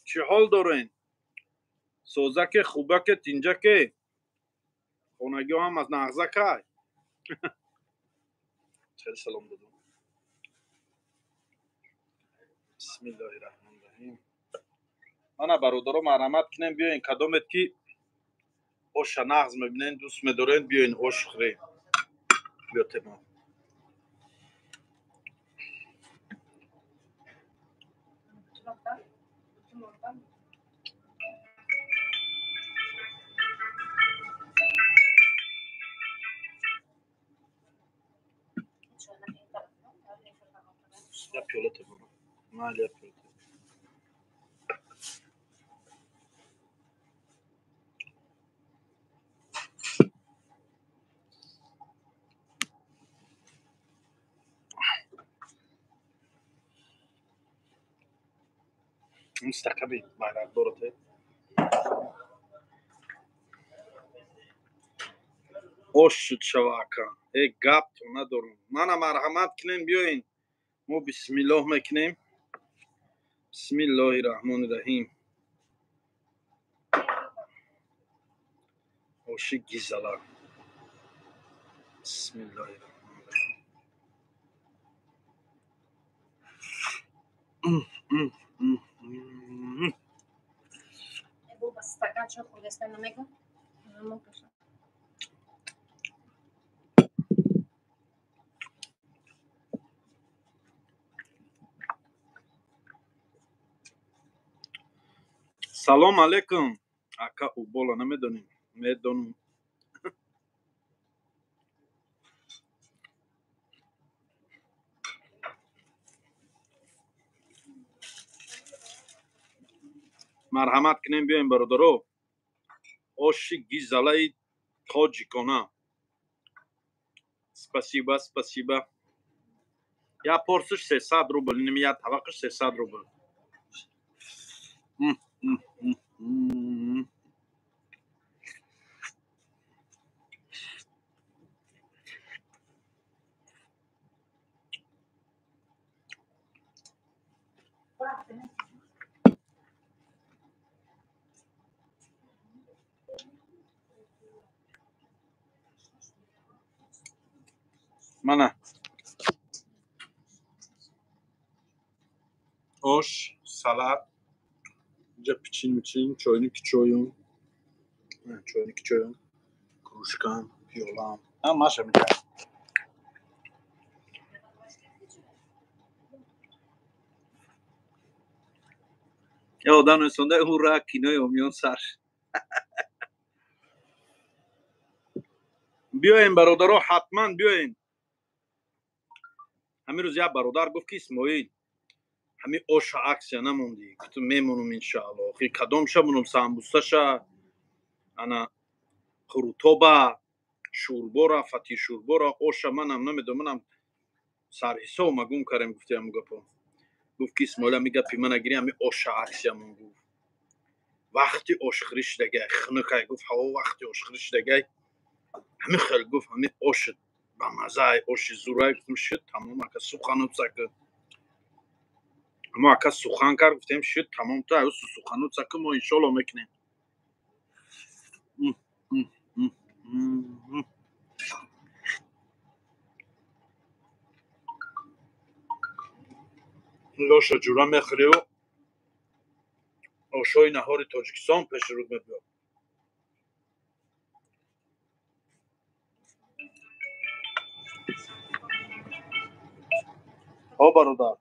Чӣ ҳол дорен? Созаке, хубаке, тинҷаке? Хонагиҳо ҳам аз нағзакай. Хеле салом додам. Бисмиллоҳи раҳмони раҳим. Мана бародаро, марҳамат кунем, биёен, кадомет ки оша нағз мебинен, дӯст медорен, биёен ош хӯрем. Биё тема. Я пиёла тема. Майли, я пиёла тема. Мустақаби байрақдороте. Ош шуд шава ака. Э, гап надорум. Мана марҳамат кунем, биёен. Мо бисмиллоҳ мекунем. Бисмиллоҳи раҳмони раҳим. Оши гизала. Бисмиллоҳи раҳмони раҳим. Салом алейкум. Ака Убола намедонем. Медонам. Марҳамат кунем, биёем бародаро. Оши гизалаи тоҷикона. Спасибо, спасибо. Я порсиш 300 рубл, инам я табақиш 300 рубл. Мана ош, салат, инҷа пичин мичин, чойники чоюм, чойники чоюм, кружкам, пиёлам, ҳамаша мекард. Я одам несонда, ура, кинои омиён сар. Биёем бародаро, ҳатман биёем. Ҳамин рӯз як бародар гуфт, ки Исмоил, ҳамин оша аксия намондӣ. Гуфтам, мемонам иншаалло. Охи кадомша монам? Самбусаша, ана қурутоба, шӯрбора, фатишӯрбора, оша манам намедонам, манам сарҳисоб магум кардем, гуфти ҳамун гапо. Гуфт ки Исмоил, ҳами гапи мана гирӣ, ҳами оша аксия мон, гуфт. Вақти ошхӯрӣ шудагай, хунукай, гуфт, ҳаво вақти ошхӯрӣ шудагай. Ҳамин хел гуфт, ҳамин ош ба маззаи оши зурай. Гуфтам, шуд, тамом, ака сухануцака. Мо ака сухан кард, гуфтем, шуд, тамом, ту аюсу сухануцака, мо иншоалло мекунем. Оша ҷура мехӯрию ошои наҳори Тоҷикистон пеши рӯд мебиёд. О бародар.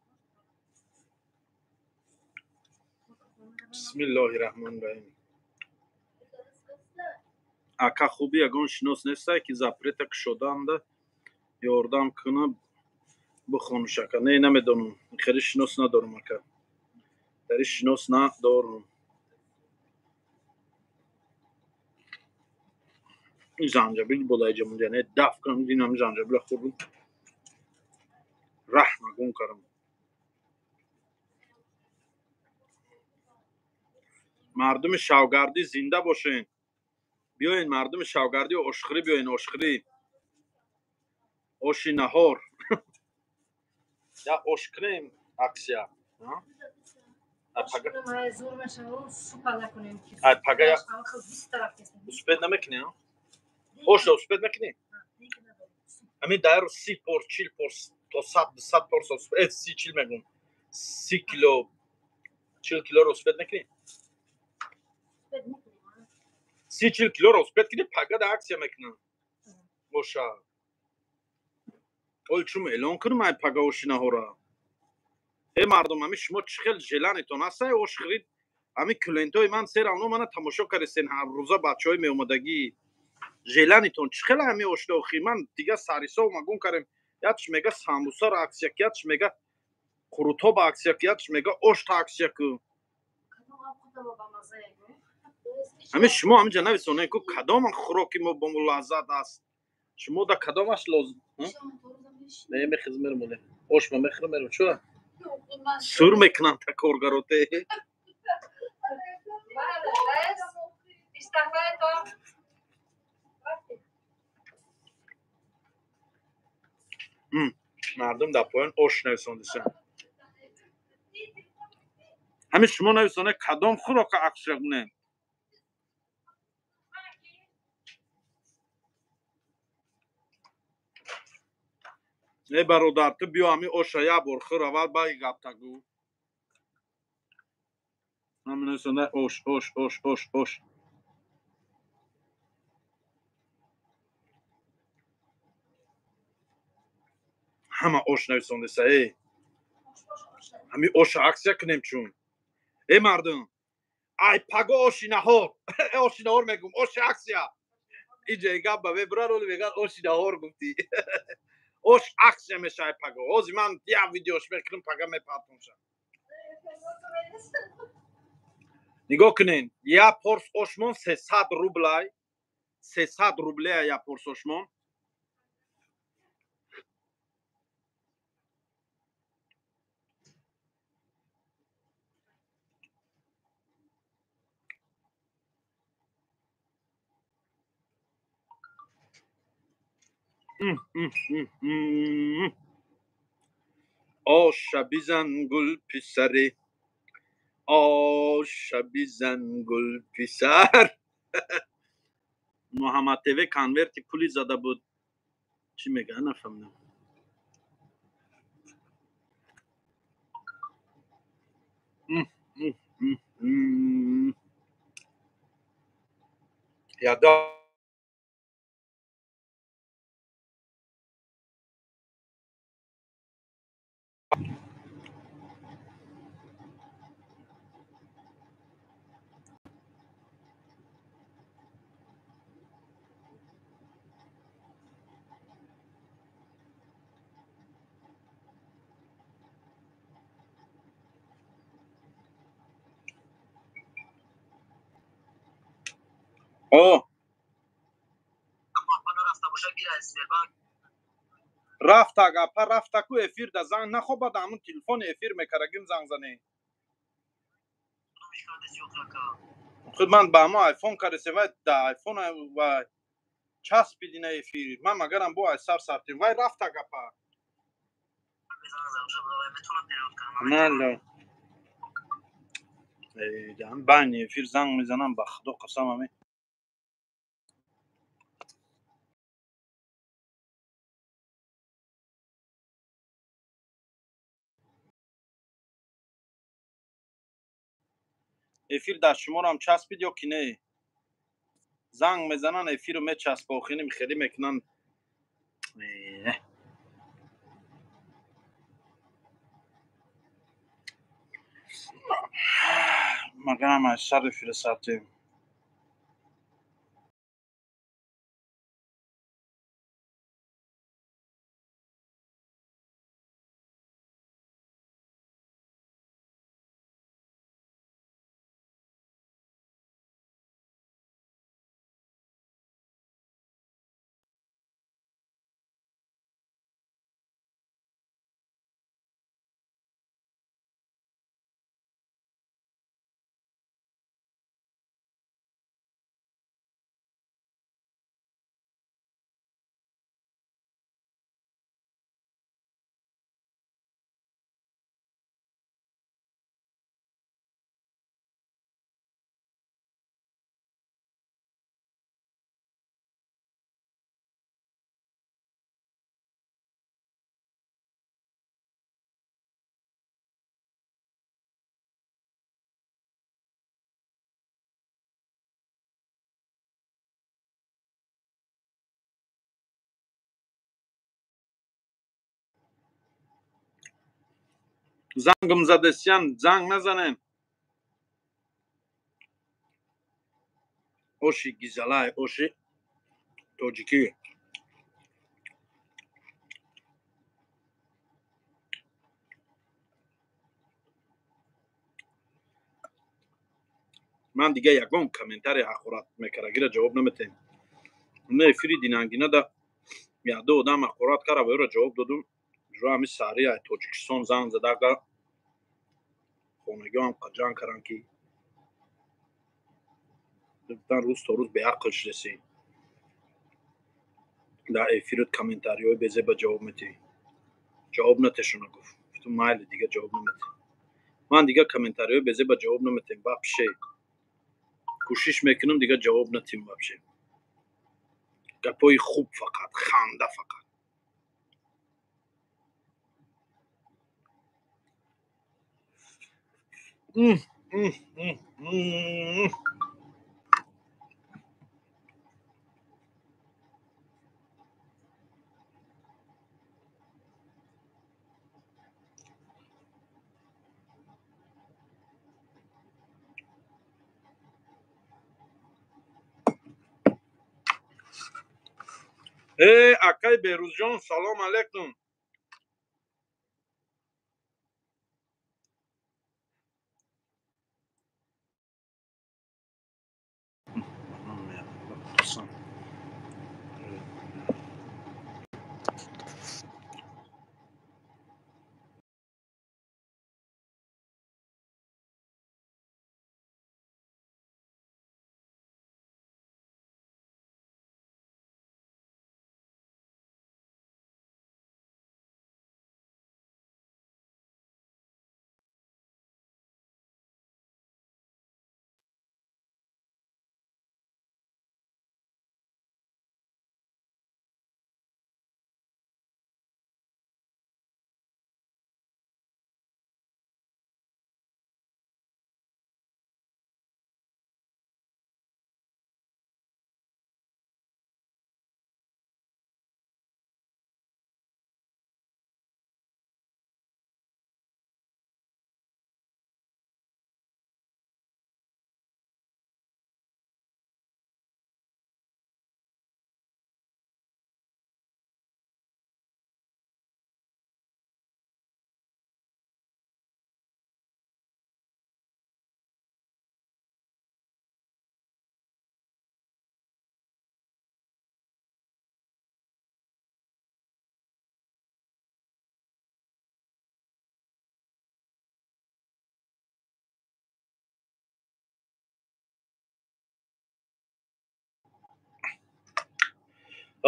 Бисмиллоҳи раҳмони раҳим. Ака, хуби ягон шинос нестай, ки запрета кушодаанда ёрдам куна, бихонуш, ака? Не, намедонам, хеле шинос надорам, ака. Дар ин шинос надорам. Ин занҷабил бодаиҷа монда, не даф кунам, динам занҷабила хӯрдум. Раҳма гум кардам. Мардуми шавгардӣ зинда бошен. Биёен, мардуми шавгардӣ, ошхӯрӣ биёен, ошхӯрӣ. Оши наҳор. Я ош кунем аксия. Пага успеть намекунӣ? Оша успеть мекунӣ? Ҳамин дар 30 пор, 40 пор то 100, 200 пор, 30 40 мегум. 30 кило, 40 килоро успеть мекунӣ? 30 40 килоро успеть кунӣ, пага да акция мекунам. Оша. Ол чум эълон кунам ай пага ошинаҳора. Э мардум, ҳамин шумо чӣ хел желанитон аст ай ош хӯрид? Ҳамин клиентҳои ман сер авно мана тамошо кардесен, ҳар рӯза бачаҳои меомадагӣ. Желанитон чӣ хел ҳамин ошда охи? Ман дига сарисо магун кардем. Ятш мега самбусаро акция ку, ятш мега қурутоба акция ку, ятш мега ошта акция ку. Ҳамин шумо ҳаминҷа нависонед ку кадом хӯроки мо бо лаззат аст? Шумо да кадомаш лозим? Не мехӯрем мерем. Ош ма мехӯрем мерем. Чӯ? Сур мекунанд та коргароте. Мардум дар поён ош нависондисан. Ҳамин шумо нависонед кадом хӯрока акция кунем? Э бародар, ту биё ҳамин оша як бор хӯр, аввал баъди гапта гӯ. Ҳамин нависонед ош, ош, ош, ош, ош. Ҳама ош нависондеса, э. Ҳамин оша акция кунем чун. Э мардум, ай паго оши наҳор. Оши наҳор мегум, оши акция. Иҷа гап ба мебурад, оли мегӯяд оши наҳор гуфтӣ. Ош акция мешавад паго. Ҳозир ман як видеош мекунам, пага мепартонша. Нигоҳ кунед, як порс ошмон 300 рублай, 300 рублея як порс ошмон. Оша бизан гул писаре, оша бизан гул писар. Муҳаммад ТВ конверти пули зада буд. Чӣ мега, нафаҳмидам. Яда О, рафта гапа рафта ку эфир да занг нахобад, ҳамун телефони эфир мекарагим занг зане. Худ ман ба ҳамон айфон каресе, вай да айфон вай часпидина эфир. Ман магарам бо ай сар сартим. Вай рафта гапа. Нала. Байни эфир занг мезанам, ба худо қасам ҳамин. Эфир дар шуморо часпид ё ки не? Занг мезананд, эфирро мечаспа, охирин хеле мекунанд. Магарам аз сар эфира сартем. Зангм задесян, занг назанем. Оши гизалай, оши тоҷикӣ. Ман дига ягон комментарий ҳақорат мекардагира ҷавоб наметем. Не эфири динангина да якду одам ҳақорат кара ва ёро ҷавоб додум. Ҷура ҳами саҳри ай Тоҷикистон занг задага хонагиҳоам қаҷанг каран ки гуфтан рӯз то рӯз беақл шудеси. Дар эфират комментариҳои безеба ҷавоб метиҳӣ. Ҷавоб натешуна гуфт. Гуфтум майли дига ҷавоб наметиҳ. Ман дига комментариҳои безеба ҷавоб наметиҳем вообще. Кӯшиш мекунам дига ҷавоб натиҳем вообще. Гапҳои хуб фақат, ханда фақат. Э, акай Беҳрӯзҷон, салом алейкум.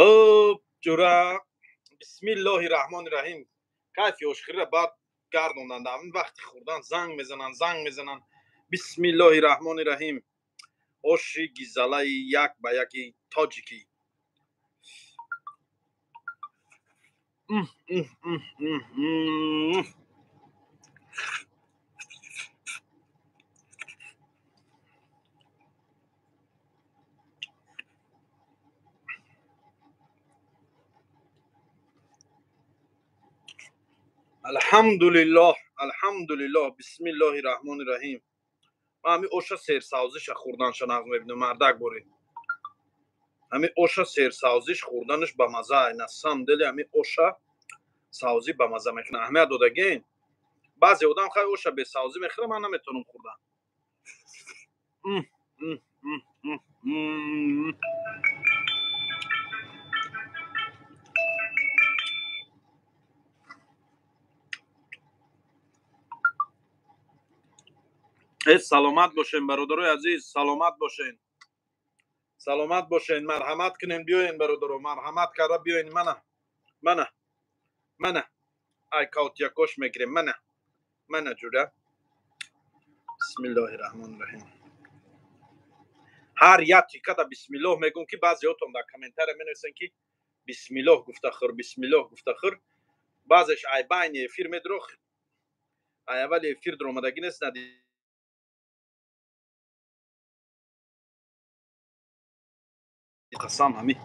О, ҷура, бисмиллоҳи раҳмони раҳим. Кайфи ошхӯриро баъд гардонданд. Ҳамин вақти хӯрдан занг мезананд, занг мезананд. Бисмиллоҳи раҳмони раҳим. Оши гизалаи як ба яки тоҷикӣ. Алҳамдулиллоҳ, алҳамдулиллоҳ, бисмиллоҳи раҳмони раҳим. Ман ҳамин оша серсавзиша хӯрданша нағз мебинам, мардак борӣ. Ҳамин оша серсавзиш хӯрданаш ба маза. На самом деле ҳамин оша савзӣ ба маза мекунад. Аҳамият додагин? Баъзе одам хай оша бесавзӣ мехӯрад, ман наметавонам хӯрдан. Э, саломат бошен, бародарои азиз, саломат бошен. Саломат бошен, марҳамат кунем, биёен бародаро, марҳамат карда биёен. Мана, мана, мана, ай каутиякош мегирем, мана, мана ҷура. Бисмиллоҳи раҳмони раҳим. Ҳар як тикада бисмиллоҳ мегӯм, ки баъзеҳотон дар комментария менависанд, ки бисмиллоҳ гуфта хӯр, бисмиллоҳ гуфта хӯр. Баъзеш ай байни эфир медурох, ай аввали эфир дуромадагӣ нест, нади қасам ҳамин.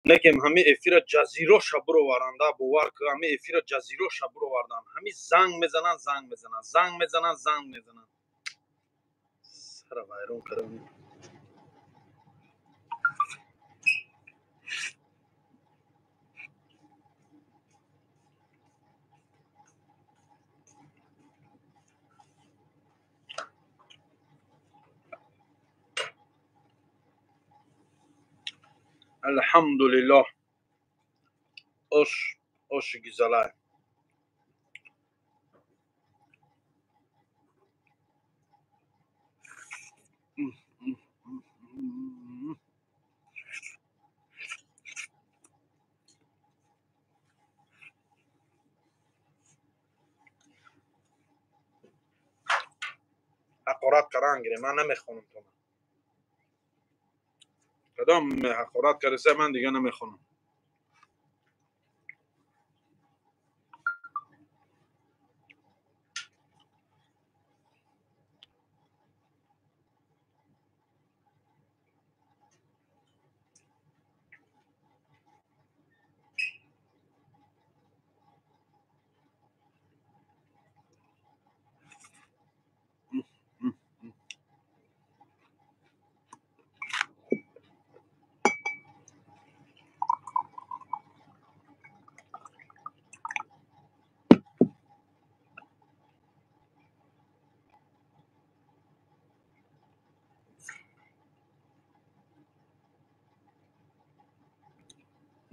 Некем ҳами эфира ҷазироша буроваранда, бовар ку, ҳами эфира ҷазироша буровардан. Ҳами занг мезананд, занг мезананд, занг мезананд, занг мезананд. Сара вайрон кардам. Алҳамдулиллоҳ. Ош, оши гизалай. Ҳақорат кардан гире, ман намехонам то. Кадом ҳақорат кардасе, ман дига намехонам.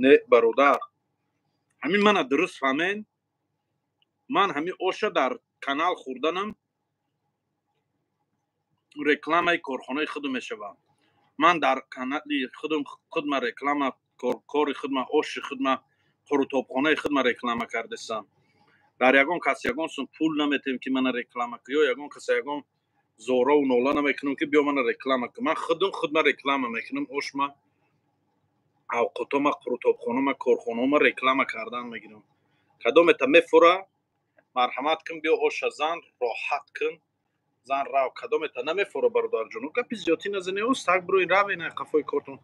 Не, бародар, ҳамин мана дуруст фаҳмен. Ман ҳамин оша дар канал хӯрданам рекламаи корхонаи худам мешавам. Ман дар канали худам худма реклама, кори худма, оши худма, қурутобхонаи худма реклама кардесам. Дар ягон кас ягон сум пул наметем, ки мана реклама ку, ё ягон кас ягон зорову нола намекунам, ки биё мана реклама ку. Ман худам худма реклама мекунам, ошма, авқотома, қурутобхонама, корхонаома реклама кардан мегирам. Кадомета мефура, марҳамат кун, биё оша зан, роҳат кун, зан рав. Кадомета намефура, бародарҷоно, гапи зиёдтӣ назане, оз так бирои равена қафои кортон.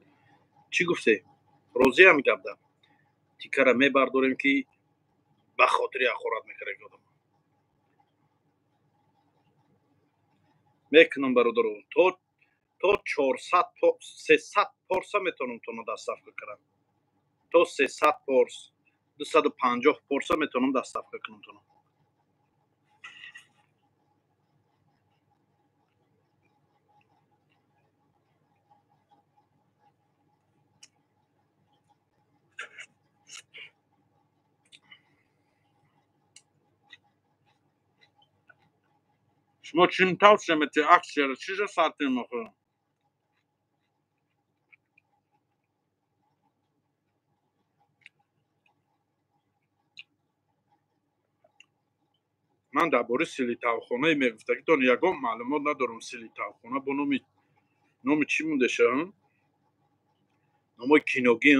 Чӣ гуфте? Розиам гапда. Тикара мебардорем, ки ба хотири ҳақорат мекард одам. Мекунам, бародаро, то 400, 300 порса метавонам тона доставка кунам. То 300 порс, 250 порса метавонам доставка кунам тона. Шумо чим тавсия метиҳед аксияро? Чиро сартем охир? Ман дар бораи силитавхонае мегуфтагитон ягон маълумот надорам. Силитавхона бо номи чӣ мондаша? Номои киногӣ?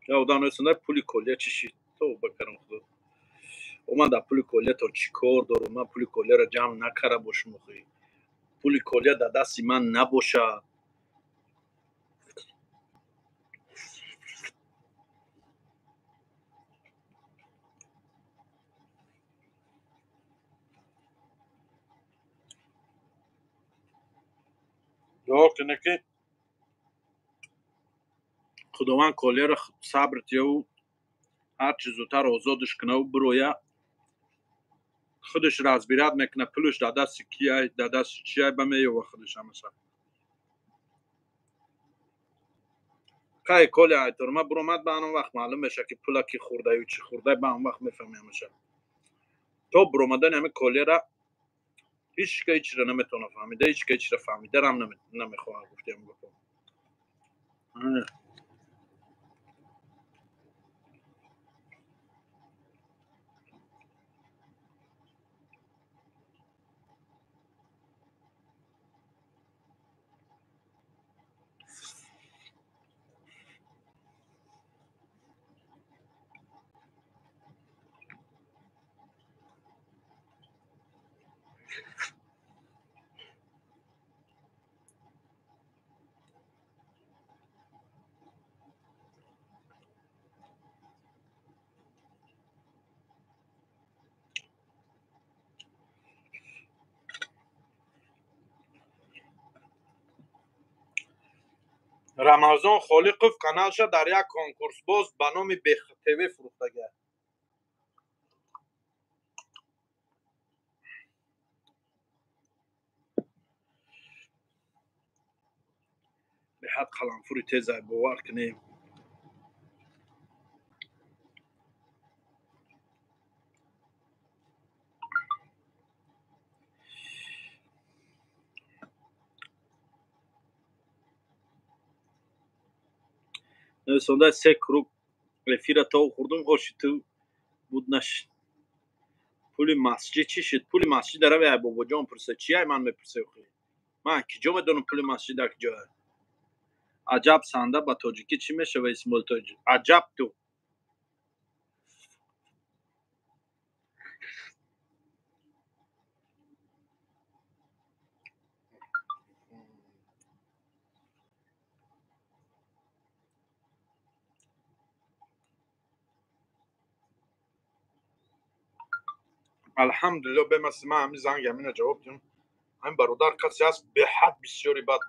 Я одам несонда пули колия чӣ шид? Тавба карам худо. О, ман дар пули колиятон чӣ кор дорам? Ман пули колияро ҷамъ накарда бошам охи. Пули колия дар дасти ман набошад. Дуо кунед, ки Худованд колияро сабр тияву ҳарчи зудтар озодаш кунаву бироя, худаш разбират мекунад, пулаш дар дасти кияй, дар дасти чияй, ба меёва худаш ҳамаша. Кай коля айтурма биромад, ба ан вақт маълум мешавад, ки пула ки хӯрдаю чӣ хӯрдай, ба он вақт мефаҳми ҳамаша. То биромадани ҳамин колияра ҳеҷ ка ҳечиро наметавонад фаҳмида, ҳеҷ ка ҳечиро фаҳмидарам намехоҳад, гуфтиам гапо. Рамазон Холиқов каналша дар як конкурсбоз ба номи БехТВ фурӯхтагиа. Беҳад қаламфури тезай, бовар кунем. Нависонда се круг эфира то хӯрдум, оши ту буд нашид. Пули масҷид чӣ шуд? Пули масҷид дарави ай бобоҷон пурса. Чи ай ман мепурсе охи? Ман киҷо медонам пули масҷид дар киҷоа? Аҷаб санда ба тоҷикӣ чӣ мешава, Исмоил тоҷик? Аҷаб ту. Алҳамдулилло, бемаси ман ҳамин занги ҳамина ҷавоб дидам. Ҳамин бародар касе ҳаст беҳад бисёри бад.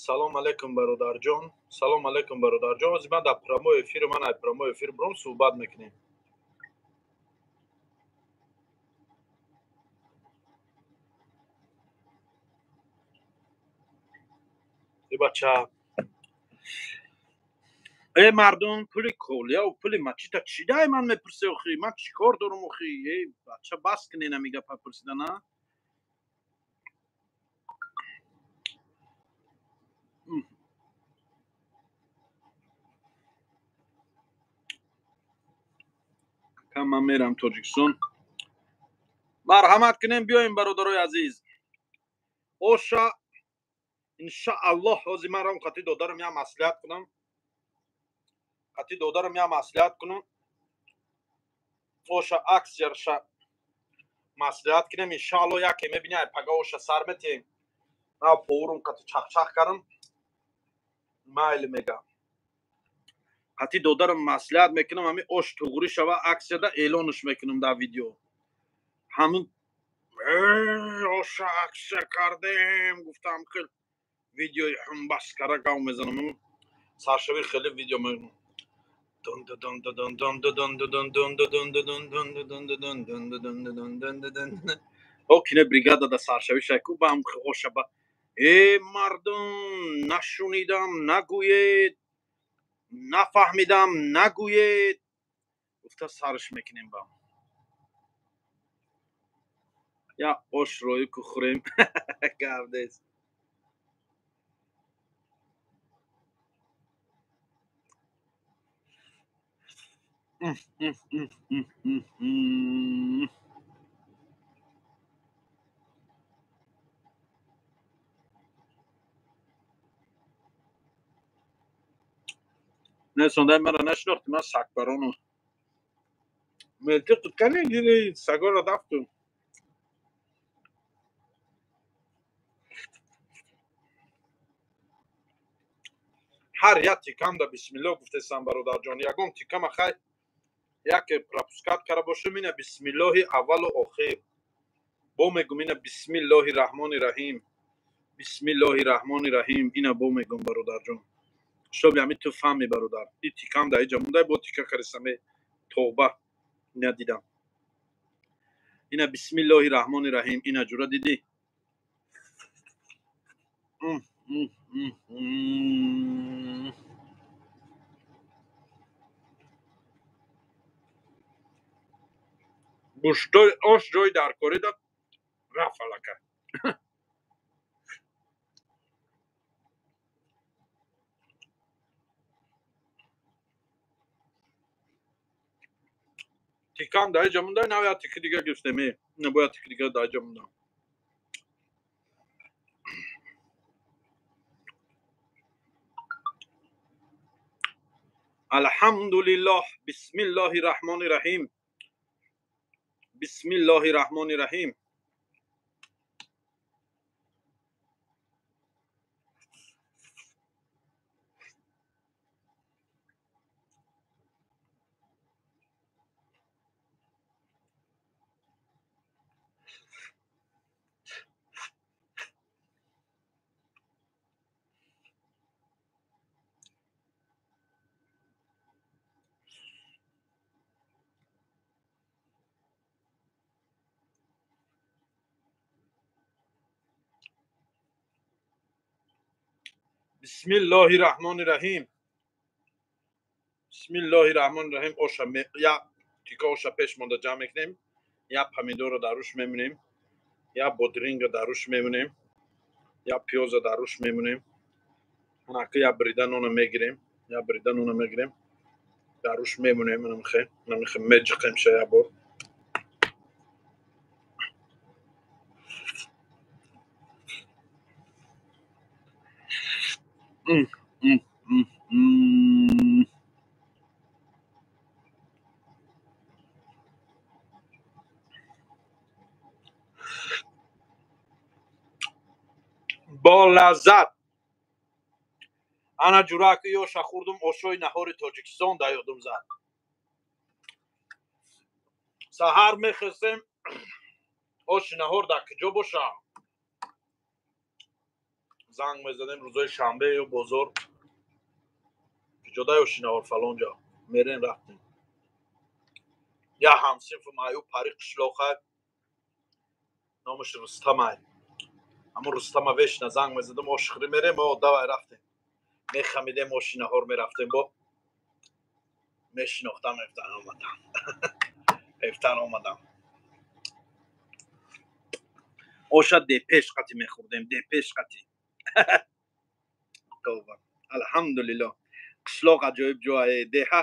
Салом алейкум, бародарҷон. Салом алейкум, бародарҷон. Ҳозир ман дар прямой эфир, ман ай прямой эфир буром, суҳбат мекунем. Э бача, э мардум, пули колияу пули мачита чӣ дай ман мепурсе охи? Ман чӣ кор дорам охи? Э бача, бас кунен ами гапа пурсидана. Кам ман мерам Тоҷикистон. Марҳамат кунем, биёем, бародарои азиз. Оша иншааллоҳ ҳозир ман рам қати додарам як маслиҳат кунам. Қати додарам як маслиҳат кунам. Оша аксияша маслиҳат кунем, иншааллоҳ яке мебини ай пага оша сар метиҳем. На повурум қати чахчах кардам. Майли мега. Қати додарам маслиҳат мекунам, ҳамин ош туғрӣ шава аксияда эълонш мекунам дар видео. Ҳамин оша аксия кардем, гуфтам хел видеои ҳумбаскара гав мезанам. Саршави хеле видео мекунам. О кине бригада да саршави шайку ба ҳам оша ба э мардум, нашунидам нагӯед, нафаҳмидам нагӯед, гуфта сарш мекунем ба. Я ош рӯи ку хӯрем. Гап нест. Не сондай маро нашинохти, ман сагбарону. Мелтиқ кани гири сагора дафту. Ҳар як тикам да бисмилло гуфтесам, бародарҷон. Ягон тикама хай яке пропускать карда бошам, ина бисмиллоҳи аввалу охир. Бо мегум ина бисмиллоҳи раҳмони раҳим. Бисмиллоҳи раҳмони раҳим. Ина бо мегум, бародарҷон. Шоби ҳами ту фаҳми, бародар. И тикам да иҷа мондай, бо тика харисаме тавба надидам. Ина бисмиллоҳи раҳмони раҳим. Ина ҷура дидӣ? Гӯштои ош ҷои даркорӣ дад рафт аллакай. Тикам дар иҷа монда, нав як тики дига гирифтем. Э, ина бояд тики дига дар иҷа монда. Алҳамдулиллоҳ, бисмиллоҳи раҳмони раҳим. Бисмиллоҳи раҳмони раҳим. Бисмиллоҳи раҳмони раҳим, бисмиллоҳи раҳмони раҳим. Оша як тика оша пеш монда ҷамъ мекунем, як помидорро дар рӯш мемонем, як бодринга дар рӯш мемонем, як пиёза дар рӯш мемонем, анака як брида нона мегирем, як брида нона мегирем, дар рӯш мемонем, намихе намихе меҷиқемша як бор. Бо лаззат. Ана ҷураки ёша хӯрдум, ошои наҳори Тоҷикистон да ёдум зад. Саҳар мехестем, оши наҳор дар куҷо бошам? Занг мезадем рӯзои шанбе ё бозор, куҷода оши наҳор, фалон ҷо мерем, рафтем. Як ҳамсинфум аю пари қишлоқай, номаш Рустамай, ҳамун Рустама вешна занг мезадам, ош хӯрӣ мерем, о давай рафтем, мехамидем, оши наҳор мерафтем, бо мешинохтам, эфтан омадам, эфтан омадам. Оша депеш қати мехӯрдем, депеш қати. Тавба, алҳамдулилло. Қишлоқ аҷоиб ҷоае, деҳа,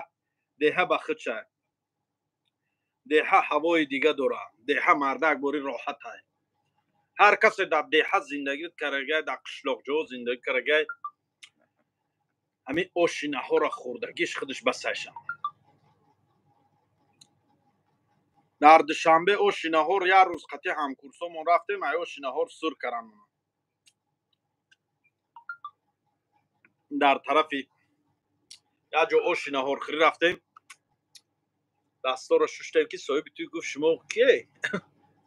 деҳа ба худша, деҳа ҳавои дига дора, деҳа мардак бори роҳатай. Ҳар касе дар деҳа зиндагӣ карагай, дар қишлоқҷо зиндагӣ карагай, ҳамин оши наҳорро хӯрдагиш худаш басайша. Дар Душанбе оши наҳор як рӯз қати ҳамкурсомон рафтем, ай оши наҳор сур карам. Дар тарафи як ҷо оши наҳорхӯрӣ рафтем, дастторо шуштем, ки соҳиби тӯй гуфт: шумо кие?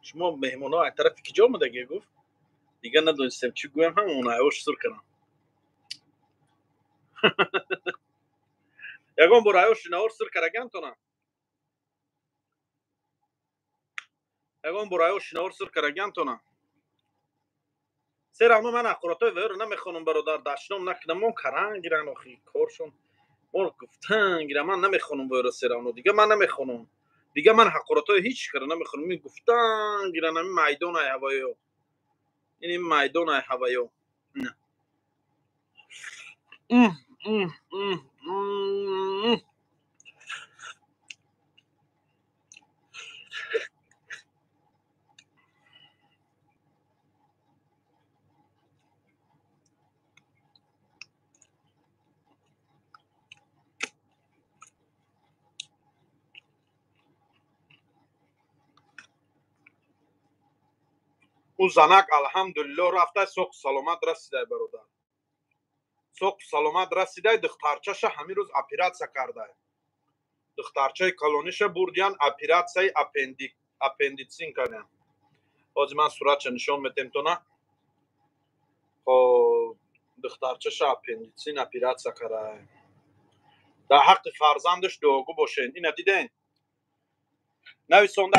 Шумо меҳмонҳо аз тарафи киҷо омадагӣ? Гуфт. Дигар надонистем чӣ гӯям, ҳамон ай ош сур кардам. Ягон бор ай оши наҳор сур карагиантона? Ягон бор ай оши наҳор сур карагиантона? Серавно ман ҳақоратҳои ваёро намехонам, бародар, дашном накунам, мон каран гиран, охи коршон мор гуфтан гиран, ман намехонам ваёро, серавно дига ман намехонам, дига ман ҳақоратҳои ҳеҷ кара намехонам. Ин гуфтан гиран, ҳамин майдон ай ҳаваё, ин майдон ай ҳаваё. Ӯ занак алҳамдулилло рафтай, соқу саломат расидай, бародар, соқу саломат расидай. Духтарчаша ҳамин рӯз оператсия кардай, духтарчаи калониша бурдиян, оператсияи аппендитсин кардян. Ҳозир ман суратша нишон метем тона. Хоб, духтарчаша аппендитсин оператсия кардай. Дар ҳаққи фарзандаш дуогӯ бошен. Ина диден, нависонда,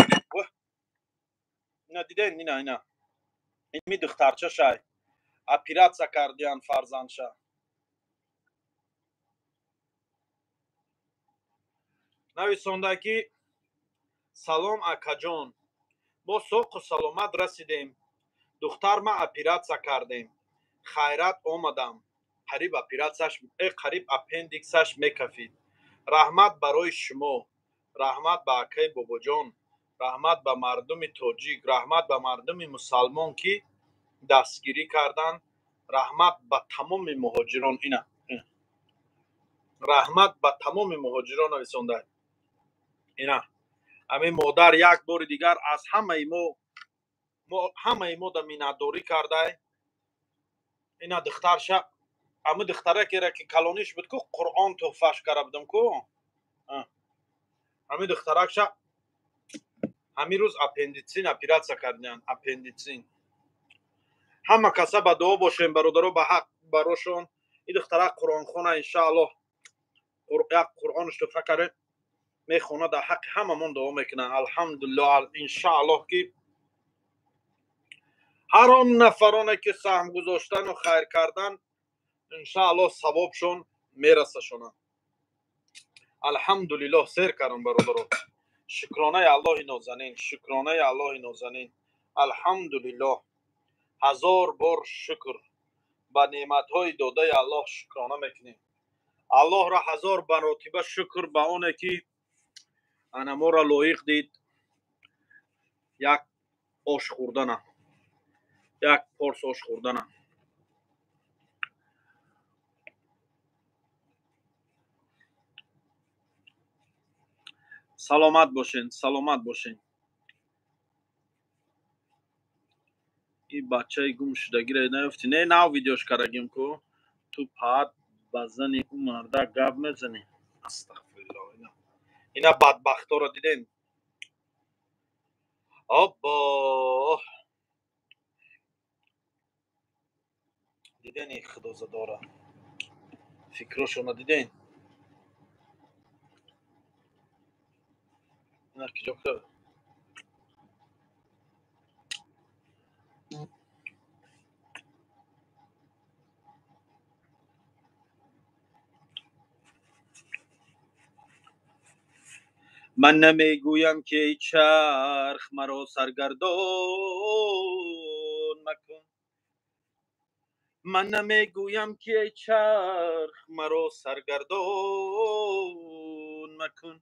ина диден, ина, ина ими духтарчашай оператсия кардиян фарзандша. Нависонда ки: салом акаҷон, мо соқу саломат расидем, духтарма оператсия кардем, хайрат омадам, қариб оператсияш, қариб аппендиксаш мекафид. Раҳмат барои шумо, раҳмат ба акаи Бобоҷон, раҳмат ба мардуми тоҷик, раҳмат ба мардуми мусалмон, ки дастгирӣ карданд, раҳмат ба тамоми муҳоҷирон. Ина, раҳмат ба тамоми муҳоҷирон нависонда. Ина ҳамин модар як бори дигар аз ҳамаи мо, ҳамаи мо да миннатдорӣ кардай. Ина духтарша, ҳамин духтаракера ки калониш буд ку, Қуръон туҳфаш карда будам ку, ҳамин духтаракша ҳамин рӯз аппендитсин оператсия кардиян, аппендитсин. Ҳама каса ба дуо бошем, бародаро, ба ҳақ барошон. Ин духтарак қуръонхона, иншааллоҳ як қуръонаш туҳфа кардем, мехона, дар ҳаққи ҳамамон дуо мекунад. Алҳамдулиллоҳ, иншааллоҳ ки ҳар он нафароне ки саҳм гузоштану хайр кардан, Иншааллоҳ савобшон мерасашона. Алҳамдулиллоҳ, сер кардам, бародаро. Шукронаи Аллоҳи нозанин, шукронаи Аллоҳи нозанин. Алҳамдулиллоҳ, ҳазор бор шукр. Ба неъматҳои додаи Аллоҳ шукрона мекунем. Аллоҳро ҳазор маротиба шукр ба оне ки ана моро лоиқ дид як ош хӯрдана, як порс ош хӯрдана. Саломат бошен, саломат бошен. Ин бачаи гумшудагиро наёфтӣ? Не, нав видеош кардагим ку. Ту паат ба зани ӯ мардак гап мезанӣ. Астағфируллоҳ. Ина бадбахторо дидем. Оббо, диден ин худозадора, фикрошона диден? Ина киҷо кард? Ман намегӯям, ки эй чарх, маро саргардон макун. Ман намегӯям, ки эй чарх, маро саргардон макун.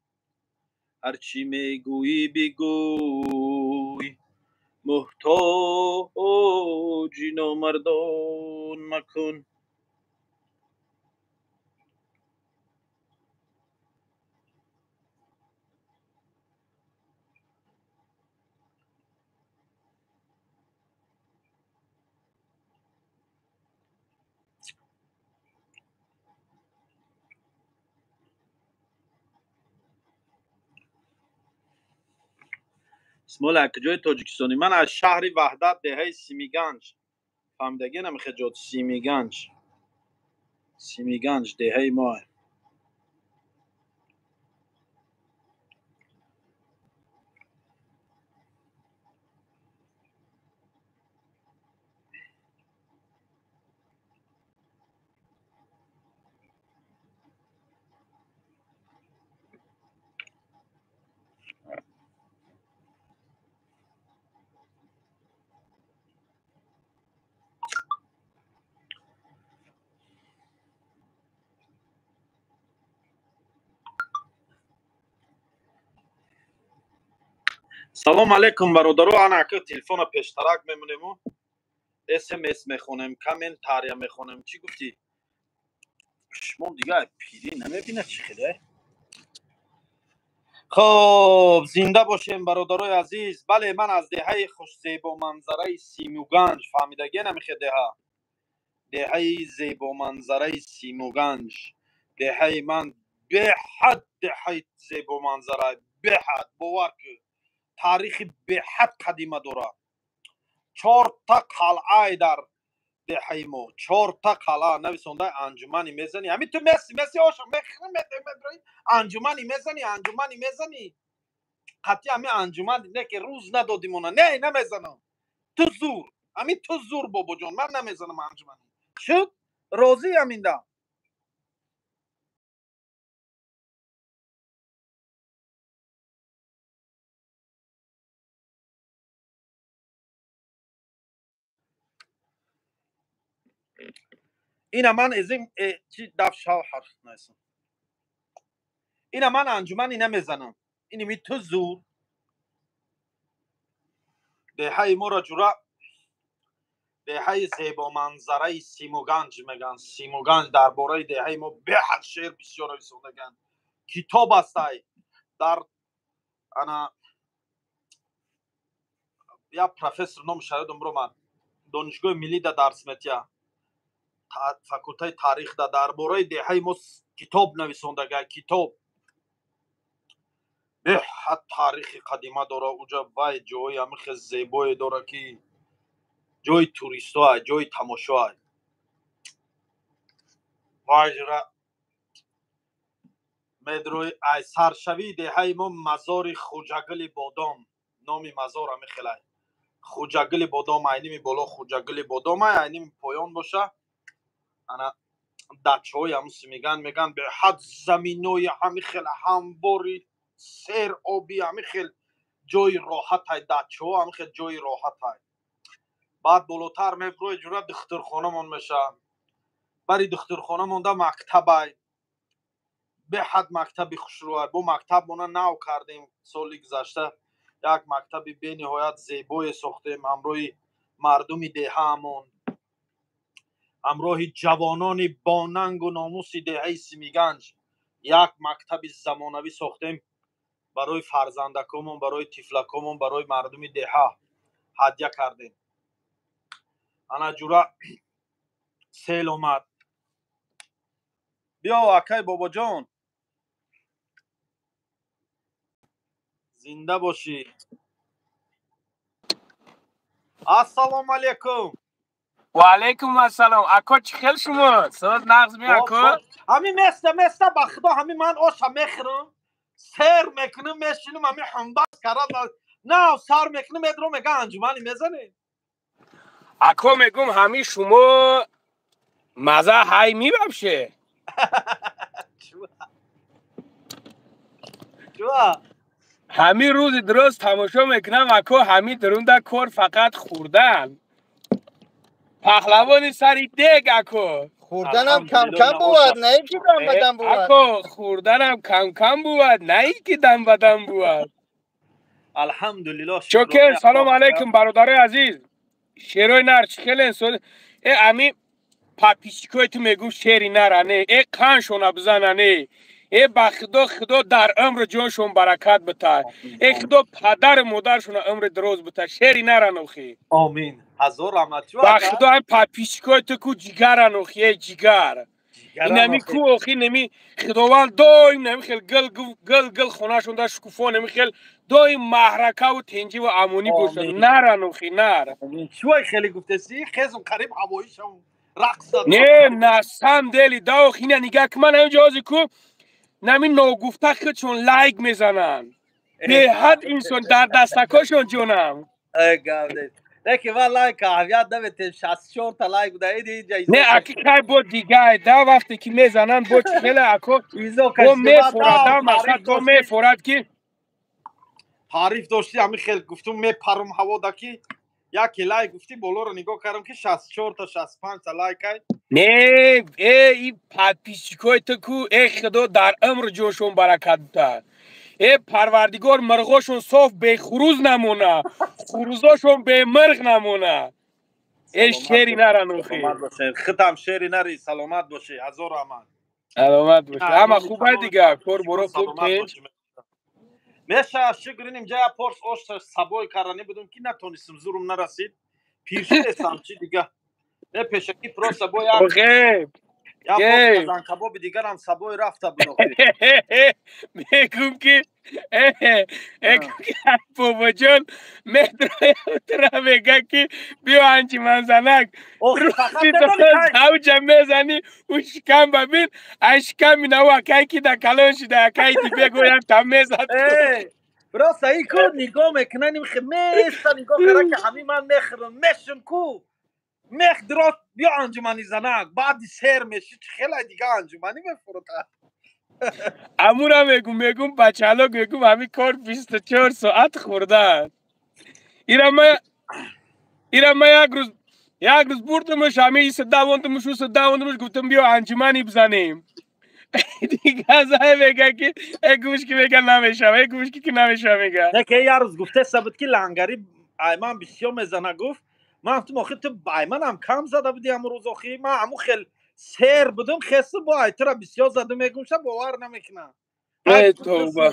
Ҳарчӣ мегӯӣ, бигӯй, муҳтоҷи номардон макун. Исмоил, аз куҷои Тоҷикистонӣ? Ман аз шаҳри Ваҳдат, деҳаи Симиганҷ. Фаҳмидагӣ намехоҳад? Симиганҷ, Симиганҷ деҳаи мо. Салом алейкум, бародаро. Ана ака, телефона пештарак мемонему, СМС мехонем, комментария мехонем. Чӣ гуфтӣ? Шумо дига пирӣ намебинад, чӣ хеле. Хоб, зинда бошем, бародарои азиз. Бале, ман аз деҳаи хушзебоманзараи Симуганҷ. Фаҳмидагӣ намехе? Деҳа, деҳаи зебоманзараи Симуганҷ. Деҳаи ман беҳад деҳаи зебоманзара, беҳад, бовар ку, таърихи беҳад қадима дорад. Чорта қалъае дар деҳаи мо, чорта қалъа. Нависонда, анҷумани мезанӣ, ҳамин ту меси меси оша мехӯри, анҷумани мезанӣ, анҷумани мезанӣ, қатъи ҳамин анҷуман не ки рӯз надодимона. Не, намезанам. Ту зур, ҳамин ту зур, бобоҷон, ман намезанам анҷумани. Шуд, розӣ ҳаминда? Ина ман эзим чи даф шав ҳарф найсам. Ина ман анҷумани намезанам, иними ту зур. Деҳаи моро ҷура деҳаи зебоманзараи Симуганҷ мегӯянд. Симуганҷ. Дар бораи деҳаи мо беҳад шеър бисёр нависондаганд, китоб ҳастай. Дар ана як профессор, номаш ёдам ромад, Донишгоҳи миллида дарс метиҳад, факултаи таърихда, дар бораи деҳаи мо китоб нависондага, китоб. Беҳад таърихи қадима дора уҷа. Вай ҷои ҳамихе зебое дора ки ҷои туристҳоа, ҷои тамошоа. Вайра медрои ай саршавии деҳаи мо мазори Хуҷагили Бодом, номи мазор ҳамихелай, Хуҷагили Бодом. Айними боло Хуҷагили Бодом, айними поён боша ана. Дачаҳои ҳамун Симиган меган беҳад заминои ҳами хел ҳамвори сер оби, ҳами хел ҷои роҳатай, дачаҳо ҳами хел ҷои роҳатай. Баъд болотар меброи ҷура духтурхона меша. Бари духтурхона монда мактабай. Беҳад мактаби хушрӯай. Бо мактаб мона нав кардем соли гузашта. Як мактаби бениҳоят зебое сохтем ҳамроҳи мардуми деҳаамон, ҳамроҳи ҷавонони бонангу номуси деҳаи Симиганҷ як мактаби замонавӣ сохтем барои фарзандакомон, барои тифлакомон, барои мардуми деҳа ҳадя кардем. Ана ҷура сел омад. Биё акай Бобоҷон, зинда бошӣ. Ассалому алайкум. Ва алайкум ассалом. Ако, чӣ хел шумо? Соз нағз ми, ако? Ҳами места места, ба худо ҳами ман оша мехӯрам, сер мекунам, мешинам, ҳами ҳамбас кара нав сар мекунам, медро мега анҷумани мезанем. Ако, мегум ҳами шумо маза ҳай ми вообще? Ҳами рӯзи дуруст тамошо мекунам, ако, ҳами дурунда кор фақат хӯрдан. Паҳлавони сари дег, ако. Хӯрданам кам-кам бувад, на ин ки дам ба дам бувад. Ако, хӯрданам кам-кам бувад, на ин ки дам ба дам бувад. Алҳамдулиллоҳ. Чокер, салом алайкум, бародарои азиз. Шерои нар чӣ хелен? Э, ами подписчикои ту мегум шери нара не, э қаншона бизана не. Э, ба худо, худо дар умру ҷоншон баракат бита. Э, худо падару модаршона умри дароз бита. Шери наран охи. Омин. Ҳазор раҳмат. Ба худо ҳам подписчикои ту ку ҷигаран охи, э ҷигар. Инами ку охи, неми худованд доим неми хел гул гул гул хонашонда шукуфо, неми хел доим маҳракаву тенҷиву амонӣ бошад. Наран охи, нар. Чӯй хеле гуфтеси? Хезум қариб ҳавоишам рақс зад. Не, на самом деле, да охи, ина нигаҳ ки ман ҳаминҷо ҳозир ку нами ногуфта худшон лайк мезананд. Беҳад инсон дар дастакошон ҷонам. Лекин ман лайк аҳамият наметем, 64 та лайк буда. Не, аки кай бо дигай да вақте ки мезананд бо чӣ хеле ако бо мефорад, да мақсад бо мефорад ки таъриф дошти, ҳами хел гуфтум мепарум ҳавода ки яке лайк гуфтӣ, болоро нигоҳ кардам ки 64 та 65 та лайкай. Не, э, и подписчикои ту ку, э худо дар умру ҷоншон баракат бита. Э парвардигор мирғошон соф бехуруз намона, хурузошон бемирғ намона. Э шери наран охи. Худам шери нари, саломат бошӣ, ҳазор раҳмат. Саломат бошӣ. Ҳама хубай дига, кор боро хуб тинҷ. Меша, шукр, иним ҷая порс ош сабой карданӣ будум ки натонистам, зурум нарасид. Пир шудестам чи дига. Не, пешакӣ просто бо як Охе. Як кабоби дигарам сабой рафта буд. Мегум ки бобоҷон метроятра мега ки биё анҷуманзанак. Авҷа мезани, ӯ шикам ба бин, ай шиками наву акай ки да калон шуда, акай ди бегӯям там мезад. Просто ин ку нигоҳ мекунан, места нигоҳ кара ки ҳамин ман мехӯрам, мешум ку мех дирот биё анҷумани занак, баъди сер меши чӣ хелай дига анҷуманӣ мефурота. Амура мегум, мегум бачалок, мегум ҳамин кор 24 соат хӯрдан. Ира ма як рӯз бурдумаш, ҳамин иса давондумаш, уса давондумаш, гуфтам биё анҷуманӣ бизанем. Дига зай мега ки э гӯш ки мега намешава, э гӯш ки намешава мега. Не, ки як рӯз гуфтеса буд ки лангари айман бисёр мезана, гуфт. Ман гуфтам охи ту айманам кам зада будӣ ҳамун рӯз, охи ман ҳамун хел сер будум, хесу бо айтра бисёр зада, мегумша бовар намекунам. Э тавба.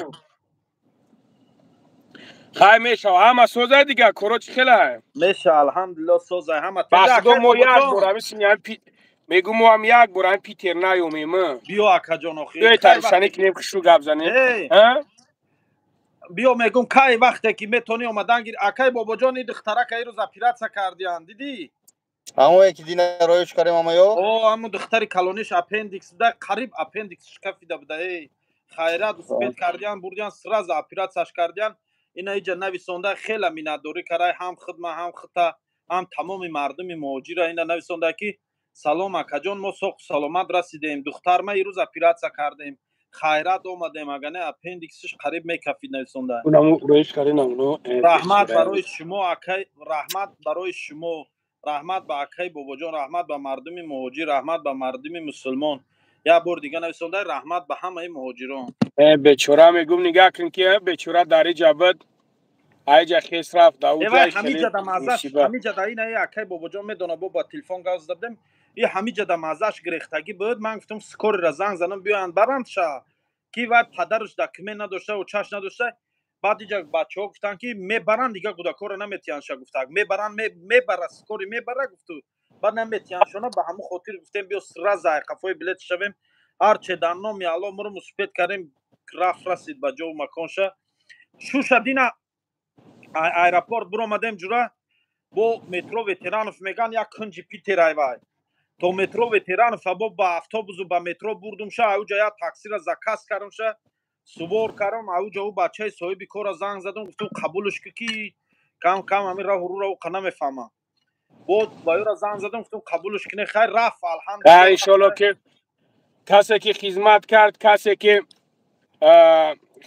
Хай мешава, ҳама созай дига, коро чӣ хелай? Меша, алҳамдулиллоҳ, созай ҳама. Ба худо мо як бор ҳамин сини мегум, мо ҳам як бор ҳамин Питер наёмем. Биё акаҷон охи. Биё тарушанӣ кинем, хушрӯ гап занем. Биё мегум, кай вақте ки метонӣ омадан гир. Акай Бобоҷон, и духтарака ирӯз оператсия кардиянд, дидӣ? Ҳамое ки дина роиш кардем, амаё? О, ҳамун духтари калониш аппендикс буда, қариб аппендикс шикафида буда. Эй хайрат, успеть кардиян, бурдиян, сразу оператсияш кардиян. Ина иҷа нависонда, хела миннатдорӣ карай ҳам хидма, ҳам хита, ҳам тамоми мардуми муҳоҷира. Ина нависонда ки Салом, акаҷон, мо соқу саломат расидем. Духтарма ирӯз оператсия кардем, хайрат омадем, ага не аппендиксиш қариб мекафид, нависонда. Раҳмат барои шумо, акай, раҳмат барои шумо, раҳмат ба акай Бобоҷон, раҳмат ба мардуми муҳоҷир, раҳмат ба мардуми мусулмон. Як бор дига нависонда: раҳмат ба ҳамаи муҳоҷирон. Бечора, мегум, нигаҳ кун, ки бечора дар иҷа буд, айҷа хес рафт. Ҳамиҷа да ина акай Бобоҷон медона, бо ба телефон гап зада будем. И ҳамиҷа да маззаш гирехтагӣ буд. Ман гуфтам, скорый ра занг занам, биёянд баранд ша, ки вай падараш документ надошта, чаш надошта. Баъд иҷа бачаҳо гуфтанд, ки мебаранд, дига кӯдакҳоро наметиҳанд ша. Гуфтак, мебаранд, мебара, скорый мебара, гуфту, баъд наметиҳандшона. Ба ҳамон хотир гуфтем, биё, сразу айқафои билет шавем. Ҳарче дар номи Алло мурум успеть кардем, рафт, расид ба ҷову маконша. Шуша дина аэропорт биромадем, ҷура, бо метро Ветеранов меган, як кунҷи Питер айвай то метро Ветеранов, бо ба автобусу ба метро бурдумша. Ауҷа як таксира заказ кардамша, сувор кардам. Ауҷа ӯ бачаи соҳиби кора занг задам, гуфтам, қабулш ки, ки кам кам ҳамин раҳу рура ӯ қа намефаҳмам. Бо ба ёра занг задам, гуфтам, қабулш кине. Хайр, рафт, алҳамдулилла. Иншолло, ки касе ки хизмат кард, касе ки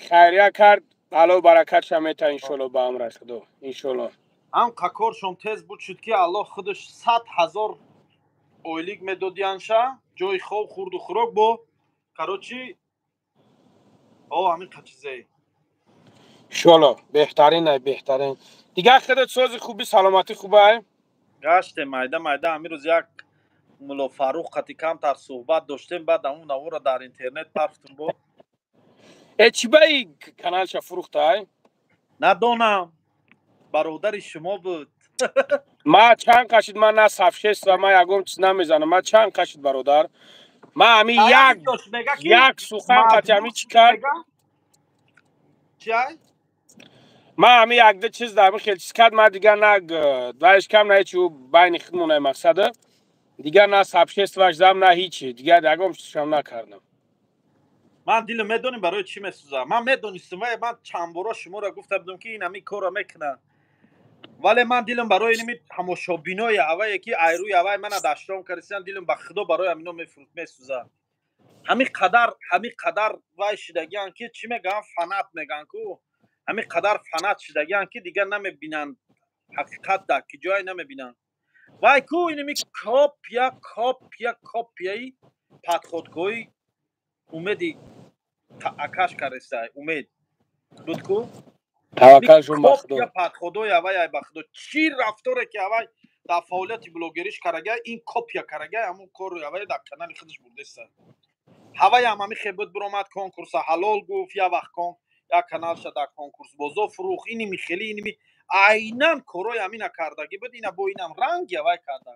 хайрия кард, Алло баракатша мета, иншолло, ба амраш Худо, иншолло. Ҳам қакоршон тез буд шуд, ки Аллоҳ худаш 100 000 ойлик медодиянша, ҷои хоб, хурду хӯрок, бо короче, о ҳамин қачизае. Иншолло, беҳтарин ай, беҳтарин. Дигар худат сози, хуби, саломатӣ хубай? Гаштем майда майда. Ҳамин рӯз як Мулло Фаррух қати камтар суҳбат доштем, баъд ҳамун наворро дар интернет пафтум бо. Э, чӣ ба и каналша фурӯхтай? Надонам, бародари шумо буд. Ма чанд қашид, ман на сообщество, ма ягон чиз намезанам. Ма чанд қашид, бародар, ма ҳами як як сухан қати ҳами чӣ кард? Чай? Ма ҳами якда чиз дар ҳами хел чиз кард, ма дигар на вайш кам, на ҳечи, байни худмонай мақсада, дигар на сообщество ш зам, на ҳичи, дигар ягон чизшам накардам. Ман дилам медонем барои чӣ месӯзам. Ман медонистам, вай ман чанд бора шуморо гуфта будам, ки ин ҳамин корро мекунад, вале ман дилам барои инми тамошобинои ҳавае, ки айрӯи ҳавай мана даштом кардисиан, дилам ба Худо барои ҳамино месӯзад. Ҳамин қадар, ҳамин қадар вай шидагиан, ки чӣ мегӯян, фанат мегӯян ку, ҳамин қадар фанат шидагиан, ки дигар намебинанд ҳақиқат дар ки ҷое намебинанд. Вай ку инми копия, копия, копияи подход ҳои Умеди акаш кареста, Умед буд ку. Таваккалшон ба Худо. Подход ои ҳавай ай, ба Худо, чӣ рафторе ки ҳавай дар фаъолияти блогериш карага, ин копия карага, ҳамун кори ҳавай дар канали худаш бурдеста. Ҳаваям ҳами хе буд, биромад, конкурса ҳалол гуфт, як вақт кон як каналша дар конкурс бозо фурӯх. Иними хели, иними айнан корои ҳамина кардагӣ буд, ина бо инам ранги ҳавай карда.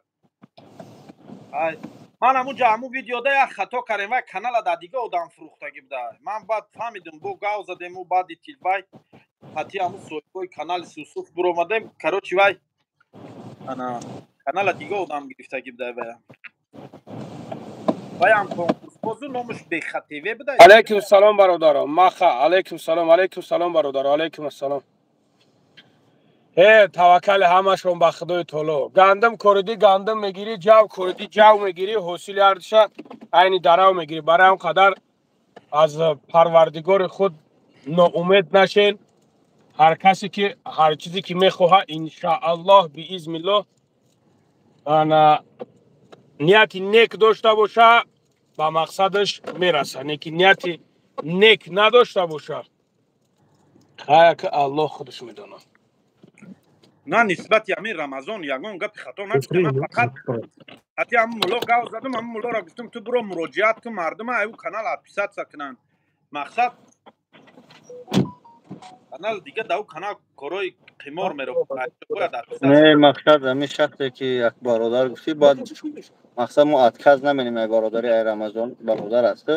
Ман ҳамунҷа ҳамун видеода як хато кардем, вай канала дар дига одам фурӯхтагӣ буда. Ман баъд фаҳмидим, бо гав задему, баъди тилвай ҳати ҳамун соҳибои канали Сусуф биромадем. Короче, вай ана канала дига одам гирифтагӣ буда, вая ваям конкурсбозу номаш Беха ТВ буда. Алайкум салом, бародаро, маха, алайкум салом, алайкум салом, бародаро, алайкум ассалом. Э, таваккали ҳамашон ба Худои Таоло. Гандум кориди, гандум мегирӣ, ҷав кориди, ҷав мегирӣ, ҳосили ҳардуша айни дарав мегирӣ. Барои ҳам қадар аз Парвардигори худ ноумед нашен. Ҳар касе ки ҳар чизе ки мехоҳад, иншааллоҳ, биизниллоҳ, ана нияти нек дошта боша, ба мақсадаш мераса. Неки нияти нек надошта боша, хаяка Аллоҳ худаш медонад. На, нисбати ҳамин Рамазон ягон гапи хато нагуфтам. Ман фақат ҳати ҳамун мулло гав задам, ҳамун муллоро гуфтам, ту биро муроҷиат кун, мардума аю канал отписаться кунанд. Мақсад, канал дига дау канал корои қимор меро. Не, мақсад, ҳамин шахсе ки як бародар гуфтӣ, бояд мақсад, мо отказ наменем. Ай бародари, ай Рамазон бародар аст,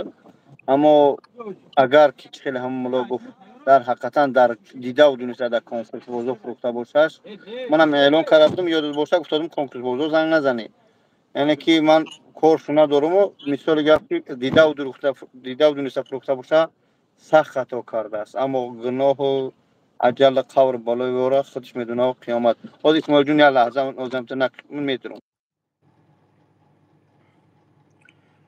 аммо агар ки хеле ҳамун мулло гуфт, дар ҳақиқатан дар дидаву дуниста дар конкурс бозо фурӯхта бошаш, манам эълон карда будам, ёдат боша, гуфтадум, конкурс бозо занг назанед, яъне ки ман коршу надоруму. Мисоли гап, ки дидаву дуниста фурӯхта боша, сахт хато кардааст, аммо гуноҳу аҷалли қабр болои ӯра, худаш медонав, қиёмат. Ҳозир, Исмоилҷон, як лаҳза озамта медурам.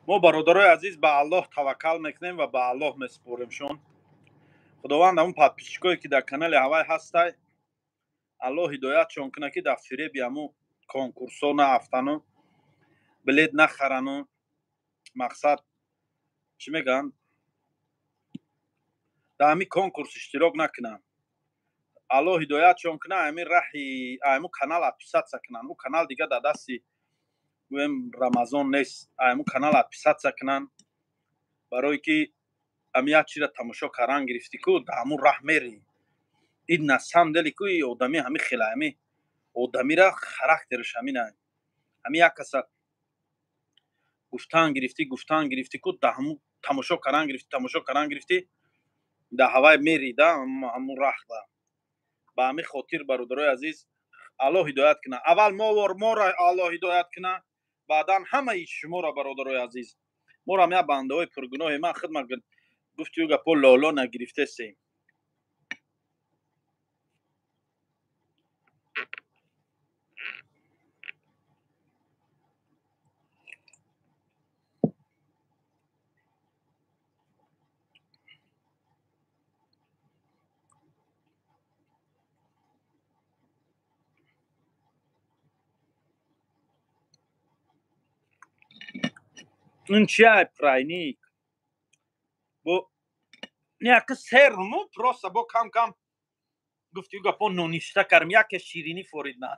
Мо, бародарои азиз, ба Аллоҳ таваккал мекунем ва ба Аллоҳ месупоремшон. Худованд ҳамун подписчикое, ки дар канали ҳавай ҳастай, Аллоҳ ҳидоятшон кунад, ки дар фиреби ҳамун конкурсҳо наафтану билет нахарану, мақсад, чӣ мегӯянд, дар ҳамин конкурс иштирок накунанд. Аллоҳ ҳидоятшон кунад, ҳамин раҳи ҳамун канал отписаться кунанд. Ӯ канал дига дар дасти, гӯем, Рамазон нест. Ҳамун канал отписаться кунанд, барое ки ҳами як чизра тамошо кардан гирифтӣ ку, дар ҳамун раҳ мерӣ. Ин на самом деле ку, и одами ҳами хела, ҳами одамира характераш ҳамина. Ҳами як каса гуфтан гирифтӣ, гуфтан гирифтӣ ку, дар ҳамун тамошо кардан гирифтӣ, тамошо кардан гирифтӣ, дар ҳавай мери, да ҳамун раҳ. Ба ҳамин хотир, бародарои азиз, Аллоҳ ҳидоят кунад. Аввал моро Аллоҳ ҳидоят кунад, баъдан ҳамаи шуморо, бародарои азиз. Морам як бандаҳои пургуноҳе, ман хидмат гуфти ӯ гапо лоло нагирифтесем. Ин чия, пряник бо няка серму, просто бо кам кам гуфти гапо ноништа кардем, яке ширинӣ форид на.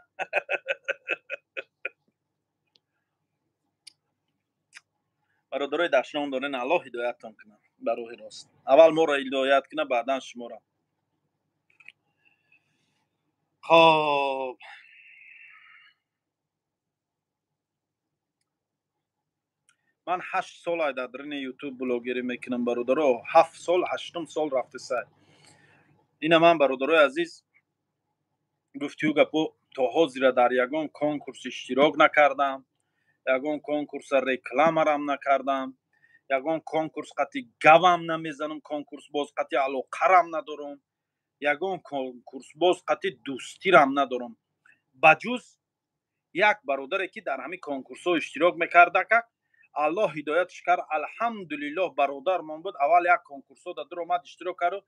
Бародарои дашном дорен, Аллоҳ ҳидояттон кунад ба роҳи рост. Аввал моро ҳидоят кунад, баъдан шуморо. Хоб, ман 8 сол дар дарини Ютуб блогерӣ мекунам, бародаро, 7 сол, ҳаштум сол рафтесай. Ина ман, бародарои азиз, гуфтию гапо, то ҳозира дар ягон конкурс иштирок накардам, ягон конкурса рекламарам накардам, ягон конкурс қати гавам намезанам, конкурс боз қати алоқарам надорам, ягон конкурс боз қати дӯстирам надорам, ба ҷуз як бародаре, ки дар ҳамин конкурсҳо иштирок мекардака. Аллоҳ ҳидоятш кард, алҳамдулиллоҳ. Бародармон буд. Аввал як конкурсҳо дар дуромад, иштирок карду,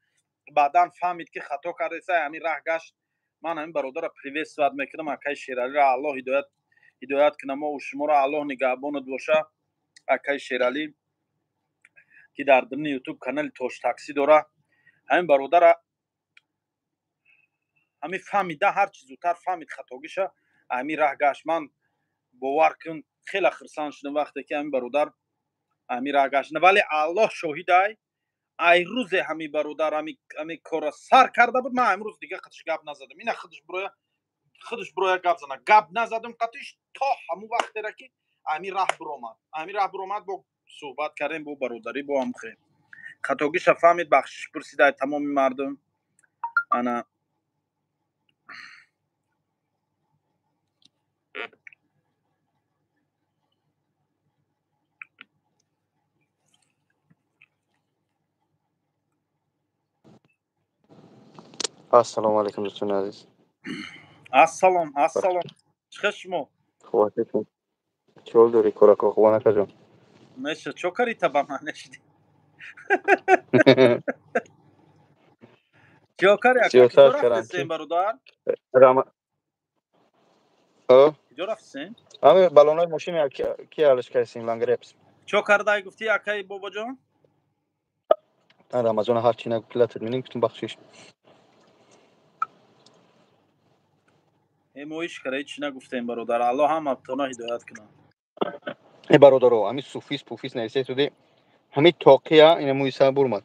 баъдан фаҳмид, ки хато кардеса, ҳамин раҳ гашт. Ман ҳамин бародарро приветствовать мекунам, акаи Шералиро. Аллоҳ ҳидоят кунам мо шуморо, Аллоҳ нигаҳбонат боша, акаи Шералӣ, ки дар димни Ютуб канали Тош Таксӣ дора. Ҳамин бародара ҳамин фаҳмида, ҳарчи зудтар фаҳмид хатогиша, ҳамин раҳ гашт. Ман, бовар кун, хеле хурсанд шудам, вақте ки ҳамин бародар ҳамин раҳ гашт. Вале Аллоҳ шоҳидай, ай рӯзе ҳамин бародар ҳамин корро сар карда буд, ман имрӯз дига қатиш гап назадам. Ина худаш бироя гап зана. Гап назадам қатиш то ҳамун вақтера, ки ҳамин раҳ биромад. Ҳамин раҳ биромад, бо суҳбат кардем, бо бародарӣ, бо ҳамхе хатогиша фаҳмид, бахшиш пурсидай тамоми мардум. Ана. Ассалому алайкум, дӯстони азиз. Ассалом, ассалом. Чӣ шумо? Хуб ҳастед? Чӣ ҳол дорӣ, корако? Хуб, акаҷон? Неша, чо кари, та ба ман нешидӣ? Чо кари? Сиёсат кардам. Бародар? Рама. Куҷо рафтисен? Ами баллонои мошини ки алиш кардисем, лангрепс. Чо кардай, гуфтӣ, акаи Бобоҷон? Рамазон ҳар чи нагу, килатед минем, гуфтум, бахшиш. Э, мо ҳеч кара ҳеч нагуфтем, бародар. Аллоҳ ҳаматона ҳидоят кунад. Э, бародаро, ҳами суфист пуфист нависед суде, ҳами тоқия ина мӯи сар бурмад.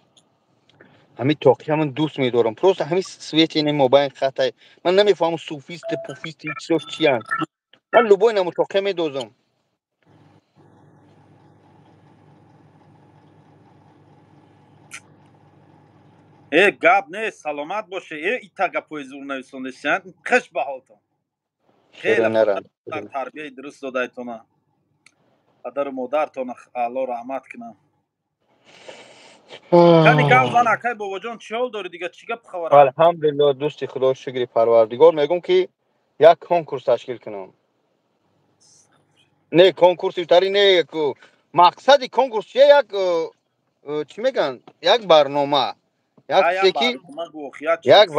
Ҳами тоқия ман дӯст медорам. Просто ҳами свет ина мобайн хатай. Ман намефаҳмам, суфист, пуфист чизош чиянд. Ман любой наму тоқия медозам. Э, гап нест, саломат боше. Э, ита гапои зур нависондесиан. Хеш ба ҳолтон. Хеле тарбияи дуруст додайтона. Падару модартона Алло раҳмат кунад. Кани гап зан, акай Бобоҷон, чӣ ҳол дорӣ дига, чӣ гап хабар? Алҳамдулиллоҳ, дӯсти Худо, шукри Парвардигор. Мегӯм, ки як конкурс ташкил кунам. Не конкурси тари, не ку Мақсади конкурс чия? Як чӣ мегӯянд, як барнома, як чизе ки як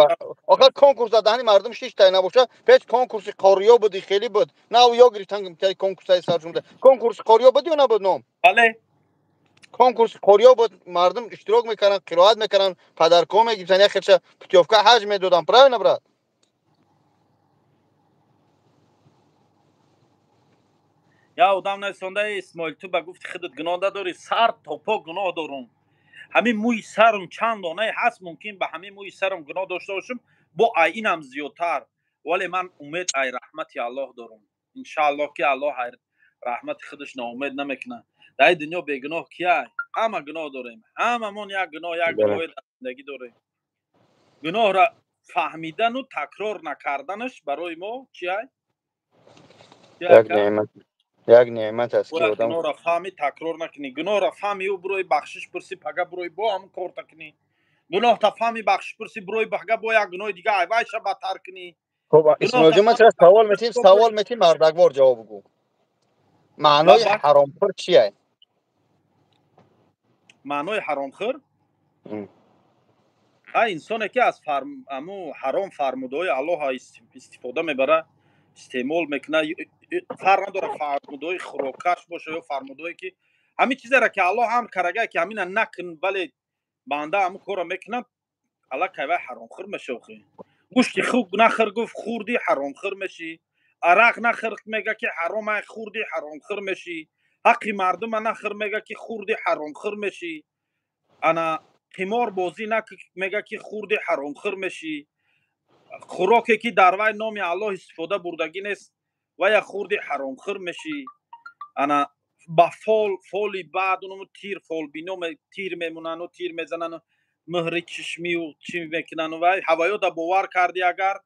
охир конкурс дар даҳани мардум шиштай набоша. Пеш конкурси қориё буди, хеле буд, нав ё гирифтан конкурсаи саршумда. Конкурси қориё буд ё набуд ном? Бале, конкурси қориё буд, мардум иштирок мекарданд, қироат мекарданд, подарка мегирифтанд, як хелша путёвка ҳаҷ медоданд. Правильно, брат? Я одам нависонда: «Исмоил, ту ба гуфти худат гуноҳ надорӣ». Сар то по гуноҳ дорум. Ҳамин мӯи сарум чанд донае ҳаст, мумкин ба ҳамин мӯи сарам гуноҳ дошта бошам, бо ай инам зиёдтар. Вале ман умед ай раҳмати Аллоҳ дорум. Иншааллоҳ, ки Аллоҳ ай раҳмати худаш ноумед намекунад. Дар ин дунё бегуноҳ кияй? Ҳама гуноҳ дорем, ҳамамон як гуноҳ, як гуноҳе дар зиндагӣ дорем. Гуноҳра фаҳмидану такрор накарданаш барои мо чиай? Як неъмат, як неъмат аст, ки одам гуноҳро фаҳми, такрор накунӣ. Гуноҳро фаҳми, ӯ бурои бахшиш пурсӣ, пага бурои бо ҳамн корта кунӣ. Гуноҳта фаҳми, бахшиш пурсӣ, бурои пага бо як гуноҳи дига айвайша бадтар кунӣ. Хуб, Исмоилҷон, ман чара савол метим, савол метим, мардаквор ҷавоб гӯ. Маънои ҳаромхӯр чия? Маънои ҳаромхӯр? А инсоне ки аз аму ҳаром фармудаҳои Аллоҳ истифода мебара, истеъмол мекунад. Фарқ надорад, фармудаҳои хӯрокаш боша ё фармудаҳое ки ҳамин чизеро ки Аллоҳ амр карага, ки ҳамина накун, вале банда ҳамун корро мекунад, аллакай вай ҳаромхӯр меша. Охи, гӯшти хук нахӯр гуфт, хӯрдӣ, ҳаромхӯр мешӣ. Арақ нахӯр мега, ки ҳаром ай, хӯрдӣ, ҳаромхӯр мешӣ. Ҳаққи мардума нахӯр мега, ки хӯрдӣ, ҳаромхӯр мешӣ. Ана қимор бозӣ мега, ки хӯрдӣ, ҳаромхӯр мешӣ. Хӯроке ки дар вай номи Аллоҳ истифода бурдагӣ нест, вая хӯрди, ҳаромхӯр мешӣ. Ана ба фол, фоли баъд, уному тир, фолбино тир мемонану тир мезанану муҳри чишмию чӣ мекунану вай ҳаваёда бовар кардӣ, агар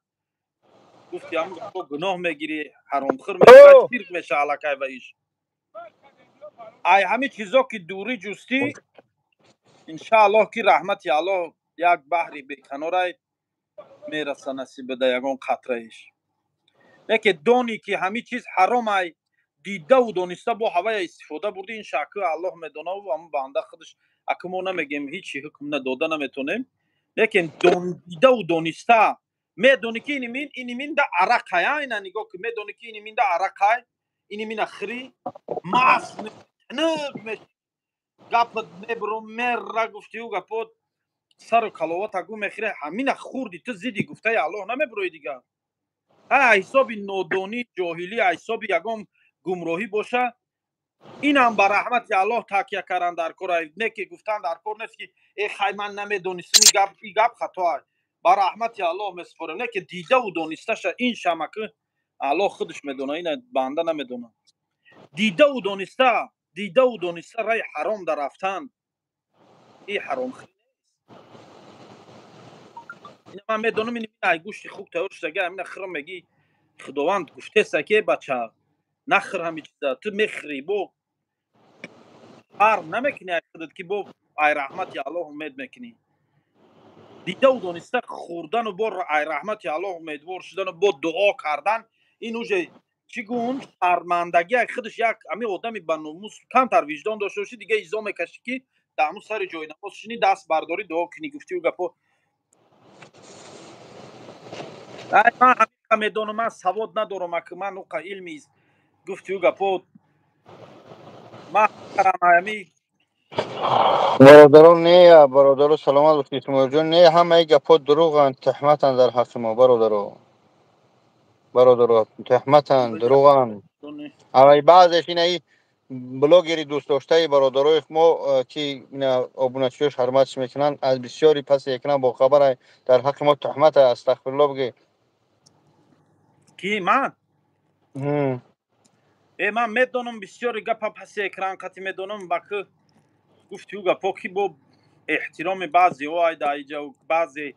гуфти, ҳамн гуноҳ мегирӣ, ҳаромхӯр мешӣ, ширк меша аллакай. Ва иш ай ҳамин чизо ки дурӣ ҷустӣ, иншааллоҳ, ки раҳмати Аллоҳ як баҳри беканорай мераса, насибада ягон қатраиш. Лекин дони ки ҳамин чиз ҳаром ай, дидаву дониста бо ҳавая истифода бурдӣ, ин шаку Аллоҳ медонаву ҳамн банда худаш. Аку мо намегем, ҳичи ҳукм дода наметонем, лекин дидаву дониста медонӣ, ки инимин, инимин да арақай, ина нигоҳ ки, медонӣ, ки инимин да арақай, инимина хӯрӣ, маст меши, гапат мебуру мера, гуфтиу гапот сару каловата гу мехӯре, ҳамина хӯрди, ту зидди гуфтаи Аллоҳ намебурои дигар. Ҳа, ҳисоби нодонӣ, ҷоҳилӣ, ҳисоби ягон гумроҳӣ боша, инам ба раҳмати Аллоҳ такя кардан дар кор, не ки гуфтан дар кор нест, ки э хай, ман намедонистам. Гап, и гап хато. Ба раҳмати Аллоҳ месупорем, не ки дидаву донисташа ин шамаки Аллоҳ худаш медона, ина банда намедона. Дидаву дониста, дидаву дониста раи ҳаром дар рафтан, и ҳаром. Ина ман медонам, ин ай гӯшти хук тайёр шудага, ҳамина хӯрам, мегӣ, Худованд гуфтеста, ки бача, нахӯр ҳамин чиза, ту мехӯрӣ, бо шарм намекунӣ ай худат, ки бо ай раҳмати Аллоҳ умед мекунӣ. Дидаву дониста хӯрдану бо ай раҳмати Аллоҳ умедвор шудану бо дуо кардан, ин уже чӣ гун шармандагӣ худаш. Як ҳамин одами ба номус, камтар виҷдон дошта бошӣ, дига изо мекашӣ, ки дар ҳамун сари ҷои намоз шинӣ, даст бардорӣ, дуо кунӣ, гуфтиу гапо. Ман ҳамиқа медонам, ман савод надорам, аки ман уқа илми, гуфтиу гапо, ман ҳами. Бародарон, не, бародаро, саломат бошед. Исмоилҷон, не, ҳамаи гапҳо дурӯғанд, туҳматанд дар ҳаққи мо. Бародаро, бародаро, туҳматанд, дурӯғанд. Ай баъзеш инаи блогери дӯстдоштаи бародарои мо, ки ина обуначиёш ҳурматш мекунанд, аз бисёри паси экран бохабар, дар ҳаққи мо туҳмат. Астағфирулло бигӯ. Ки, ман? Э, ман медонам, бисёри гапа паси экран қати медонам. Ба ки гуфтиу гапо, ки бо эҳтироми баъзеҳо ай дар иҷа баъзе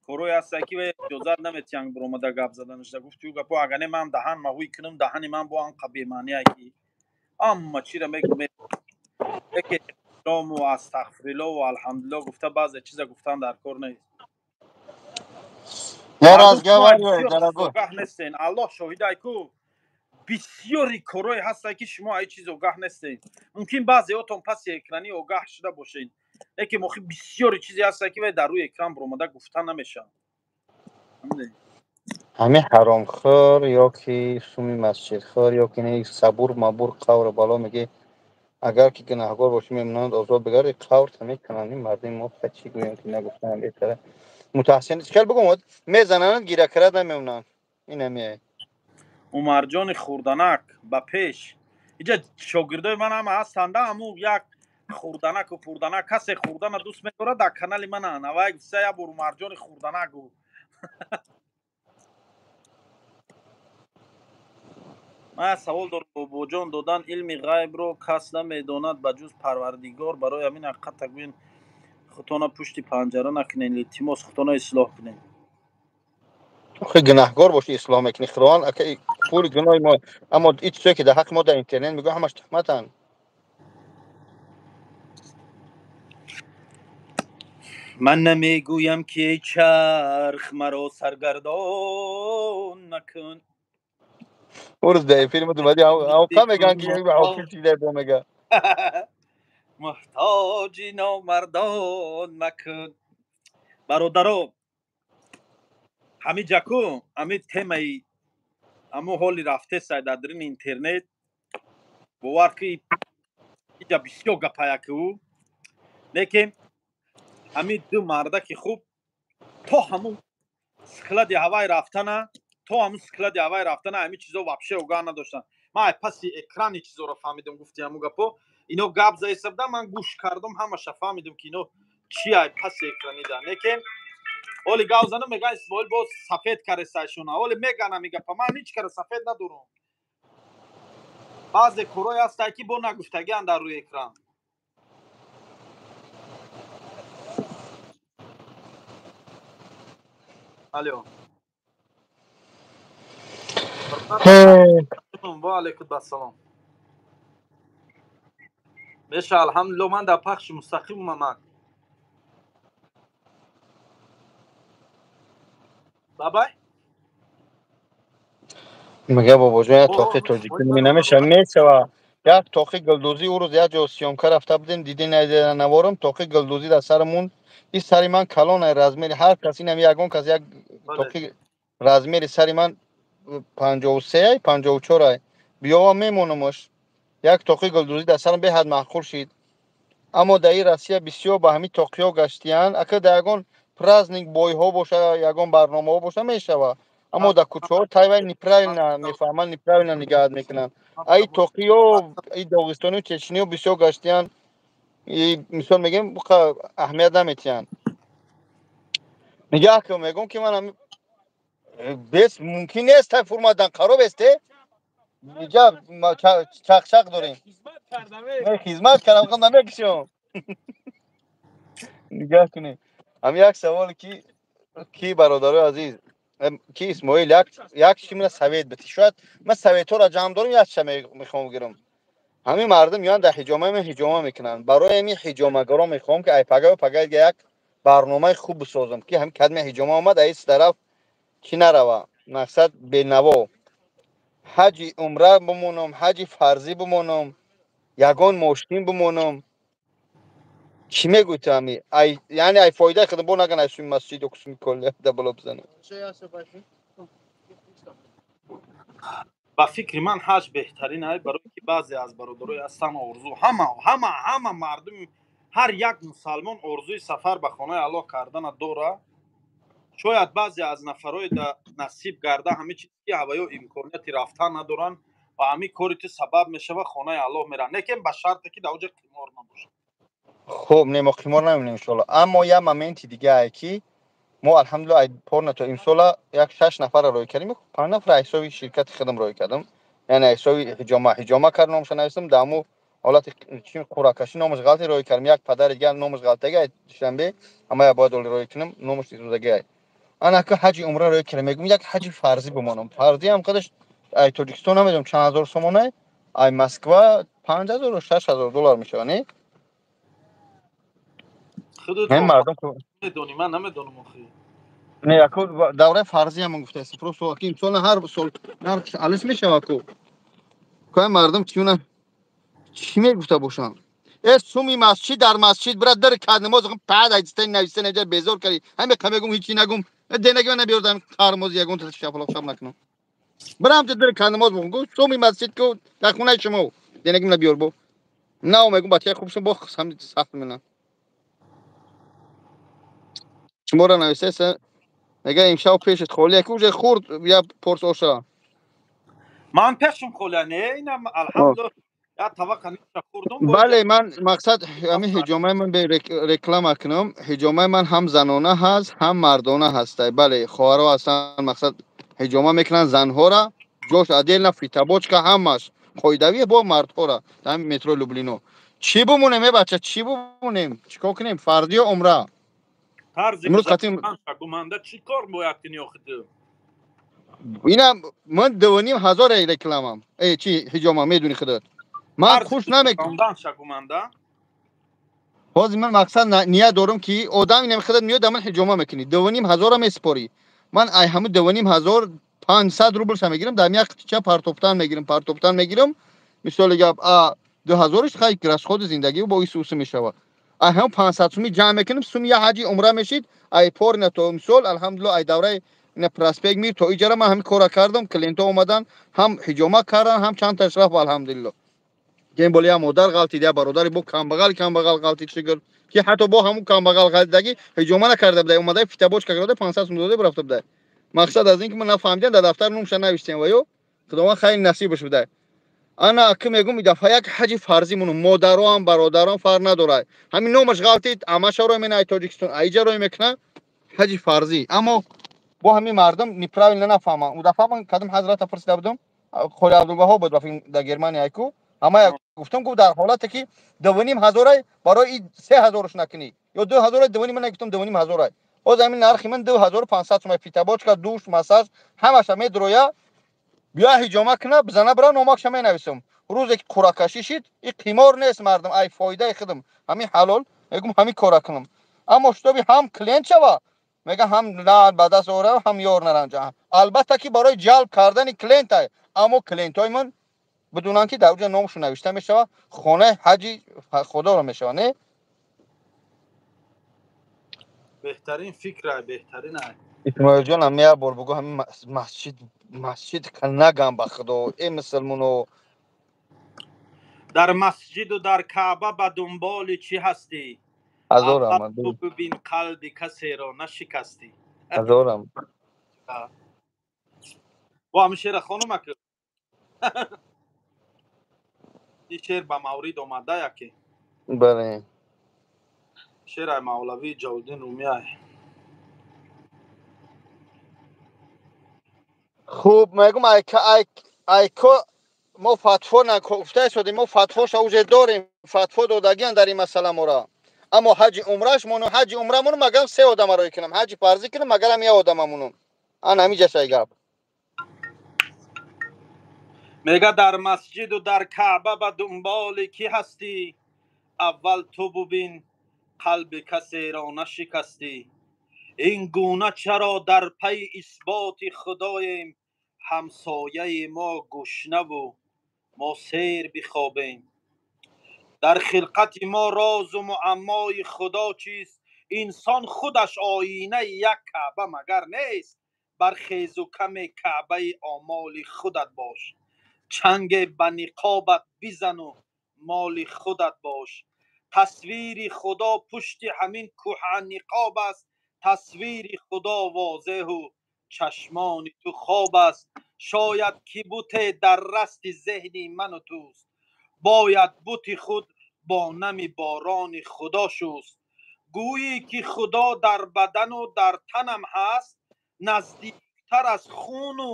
корое ҳаста, ки иҷозат наметиҳанд биромада гап заданашда, гуфтиу гапо. Агар не, ман даҳан маҳӯй кунам, даҳани ман бо анқа бемаъния, ки амма чира мегум. Эҳтирому астағфириллову алҳамдулилло гуфта, баъзе чиза гуфтан дар кор нест. Нестен, Аллоҳ шоҳидай ку. Бисёри корое ҳастанд, ки шумо ай чиз огаҳ нестед. Мумкин баъзеотон паси экранӣ огаҳ шуда бошед, лекин охи бисёри чизе ҳастанд, ки вай дар рӯи экран баромада гуфта намешавад. Ҳамин ҳаромхӯр ё ки суми масҷидхӯр ё ки не сабур мабур қавр бало меги, агар ки гунаҳгор бошӣ, мемонанд озод бигарди, қавр мекунанд. Ин мардуми мо чӣ гӯем, ки нагуфтаам беҳтара. Мутаассиф хел бигӯм, мезананд, гиракарад намемонанд. Инамия. Умарҷони хурданак ба пеш. Иҷа шогирдои ман ҳама ҳастанда, ҳаму як хурданаку пурданак. Касе хурдана дӯст медорад, дар канали манан. Авай гуфта, як бор Умарҷони хурданак гу. Ман савол дорам, бобоҷон. Додан илми ғайбро кас намедонад ба ҷуз Парвардигор. Барои ҳамин ҳақиқата гӯен, худтона пушти панҷара накунед, илтимос, худтона ислоҳ кунед. Охи, гунаҳгор бошӣ, ислоҳ мекунӣ. Худованд ака пули гуноҳи мо, аммо ин чизое ки дар ҳаққи мо дар интернет мегӯяд, ҳамаш туҳматанд. Ман намегӯям, ки эй чарх, маро саргардон накун. Урӯз дар эфири мо думади ҳавқа мегӯянд, ки ҳофиз чизе бо мега. Муҳтоҷи номардон макун. Бародаро, ҳами ҷаку ҳами темаи ҳамо ҳоли рафтесай дар дарини интернет, бовар ки иҷа бисёр гапаяку, лекин ҳамин ду мардаки хуб то ҳамун склади ҳавай рафтана, то ҳамун склади ҳавай рафтана ҳамин чизо вообще огаҳ надоштанд. Ман ай паси экрани чизоро фаҳмидам. Гуфти ҳамун гапо, ино гап заиста будам, ман гӯш кардам, ҳамаша фаҳмидам, ки ино чи ай паси экранида. Лекин оли гап занам, меган, Исмоил боз сафед каресайшона. Оли меган ҳами гапа, ман ҳеҷ кара сафед надорам. Баъзе корое ҳастанд, ки бо нагуфтагиан дар рӯи экран. Алё, ва алайкум ассалом. Меша, алҳамдулилло, ман дар пахши мустақим омамад. Бабай. Мега, бобоҷон, як тоқи тоҷикӣ намеша, мешава. Як тоқи гулдӯзӣ. Ӯ рӯз як ҷо съёмка рафта будем, диди наворам, тоқи гулдӯзӣ дар сарамон. Ин сари ман калон, размери ҳар кас инам ягон кас як тоқи размери сари ман 53, 54 биёва, мемонамаш. Як тоқи гулдӯзӣ дар сарам беҳад маъқул шид. Аммо дар ин Россия бисёр ба ҳамин тоқиҳо гаштиянд. Ака, дар ягон праздник бойҳо боша, ягон барномаҳо боша, мешава, аммо дар кӯчаҳо тайвай неправильно мефаҳманд, неправильно нигаҳат мекунанд. Ай тоқиё и доғистонию чечниё бисёр гаштиянд. Мисол мегӯем, аҳамият наметиҳанд. Нигаҳ кун, мегӯм, ки ман бес мумкин нест, тай фурмадан қароб есте. Иҷа чақчақ дорем, хизмат кардам, намекушам. Нигаҳ кунед, ҳам як саволе ки бародарои азиз, ки Исмоил, як чи мена совет бити. Шояд ман советҳоро ҷамъ дорам, якча мехоҳам гирам. Ҳамин мардум меоянд, дар ҳиҷома ҳиҷома мекунанд. Барои ҳамин ҳиҷомагаро мехоҳам, ки ай пага пага як барномаи хуб бисозам, ки ҳамин кадме ҳиҷома омад, аис тараф чӣ нарава, мақсад бенаво. Ҳаҷи умра бимонам, ҳаҷи фарзӣ бимонам, ягон мошин бимонам. Чӣ мегӯй ту? Ами яъне ай фоидаи худам бо наган, ай суми масҷид ё суми колля да боло бизанам. Ба фикри ман, ҳаҷ беҳтарин ай, барое ки баъзе аз бародарои ҳастан орзу, ҳама ҳама ҳама мардум, ҳар як мусалмон орзуи сафар ба хонаи Аллоҳ кардана дора. Шояд баъзе аз нафарои да насиб гарда ҳамин чиз, ки ҳаваё имконияти рафтан надоранд, ва ҳамин кори ту сабаб мешава, хонаи Аллоҳ мераванд, лекин ба шарте ки дар оҷа қимор набошад. Хуб, не, мо қимор намебинем, иншоалло. Аммо як моменти дигае, ки мо, алҳамдулилла, ай порна то имсола як шаш нафарро рӯй кардем, панҷ нафар ҳисоби ширкати худам рӯй кардам, яъне ҳисоби ҳиҷома ҳиҷома кард, номаша навистам. Дар ҳамун ҳолати чи қуръакашӣ номаш ғалати рӯй кардам. Як падари дигар номаш ғалтаги, Душанбе, ҳамая бояд оли рӯй кунам, номаш изудагиай. Ана ка ҳаҷи умра рӯй кардам, мегӯм, як ҳаҷи фарзӣ бимонам. Фарзӣ ҳам қадаш ай Тоҷикистон намедонам чанд ҳазор сомонай, ай Москва 5000, 6000 доллар мешава, не? Мардум медонӣ, ман намедонам охи. Не, яко давраи фарзӣ ҳамон гуфтааст, просто ки имсол ҳар сол нарх алиш мешава ку. Кай мардум чиуна чӣ мегуфта бошанд? Э суми масҷид дар масҷид бира дар кад намоз пад айстен навистен эҷа безор кари. Ҳаме қа мегум ҳичи нагум. Денаги ман набиёрдам қармоз ягон та шафалоқ шаб накунам. Бирам дар кад намоз бухун. Гу суми масҷид ку дар хонаи шумо. Денаги ман набиёр бо. На мегум бачаи хуб шум бо ҳам сахт мена. Шуморо нависеса мега имшаб пешат холия ку уже хурд я порс оша. Ман пешам холия не, инам алҳамдулиллоҳ я таваққа ниша хурдум. Бале, ман мақсад ҳамин ҳиҷомаи ман бе реклама кунам. Ҳиҷомаи ман ҳам занона ҳаст, ҳам мардона ҳастай. Бале, хоҳаро ҳастанд, мақсад ҳиҷома мекунанд занҳора, ҷош отдельно, фитобочка ҳамаш. Қоидавӣ бо мардҳора дар метро Люблино. Чӣ бумонем, э бача, чӣ бумонем? Чӣ кор кунем? Фардиё умра? Тарзи Имрӯз қатим гуманда чӣ кор бояд кунӣ охи ту? Инам ман 2500 рекламам. Э чи ҳиҷома медуни худат. Ман хуш намекунам. Шагуманда? Ҳозир ман мақсад ният дорам ки одам инам худат меояд ман ҳиҷома мекунӣ. 2500 месупорӣ. Ман ай ҳамун 2500 500 рублша мегирам, дар як қитча партофтан мегирам, партофтан мегирам. Мисоли гап, а 2000-ш хай расходи зиндагӣ бо ису усу мешавад. Ай ҳам 500 суми ҷамъ мекунем, суми я ҳаҷи умра мешид, ай порна то мисол, алҳамдулиллоҳ, ай давраи ина проспект Мир то иҷара ман ҳамин кора кардам, клиентҳо омадан, ҳам ҳиҷома кардан, ҳам чанд таш рафт, алҳамдулиллоҳ. Кен боли я модар ғалтид, я бародари бо камбағал камбағал ғалтид шукр, ки ҳатто бо ҳамун камбағал ғалтидагӣ ҳиҷома накарда будай, омада фитобочка карда 500 сум дода рафта будай. Мақсад аз ин ки ман нафаҳмидам, дар дафтар номша навиштем ва ё Худованд хайр насибаш будай. Ана аки мегум дафъа як ҳаҷи фарзӣ мунум, модароам бародарон фарқ надорад. Ҳамин номаш ғалтид, амаша рой мена ай Тоҷикистон, аиҷа рой мекуна ҳаҷи фарзӣ. Аммо бо ҳамин мардум неправильно нафаҳманд. У дафъа ман кадом ҳазрата пурсида будам, Холи Абдулваҳоб буд дар Германия ку, ҳама гуфтам, гуфт дар ҳолате ки 2500 барои 3000-ш накунӣ ё 2000 дувним, ман гуфтам 2500. Ҳозир ҳамин нархи ман 2500 сум, фитобочка, душ, массаж ҳамаша медроя. Биё ҳиҷома куна, бизана бира номакша менависам. Рӯзе ки қуракашӣ шид, и қимор нест мардум, ай фоидаи худам ҳамин ҳалол мегум ҳамин кора кунам. Аммо шутоби ҳам клиент шава, мега ҳам лаън ба даст ора, ҳам ёр наранҷа. Албатта ки барои ҷалб кардани клиентай, аммо клиентҳои ман бидунанд ки дар уҷа номашон навишта мешавад, хонаи ҳаҷи худоро мешавад, не? Беҳтарин фикр, беҳтарин. Исмоилҷон, ҳам як бор бугӯ ҳамин масҷид, масҷид нагам ба худо, э мусулмоно. Дар масҷиду дар Каъба ба дунболи чӣ ҳастӣ? Ҳазор раҳмат. Бибин қалби касеро нашикастӣ. Ҳазор раҳмат. Бо ҳамин шеъра хонум ака. Ин шеър ба маврид омада яке. Бале. Шеъри Мавлавӣ Ҷалолиддин Румиай. Хуб, мегум айко мо фатво гуфта истодем, мо фатвоша уже дорем, фатво додагиан дар ин масъала мора. Аммо ҳаҷи умраш мону ҳаҷи умра мону магам се одама рой кунам, ҳаҷи фарзӣ кунам, магарам як одама монум. Ан ҳамин ҷашай гап. Мега дар масҷиду дар Каъба ба дунболи кӣ ҳастӣ? Аввал ту бубин қалби касеро нашикастӣ. Ин гуна чаро дар пайи исботи худоем, ҳамсояи мо гушнаву мо сер бихобем? Дар хилқати мо розу муаммои худо чист? Инсон худаш оинаи як Каъба магар нест? Бархезу каме Каъбаи омоли худат бош, чанге ба ниқобат бизану моли худат бош. Тасвири худо пушти ҳамин кӯҳаниқоб аст, тасвири худо возеҳу чашмони ту хоб аст. Шояд ки буте дар расти зеҳни ману туст, бояд бути худ бо нами борони худо шуст. Гӯӣ ки худо дар бадану дар танам ҳаст, наздиктар аз хуну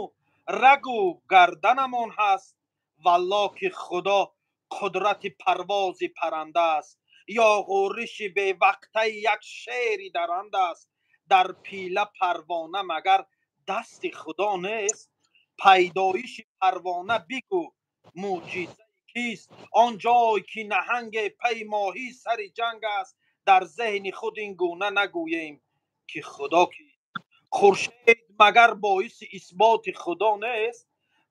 рагу гарданамон ҳаст. Валло ки худо қудрати парвози паранда аст, ё ғӯриши бевақтаи як шери даранда аст. Дар пила парвона магар дасти худо нест? Пайдоиши парвона бигӯ мӯъҷизаи кист? Он ҷой ки наҳанге пай моҳӣ сари ҷанг аст, дар зеҳни худ ин гуна нагӯем ки худо кист. Хуршед магар боиси исботи худо нест?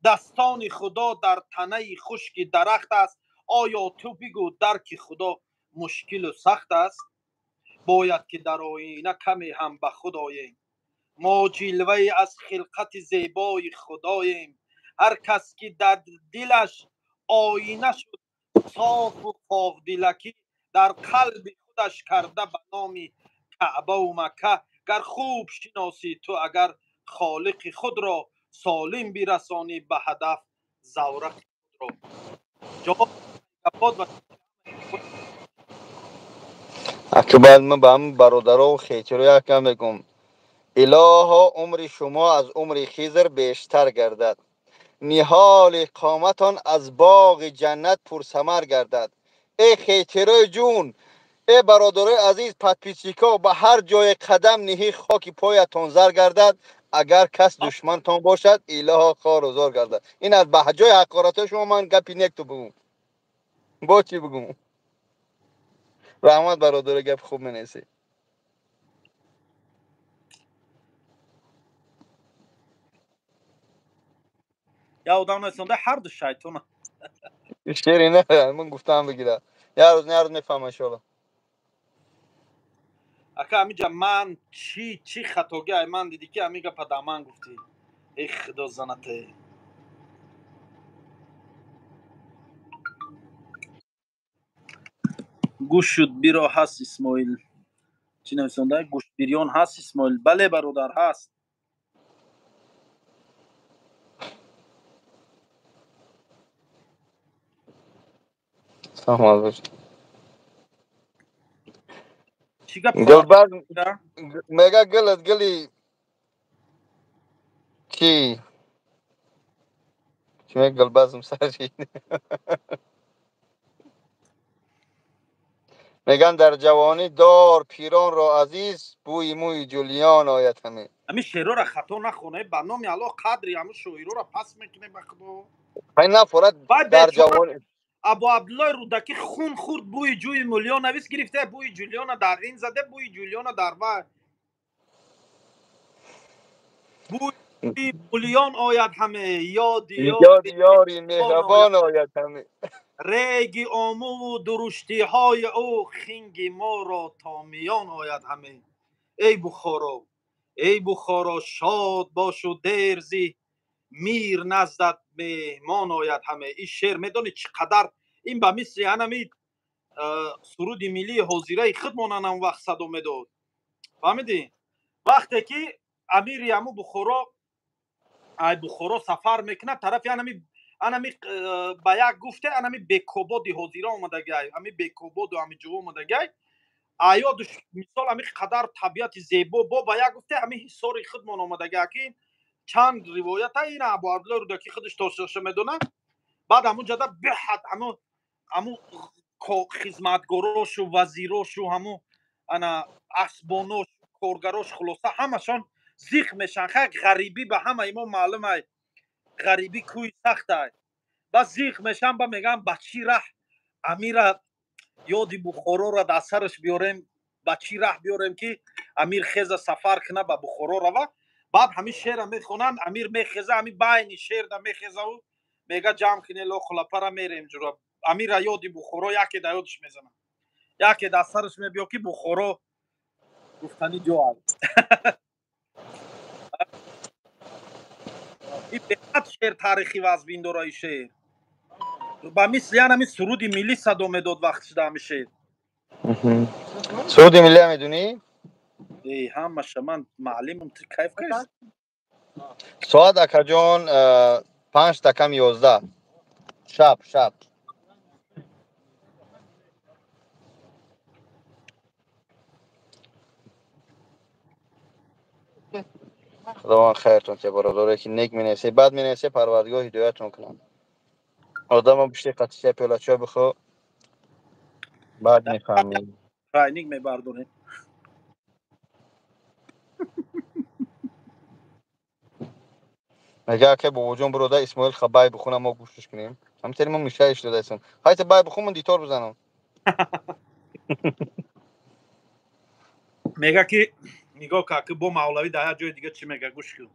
Дастони Худо дар танаи хушки дарахт аст. Оё ту бигӯ дарки Худо мушкилу сахт аст? Бояд ки дар оина каме ҳам ба худ оем. Мо ҷилвае аз хилқати зебои Худоем. Ҳар кас ки дар дилаш оина шуд софу поқдилакӣ, дар қалби худаш карда ба номи Каъбаву Макка. Гар хуб шиносӣ ту агар Холиқи худро, солим бирасонӣ ба ҳадаф заврақи худро. Ҷавоб ва Акбар, ман ба ҳам бародаро хечиро якам мегӯм: илоҳо, умри шумо аз умри Хизр бештар гардад, ниҳоли қоматон аз боғи ҷаннат пурсамар гардад. Э хечирои ҷун, э бародарои азиз, подписчик о, ба ҳар ҷое қадам ниҳӣ, хоки поятон зар гардад. Агар кас душмантон бошад, илоҳо, хору зор гардад. Ин аз ба ҷои ҳақоратҳои шумо ман гапи некту бигӯм, бо чӣ бигӯм? Раҳмат, бародаро, гапи хуб менависӣ. Я одам нависонда ҳарду шайтона. Шери не, ман гуфтам бигира. Як рӯз, як рӯз мефаҳмам, иншоалло. Ака, амиҷа ман чӣ хатогӣ ай ман дидӣ, ки ами гапа да ман гуфтӣ? Эй худо занате. Гӯшут биро ҳаст, Исмоил. Чӣ нависонда? Гӯштбирён ҳаст, Исмоил? Бале, бародар, ҳаст. Саломат бош. Чӣ гап? Гулбар мега гулат гули чӣ чӣ мега, гулбазм сар. Меган дар ҷавонӣ дор пиронро азиз, бӯи мӯи ҷулиён ояд ҳаме. Ами шеърора хато нахоне, ба номи Аллоҳ, қадри ҳамун шоироро пас мекунем, ба худо. Ҳай нафорад дар ҷавонӣ. Абу Абдуллои Рӯдакӣ хун хӯрд, бӯи ҷӯи мулён навис гирифта, бӯи ҷулиёна дар ин зада, бӯи ҷулиёна дар вай. Бӯи мулён ояд ҳаме ёди ёди ёри меҳрабон ояд ҳаме. Реги омуву дуруштиҳои ӯ хинги моро то миён ояд ҳаме. Эй Бухоро, эй Бухоро, шод бошу дерзи, мир наздат меҳмон ояд ҳаме. Ин шеър медонӣ чӣ қадар ин ба мисли анами суруди миллии ҳозираи худмонан он вақт садо медод, фаҳмидӣ? Вақте ки амири ҳаму Бухоро ай Бухоро сафар мекунад тарафи анами ба як гуфте анами Бекободи ҳозира омадагай, ами Бекободу ами ҷо омадагай, аёдуш мисол ами қадар табиати зебо, бо ба як гуфте ами ҳисори худмон омадагай, ки чанд ривоята ина Абу Абдулло Рӯдакӣ худаш тошаша медонад. Баъд ҳамун ҷада беҳад ҳамун хизматгорошу вазирошу ҳамун ана асбонош, коргарош, хулоса ҳамашон зиқ мешан. Хай, ғарибӣ ба ҳамаи мо маълум ай, ғарибӣ кӯи сахтай. Ба зиқ мешан, ба мегӯям, ба чӣ раҳ амира ёди Бухороро дар сараш биёрем, ба чӣ раҳ биёрем, ки амир хеза сафар куна, ба Бухоро рава? Баъд ҳамин шеъра мехонанд, амир мехеза, ҳамин байни шеърда мехезаву мега: «Ҷамъ кине лохулапара, мерем ҷура». Амира ёди Бухоро яке дар ёдаш мезанад, яке дар сараш мебиё, ки Бухоро гуфтани ҷо аст. Ин беҳад шеър таърихӣ вазбин дора. Ин шеър ба мисли ян ҳамин суруди миллӣ садо медод вақт шуда ҳамин шеър. Суруди миллия медунӣ? Эй, ҳамаша ман маълимум, ту кайф кардӣ. Соат, акаҷон, 10:55 шаб. Худованд хайртон тия, бародаре ки нек менависе, бад менависе, Парвардигор ҳидоятон кунад. Одамам пишти қатисия пиёла чой бихӯ, баъд мефаҳмӣ. Райник мебардорем. Мега ака бобоҷон, биродар Исмоил хабай бихунам, мо гӯшш кунем. Ҳамтари мо мишаиш додаистам. Ҳайта бай бихун, ман дитор бизанам. Мега ки нигоҳ кар, ки бо мавлавӣ дар як ҷои дига чӣ мега, гӯш кун.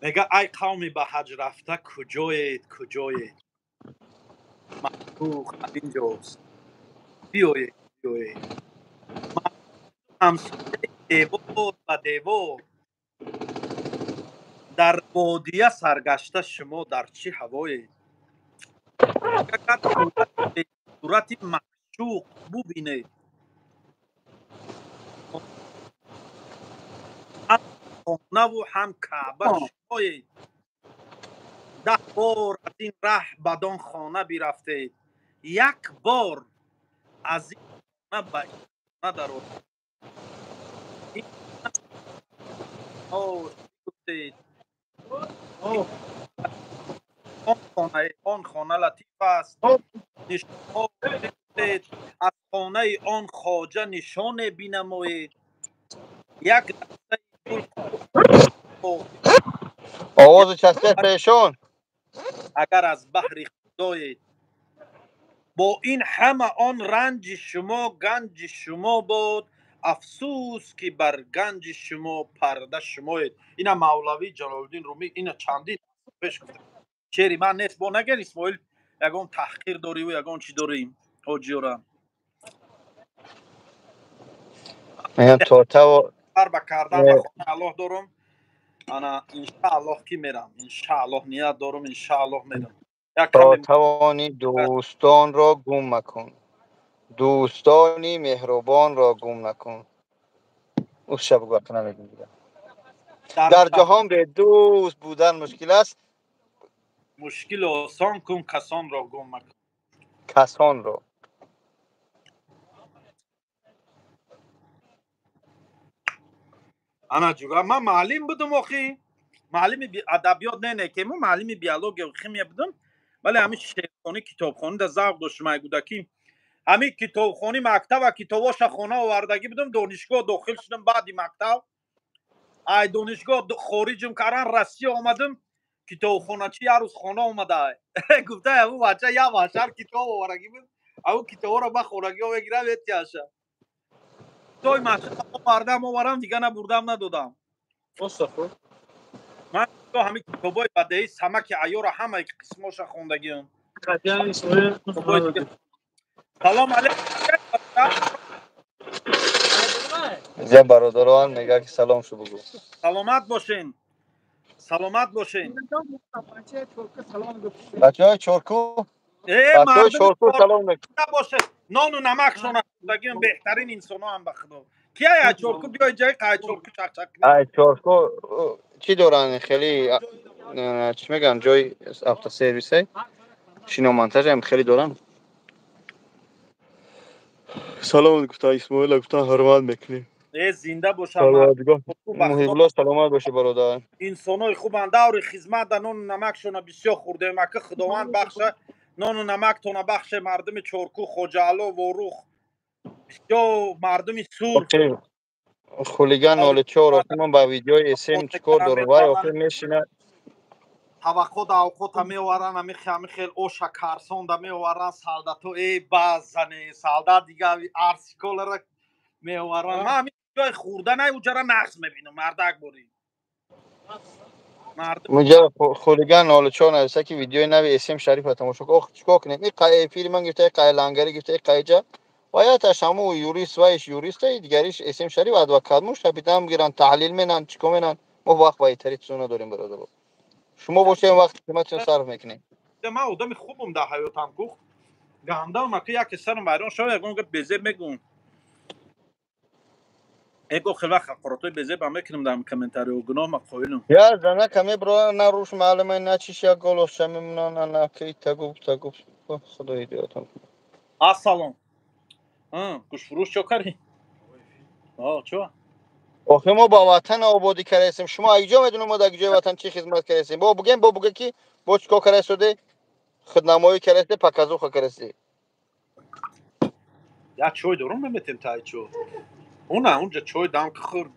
Мега ай қавми ба ҳаҷ рафта куҷоед, куҷоед? Маъшуқ инҷост, биёед, биёед. Ҳамсояи девор ба девор, дар бодия саргашта шумо дар чӣ ҳавоед? Сурати маъшуқ бубинед, ҳам хонаву ҳам каъба шумоед. 10 бор аз ин раҳ бадон хона бирафтед, як бор аз ин хона ба ин хона дароед. Он хона латиф аст, аз хонаи он хоҷа нишоне бинамоед. Як дастаи гул овози часте пешон агар аз баҳри худоед. Бо ин ҳама он ранҷи шумо ганҷи шумо буд, афсӯс ки бар ганҷи шумо парда шумоед. Ина Мавлавӣ Ҷалолиддин Румӣ ина чандин пеш гуфта. Шеъри ман нест, бо нагар Исмоил ягон таҳқир дорӣ ва ягон чӣ дорӣ ҳоҷиёра. Мегам тортаво ба кардан ба хонаи Аллоҳ дорум. Ана иншааллоҳ ки мерам, иншааллоҳ ният дорум, иншааллоҳ мерам. То тавони дӯстонро гум макун, дӯстони меҳрубонро гум накун. Уша бугу акна мегум дигар. Дар ҷаҳон бе дӯст будан мушкил аст. Мушкил осон кун, касонро гум макун. Касонро. Ана ҷура, ман муаллим будум охи. Муаллими адабиёт не, ки ман муаллими биология ва химия будум, вале ҳамин шеърхонӣ, китобхонӣ да завқ доштум ай кӯдакӣ. Ҳамин китобхонӣ мактаба китобоша хона овардагӣ будум, донишгоҳ дохил шудам баъди мактаб. Ай донишгоҳ хориҷум кардан Россия омадам, китобхоначи як рӯз хона омада. Гуфта ҳамун бача як вашар китоб овардагӣ буд, ҳамун китобҳоро ба хонагиҳо мегирам этиаша. Той машина овардам, оварам, дига набурдам, надодам. Ман ҳамин китобҳои бадеӣ Самаки Айёра ҳамаи қисмоша хондагиам. Салом алейкум. Ҷа бародарон мега ки салом шу бугу. Саломат бошен. Саломат бошен. Бачаҳои Чорку. Бачаҳои Чорку салом бошед. Нону намакшона хондагиам, беҳтарин инсоноам ба худо. Ки ай Чорку биёй ҷои қай Чорку чақчақ. Ай Чорку чӣ доранд хеле чӣ мегӯянд ҷои автосервисе шиномонтаж ҳам хеле доранд. Салом гуфта Исмоил гуфта ҳурмат мекунем. Зинда бошам. Муҳибулло саломат бошӣ бародар. Инсонои хубанд, даври хизмат да нону намакшона бисёр хӯрдем. Ака Худованд бахша, нону намактона бахше мардуми Чорку, Хоҷаало, Ворух, бисёр мардуми сур. Хулиган 04 охир ман ба видеои СМ чикор дорам? Вай охир мешина таваққо да авқота меоваранд, ами хел оша карсонда меоваранд, солдато эй базане солдат дига арсиколара меоваранд. Ман ҳамин ҷои хӯрданай уҷара нақс мебинам, мардак борӣ. Муҷа хулиган 04 нависа ки видеои нави СМ Шарифа тамошо кун. Ох чикор кунем? Ин қай эфири ман гирифта, қай лангари гирифта, қайҷа. Ваяташ ҳаму юрист, вайш юриста, дигариш СМ Шариф адвокат муш капитан гиранд, таҳлил менанд, чикор менанд. Мо вақт ба итари чизо надорем бародаро. Шумо бошем вақт қиматшон сарф мекунем. Ман одами хубам дар ҳаётам кух. Гандам ака яке сарам вайрон шава, ягон гап безеб мегӯм. Эго хел вақт ҳақоротҳои безебам мекунам дар комментариҳо, гуноҳ ма қоилам. Я зана каме бро на руш маълума, на чиш як голос мемона, на на ки тагуб тагуб. Худо ҳидоятам. Ассалом. Гӯшфурӯш чо кардӣ? Чо? Охе мо ба ватан ободӣ кардастем. Шумо агиҷо медонед мо дар ҷои ватан чӣ хизмат кардастем? Бо бугем, бо буге ки бо чикор кардастуде? Худнамоӣ кардасте, показуха кардасте. Я чой дорум меметем тай чо. Она унҷа чой дам ки хӯр.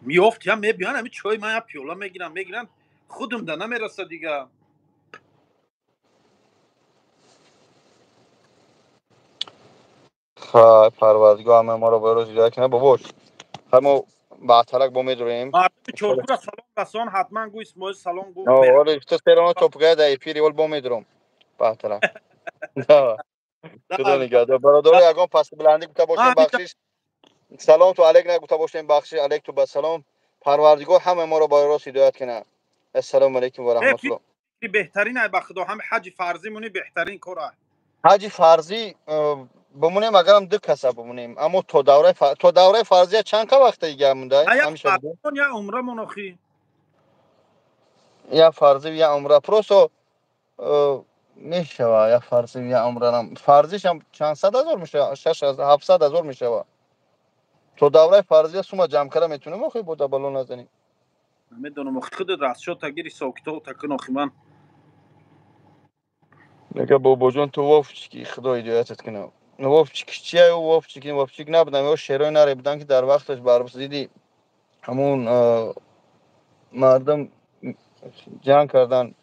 Миёфт я мебиён ами чой ман я пиёла мегирам, мегирам. Худум да намераса дига. Хай Парвардигор ҳама моро ба рӯз ҳидоят кунад. Бобош, ҳамо баъдтарак бо медурем. Мардуми Чоркура салом Расон ҳатман гӯ Исмоил салом гӯ. Оре, ту серано топгая дар эфири ол бо медурам. Баҳтара. Худо нигаҳдор. Бародаро, ягон пасти баландӣ гуфта бошем, бахшиш. Салом ту алейк нагуфта бошем, бахшиш. Алейк ту ба салом. Парвардигор ҳамаи моро ба рост ҳидоят кунад. Ассалому алайкум ва раҳматуллоҳ. Беҳтарин ай ба худо, ҳам ҳаҷи фарзӣ муни беҳтарин кор ай. Ҳаҷи фарзӣ бимонем, агарам ду каса бимонем, аммо то давраи фарзия чанд ка вақта дига монда? Я умра монохи. Я фарзӣ, я умра. Просто мешава, я фарзӣ, я умрарам. Фарзишам чанд сад ҳазор мешава, 600-700 ҳазор мешава. То давраи фарзия сума ҷамъ карда метавонем, охи бо дабало назанем. Намедонам, охи худат расчёта гири ҳисоб-китоб такун, охи ман. Мега бобоҷон, ту вовчики, худо ҳидоятат кунад. Вовчик чия? Вовчик, вовчик набудам, ё шерои наре будам, ки дар вақташ бар зидди ҳамун мардум ҷанг кардан.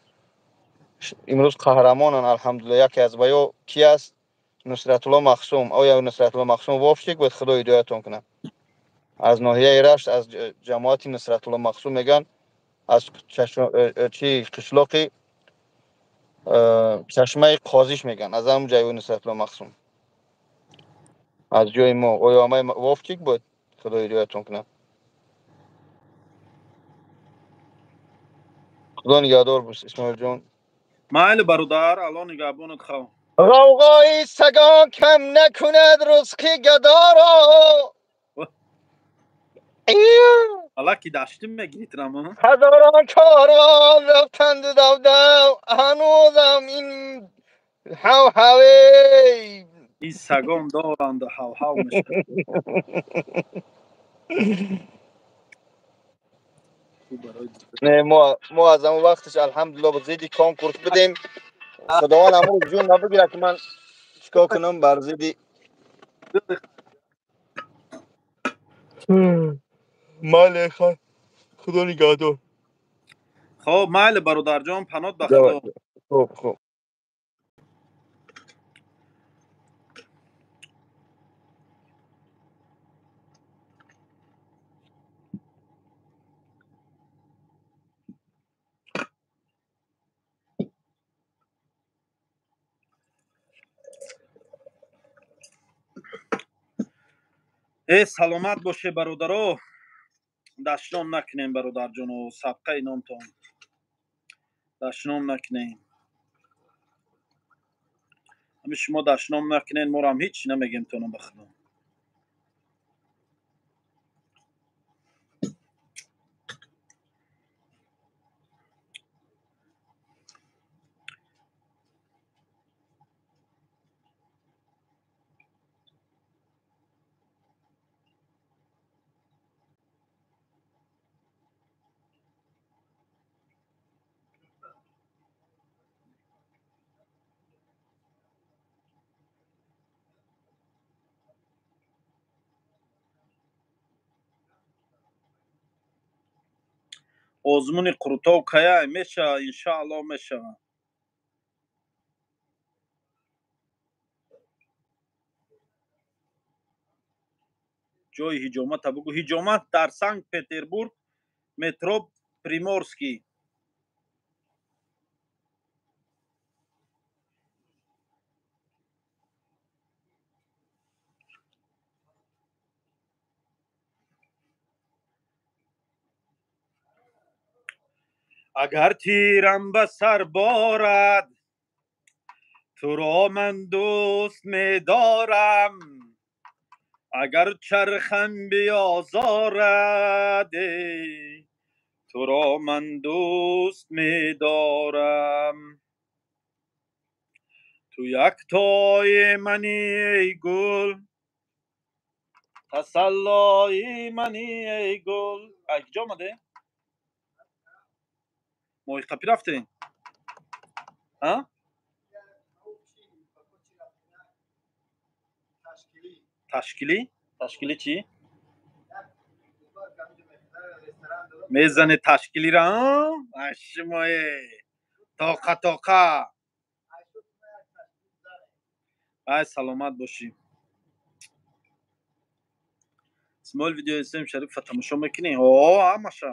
Имрӯз қаҳрамонанд, алҳамдулилла. Яке аз ваё ки аст? Нусратулло Махсум. Оя Нусратулло Махсум вовчик буд? Худо ҳидоятон кунад. Аз ноҳияи Рашт, аз ҷамоати Нусратулло Махсум меган, аз чи қишлоқи чашмаи Қозиш меган, аз ҳамун ҷайи Нусратулло Махсум, аз ҷои мо. Оё ҳамаи вовчик буд? Худо ҳидоятон кунад. Худо нигаҳдор бош, Исмоилҷон. Майли бародар, Алло нигаҳбонат хав. Ғавғои сагон кам накунад рузқи гадоро. Аллаки даштим мегирид рама. Ҳазорон корвон рафтанду давдав, ҳанӯзам ин ҳав-ҳаве. Ин сагон доранду ҳав-ҳав мешавад. Не, мо аз ҳамон вақташ алҳамдулилло зидди конкурс будем. Худованд ҳамон ҷун набигирад, ки ман чикор кунам бар зидди майли. Худо нигаҳдор. Хоб, майли бародарҷон, панот ба худо. Хоб, хоб. Э, саломат боше бародаро, дашном накунем бародарҷоно, сабқаи номтон дашном накунем. Ҳами шумо дашном накунен, морам ҳеҷ намегем тонам ба худо. Озмуни Қурутов кая мешава? Иншаалло мешава. Ҷои ҳиҷомата бугӯ. Ҳиҷомат дар Санкт Петербург, метро Приморский. Агар тирам ба сар борад, туро ман дӯст медорам, агар чархам биёзорад, туро ман дӯст медорам. Ту яктои мани, эй гул, тасаллои мани, эй гул. Ай куҷо омаде? Моҳиқапӣ рафтем? Ташкилӣ? Ташкилӣ чӣ? Мезане ташкилира, ашмое тоқа тоқа. Ай, саломат бошӣ. Исмоил, видеои Сем Шарифа тамошо мекунӣ? О, ҳамаша.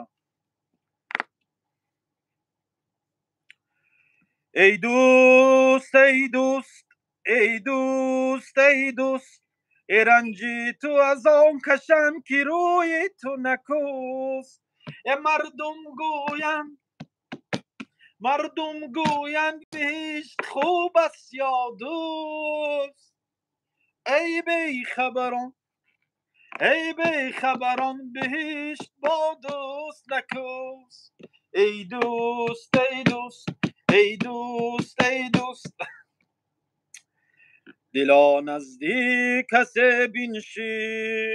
Эй дӯст, эй дӯст, эй дӯст, эй дӯст, э ранҷи ту аз он кашам, ки рӯи ту накӯст. Э мардум гӯянд, мардум гӯянд, биҳишт хуб аст ё дӯст? Эй бехабарон, эй бехабарон, биҳишт бо дӯст накӯст. Эй дӯст, эй дӯст, эй дӯст, эй дӯст, дило наздик касе биншин,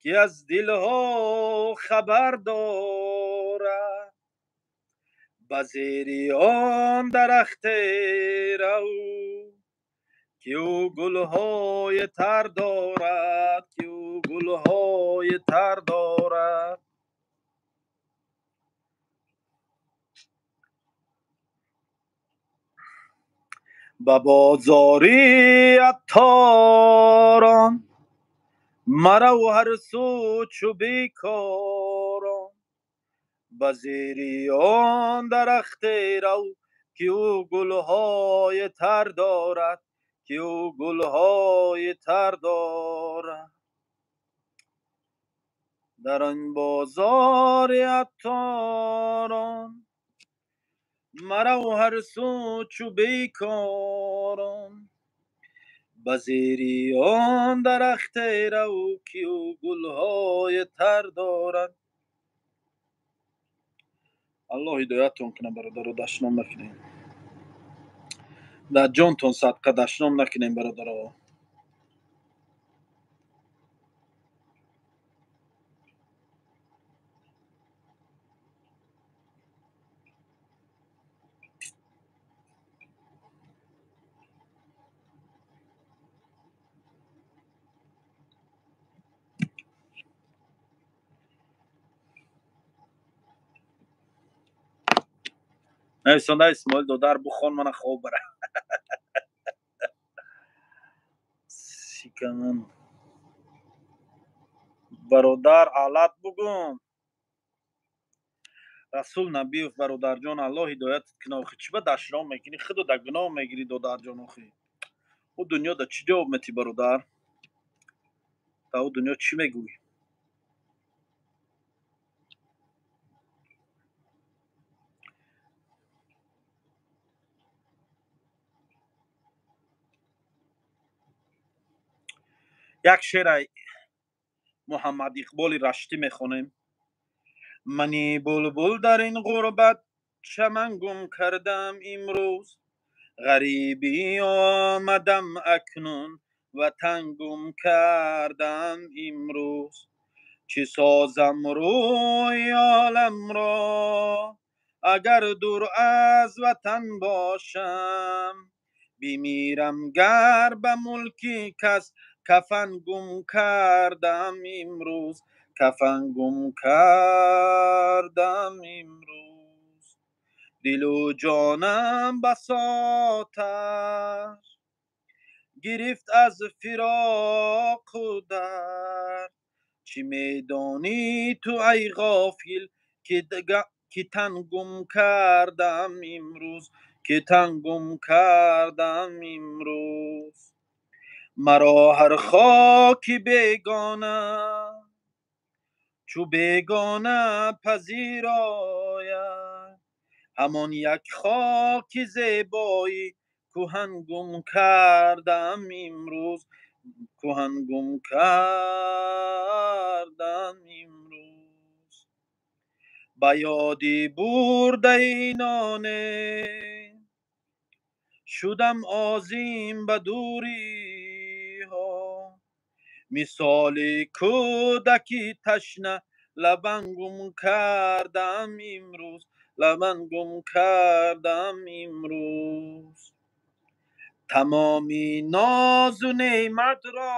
ки аз дилҳо хабар дорад. Ба зери он дарахте рав, ки ӯ гулҳои тар дорад, ки ӯ гулҳои тар дорад. Ба бозори атторон марав ҳар сӯ чу бекорон. Ба зери он дарахте рав, ки ӯ гулҳои тар дорад, ки ӯ гулҳои тар дорад. Дар он бозори атторон марав ҳар сӯ чу бекорон. Ба зери он дарахте рав, ки ӯ гулҳои тар дорад. Аллоҳ ҳидояттон кунад, бародаро, дашном накунем. Дар ҷонтон садқа, дашном накунем, бародаро. Нависонда Исмоил додар, бухон, мана хоб бара. Сикаман. Бародар, алат бугум. Расул Набиев, бародарҷон, Аллоҳ ҳидоятат кунад. Охи чӣ ба дашном мекунӣ? Худо да гуноҳ мегирӣ, додарҷон, охи. Ӯ дунё да чӣ ҷавоб метӣ, бародар? Та ӯ дунё чӣ мегӯӣ? Як шеъра Муҳаммад Иқболи Раштӣ мехонем. Мани булбул дар ин ғурбат чаман гум кардам имрӯз, ғарибӣ омадам акнун ватан гум кардам имрӯз. Чӣ созам рӯи оламро, агар дур аз ватан бошам? Бимирам гар ба мулки кас, кафан гум кардам имрӯз, кафан гум кардам имрӯз. Дилу ҷонам басоташ гирифт аз фироқу дард. Чӣ медонӣ ту, ай ғофил, ки тан гум кардам имрӯз, ки тан гум кардам имрӯз. Маро ҳар хоки бегона чу бегона пазирояд, ҳамон як хоки зебои кӯҳан гум кардам имрӯз, кӯҳан гум кардам имрӯз. Ба ёди бурдаи ноне шудам озим ба дуриҳо, мисоли кӯдаки ташна лабан гум кардам имрӯз, лабан гум кардам имрӯз. Тамоми нозу неъматро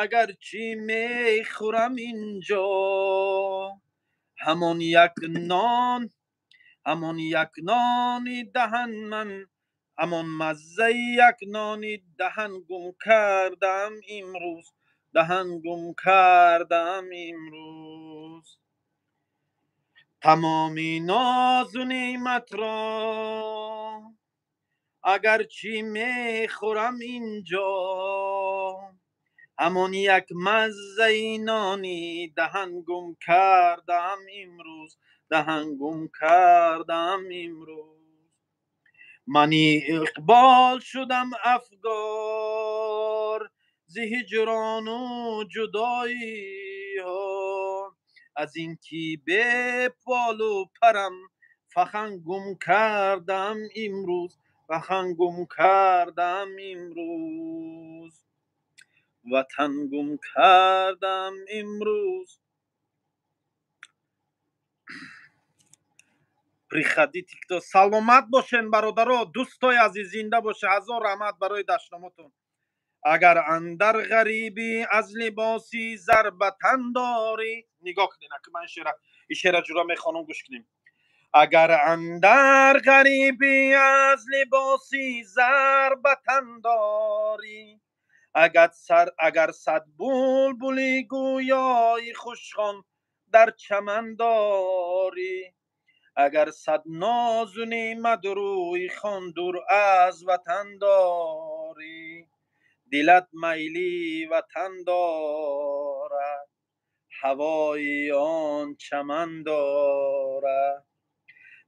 агарчи мехӯрам инҷо, ҳамон як нон, ҳамон як нони даҳан ман, ҳамон маззаи як нони даҳан гум кардам имрӯз, даҳан гум кардам имрӯз. Тамоми нозу неъматро агарчи мехӯрам инҷо, ҳамон як маззаи нони даҳан гум кардам имрӯз, даҳан гум кардам имрӯз. Мани иқбол шудам афгор зи ҳиҷрону ҷудоиҳо, аз ин ки беполу парам фахан гум кардам имрӯз, фахан гум кардам имрӯз, ватан гум кардам имрӯз. Приходите кто. Саломат бошен, бародаро, дӯстои азиз, зинда боше. Ҳазор раҳмат барои дашномотон. Агар андар ғарибӣ аз либоси зар ба тан дорӣ, нигоҳ кунед, аки ман ин шеъра ҷура мехонам, гӯш кунем. Агар андар ғарибӣ аз либоси зар ба тан дорӣ, агар сад булбули гӯёи хушхон дар чаман дорӣ, агар сад нозу неъмат рӯи хон дур аз ватан дорӣ, дилат майли ватан дорад, ҳавои он чаман дорад,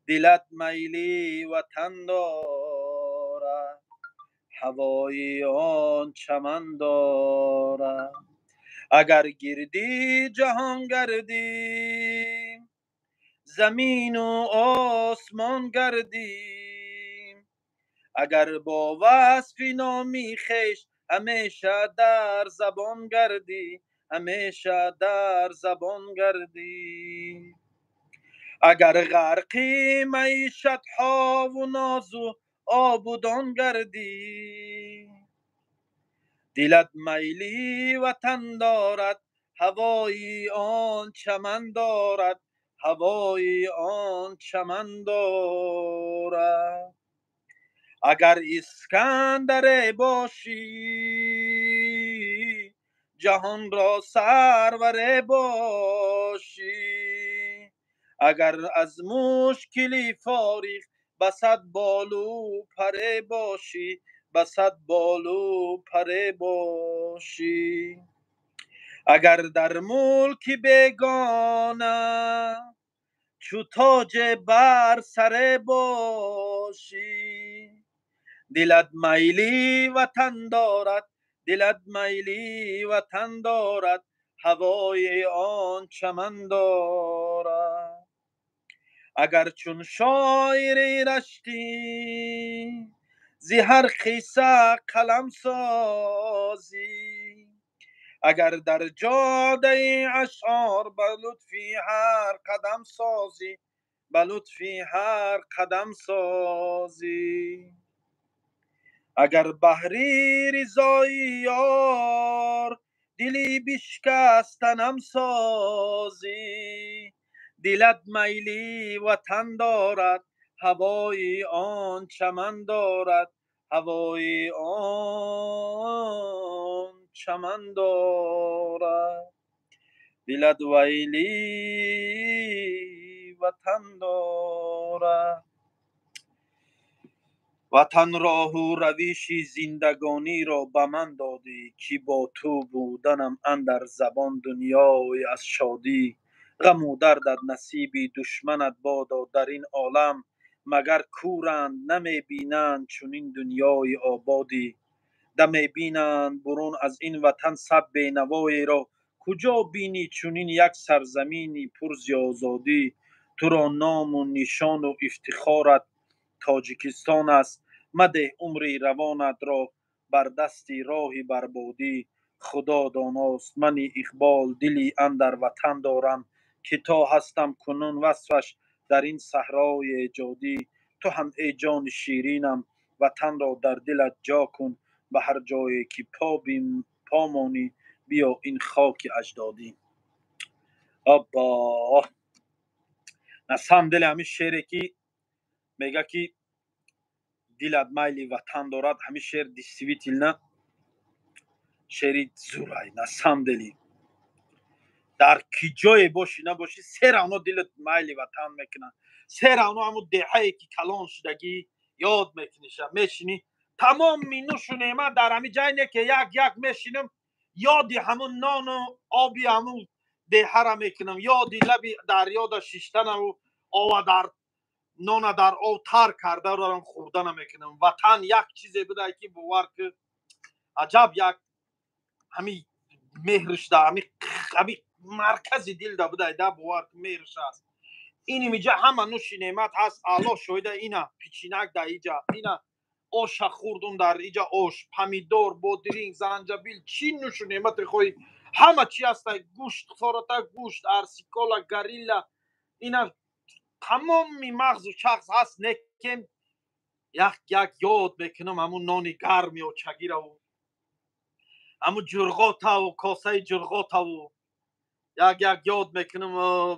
дилат майли ватан дорад, ҳавои он чаман дорад. Агар гирди ҷаҳон гардӣ, замину осмон гардӣ, агар бо васфи номи хеш ҳамеша дар забон гардӣ, ҳамеша дар забон гардӣ, агар ғарқи маишатҳову нозу обудон гардӣ, дилат майли ватан дорад, ҳавои он чаман дорад, ҳавои он чаман дорад. Агар Искандаре бошӣ, ҷаҳонро сарваре бошӣ, агар аз мушкили фориғ ба сад болу паре бошӣ, ба сад болу паре бошӣ, агар дар мулки бегона чу тоҷе бар саре бошӣ, дилат майли ватан дорад, дилат майли ватан дорад, ҳавои он чаман дорад. Агар чун шоири раштӣ зи ҳар қисса қалам созӣ, агар дар ҷодаи ашъор ба лутфи ҳар қадам созӣ, ба лутфи ҳар қадам созӣ, агар баҳри ризои ёр дили бишкастанам созӣ, дилат майли ватан дорад, ҳавои он чаман дорад, ҳавои он чаман дорад, дилат вайли ватан дорад. Ватан роҳу равиши зиндагониро ба ман додӣ, ки бо ту буданам андар забон дунёе аз шодӣ. Ғаму дардат насиби душманат бодо дар ин олам, магар кӯранд намебинанд чунин дунёи ободӣ. Дамебинанд бурун аз ин ватан сад бенавоеро, куҷо бинӣ чунин як сарзамини пур зи озодӣ. Туро ному нишону ифтихорат Тоҷикистон аст, мадеҳ умри равонатро бар дасти роҳи барбодӣ. Худо доност мани иқбол дили андар ватан дорам, ки то ҳастам кунун васфаш дар ин саҳрои эҷодӣ. Ту ҳам эй ҷони ширинам ватанро дар дилат ҷо кун, ба ҳар ҷое ки по монӣ биё ин хоки аҷдодӣ. Аббо, на самом деле ҳамин шере ки мега ки дилат майли ватан дорад, ҳамин шеър действительно шеъри зурай, на самом деле. Дар ки ҷое бошӣ набошӣ, се равно дилат майли ватан мекунад. Се равно ҳамун деҳае ки калон шудагӣ ёд мекуниша, мешинӣ. Тамоми нушу неъмат дар ҳамин ҷай не ки як як мешинам, ёди ҳамун нону оби ҳамун деҳара мекунам, ёди лаби дарёда шиштанаву ова дар нона дар об тар карда дорам хӯрдана мекунам. Ватан як чизе буда ки бовар ки аҷаб як ҳамин меҳриш да ҳамин маркази дил да будай да, бовар ки меҳриш аст. Ин иҷа ҳама нуши неъмат ҳаст. Аллоҳ шоҳида, ина пичинак дар иҷа, ина оша хӯрдум дар иҷа, ош, помидор, бодиринг, занҷабил, чӣ нушу неъмате хоҳӣ, ҳама чи ҳаста. Гӯшт фората, гӯшт, арсикола, горилла, ина тамоми мағзу шахс ҳаст. Некем як як ёд мекунам ҳамун нони гарми очагираву ҳамун ҷурғотаву косаи ҷурғотаву як як ёд мекунам,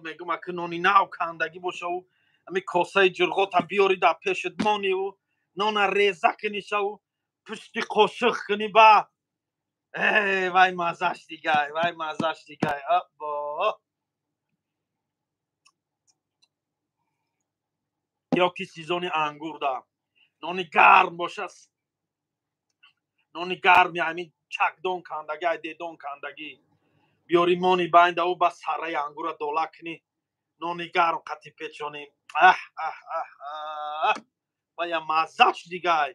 мегӯм аки нони нав кандагӣ бошаву ҳамин косаи ҷурғота биёри дар пешат мониву нона реза кунишаву пушти қошиқ кунӣ, ба вай маззаш дигай, вай маззаш дигай. Або ё ки сезони ангур да нони гарм боша, нони гарми ҳамин чакдон кандагӣ, ай дедон кандагӣ биёри мони байндаву ба сараи ангура дола кунӣ, нони гарм қати печонӣ. Аҳ аҳ аҳ аҳ, вая маззаш дигай,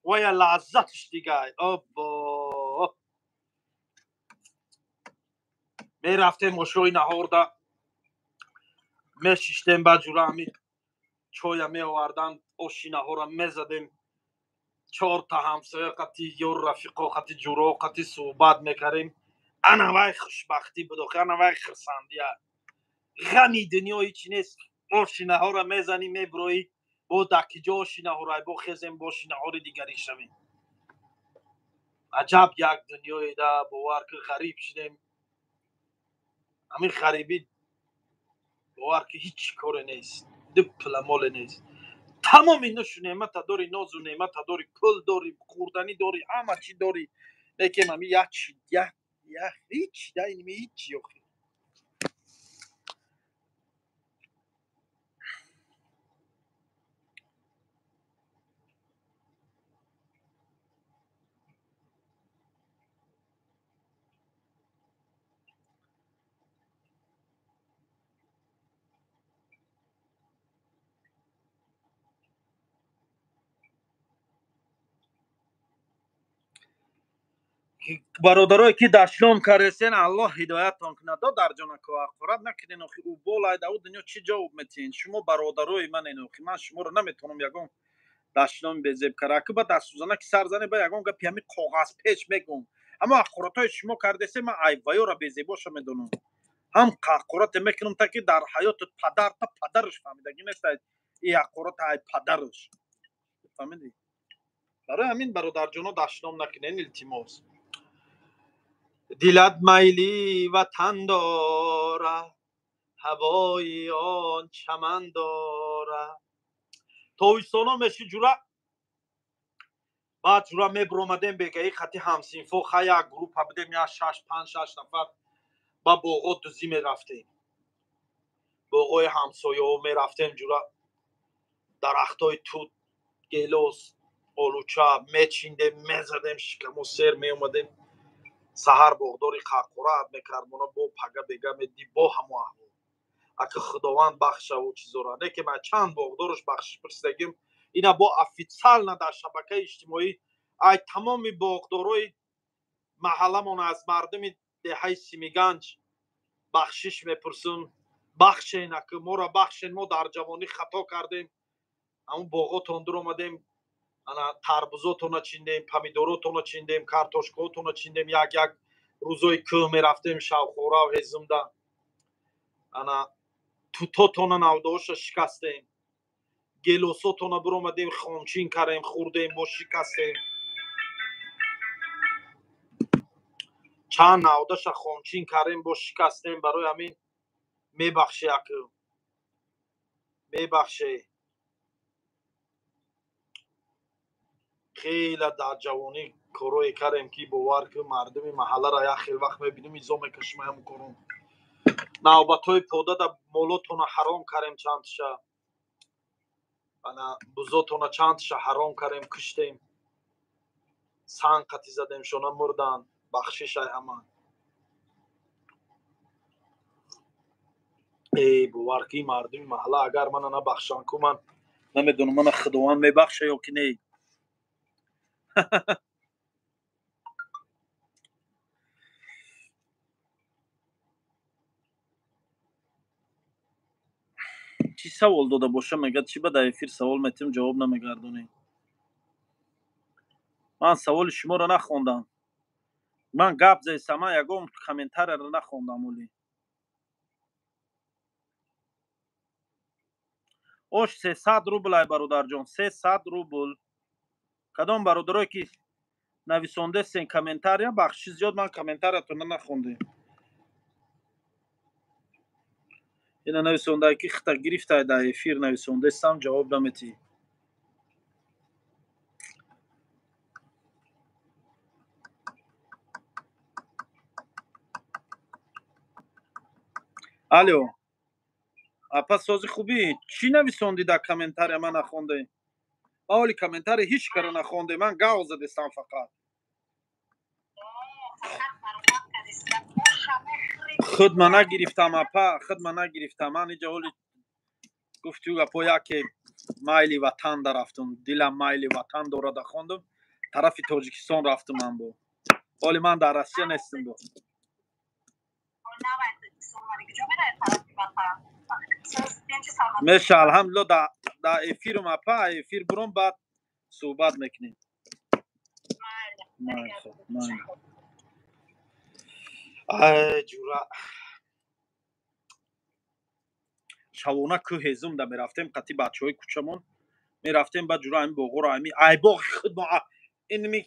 вая лаззатш дигай. Обо мерафтем ошои наҳорда мешиштем, ба ҷура ҳамин чоя меоварданд, оши наҳора мезадем, чорта ҳамсоя қати ёру рафиқо қати ҷуро қати суҳбат мекардем. Ана вай хушбахтӣ буд, охи ана вай хурсандия. Ғами дунё ҳичи нест. Оши наҳора мезанӣ, мебироӣ, бо дар ки ҷо оши наҳорай, бо хезем, бо оши наҳори дигарӣ шавем. Аҷаб як дунёе да, бовар ки ғариб шудем. Ҳамин ғарибӣ бовар ки ҳеҷ коре нест, ду пула моле нест. Тамоми нушу неъмата дорӣ, нозу неъмата дорӣ, пул дорӣ, хӯрданӣ дорӣ, ҳама чӣ дорӣ, лекин ҳамин як чи як як ҳеҷ да инми ҳеҷ охи. Бародарое ки дашлом кардесен, Аллоҳ ҳидояттон кунад. Додарҷонако, ҳақорат накунен охи, ӯ болай да ӯ дунё чӣ ҷавоб метиҳен? Шумо бародарои манен охи, ман шуморо наметавонам ягон дашломи безеб кара. Аки ба дастсӯзана ки сар зане, ба ягон гапи ҳамин коғазпеч мегӯм. Аммо ҳақоратҳои шумо кардесен, ман айваёра безебоша медонам. Ҳам ҳақорате мекунам, та ки дар ҳаёти падар та падараш фаҳмидагӣ нест и ҳақората ай падараш. Фаҳмидӣ? Барои ҳамин бародарҷоно дашлом накунен, илтимос. Дилат майли ватан дорад, ҳавои он чаман дорад. Тобистоно меши ҷура, баъд ҷура мебиромадем бегаи хати ҳамсинфо, ха як группа будем, як шаш панҷ шаш нафар, ба боғо дузӣ мерафтем, боғои ҳамсояҳо мерафтем ҷура, дарахтҳои тут, гелос, олуча мечиндем, мезадем, шикамо сер меомадем. Саҳар боғдори қаққурат мекард мона, бо пага бега меди, бо ҳамо аҳвол. Аки Худованд бахшаву чизора. Не ки ман чанд боғдораш бахшиш пурсидагим, ина бо официально дар шабакаи иҷтимоӣ ай тамоми боғдорои маҳалламон аз мардуми деҳаи Симиганҷ бахшиш мепурсум. Бахшен, аки моро бахшен, мо дар ҷавонӣ хато кардем, ҳамун боғотон дуромадем, ана тарбузотона чиндем, помидоротона чиндем, картошкаотона чиндем, як як рӯзои кӯҳ мерафтем, шавхорав ҳезумда, ана тутотона навдооша шикастем, гелосотона биромадем, хончин кардем, хӯрдем, мо шикастем. Чанд навдаша хончин кардем, бо шикастем. Барои ҳамин мебахше, аки мебахше. Хеле дар ҷавонӣ корое кардем ки бовар ки мардуми маҳалларо як хел вақт мебинем, изо мекашим ҳамун корон. Навбатҳои подада молотона ҳаром карем чандша. Ана бузотона чандша ҳаром карем, куштем. Санг қати задем, шона мурдан. Бахшиш ай ҳама. Эй, бовар ки мардуми маҳалла агар мана набахшанд ку, ман намедонам, мана Худованд мебахша ё ки не. Чӣ савол дода боша, мегӯяд, чӣ ба дар эфир савол метиҳам, ҷавоб намегардонӣ? Ман саволи шуморо нахондам. Ман гап зестам, ман ягон комментарияро нахондам. Оли ош 300 рубл ай, бародарҷон, 300 рубл. Кадом бародарое ки нависондестен комментария, бахши зиёд, ман комментариятона нахондем. Ина нависондае ки хита гирифтай, дар эфир нависондестам, ҷавоб наметиҳӣ. Алё, апа, сози, хубӣ? Чӣ нависондӣ дар комментария, ман нахондем. Ман оли комментария ҳеҷ кара нахондем, ман гав задестам фақат. Худ ма нагирифтам, апа, худ ма нагирифтам. Ман иҷа оли гуфтю гапо, яке майли ватан да рафтум, дилам майли ватан дорада, хондум, тарафи Тоҷикистон рафтум. Ман бо оли ман дар Россия нестам бо. Меша, алҳамдулилла, дар эфирум, апа, эфир буром, баъд суҳбат мекунем. Ай ҷура, шавона кӯ ҳезумда мерафтем, қати бачаҳои кӯчамон мерафтем, ба ҷура ҳами боғоро, ҳами айбоғи худ мо, инми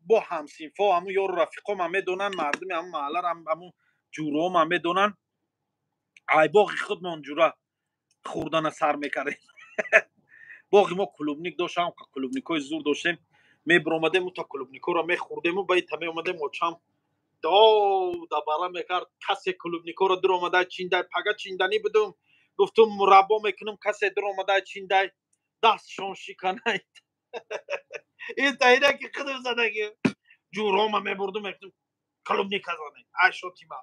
бо ҳамсинфо, ҳамун ёру рафиқома медонанд, мардуми ҳамун маҳалларо, ҳамун ҷурома медонанд. Айбоғи худмон, ҷура, хӯрдана сар мекардем. Боғи мо клубник дошт, клубникҳои зур доштем. Мебиромадем, ута клубникҳоро мехӯрдему ба ита меомадем. Очам дабара мекард: касе клубникҳоро дуромадай чиндай, пага чинданӣ будум, гуфтум, мураббо мекунам, касе дуромадай чиндай, дастшон шиканай. Ин таира ки худум задаги ҷурома мебурдум, мегуфтум, клубника занем, айшотима.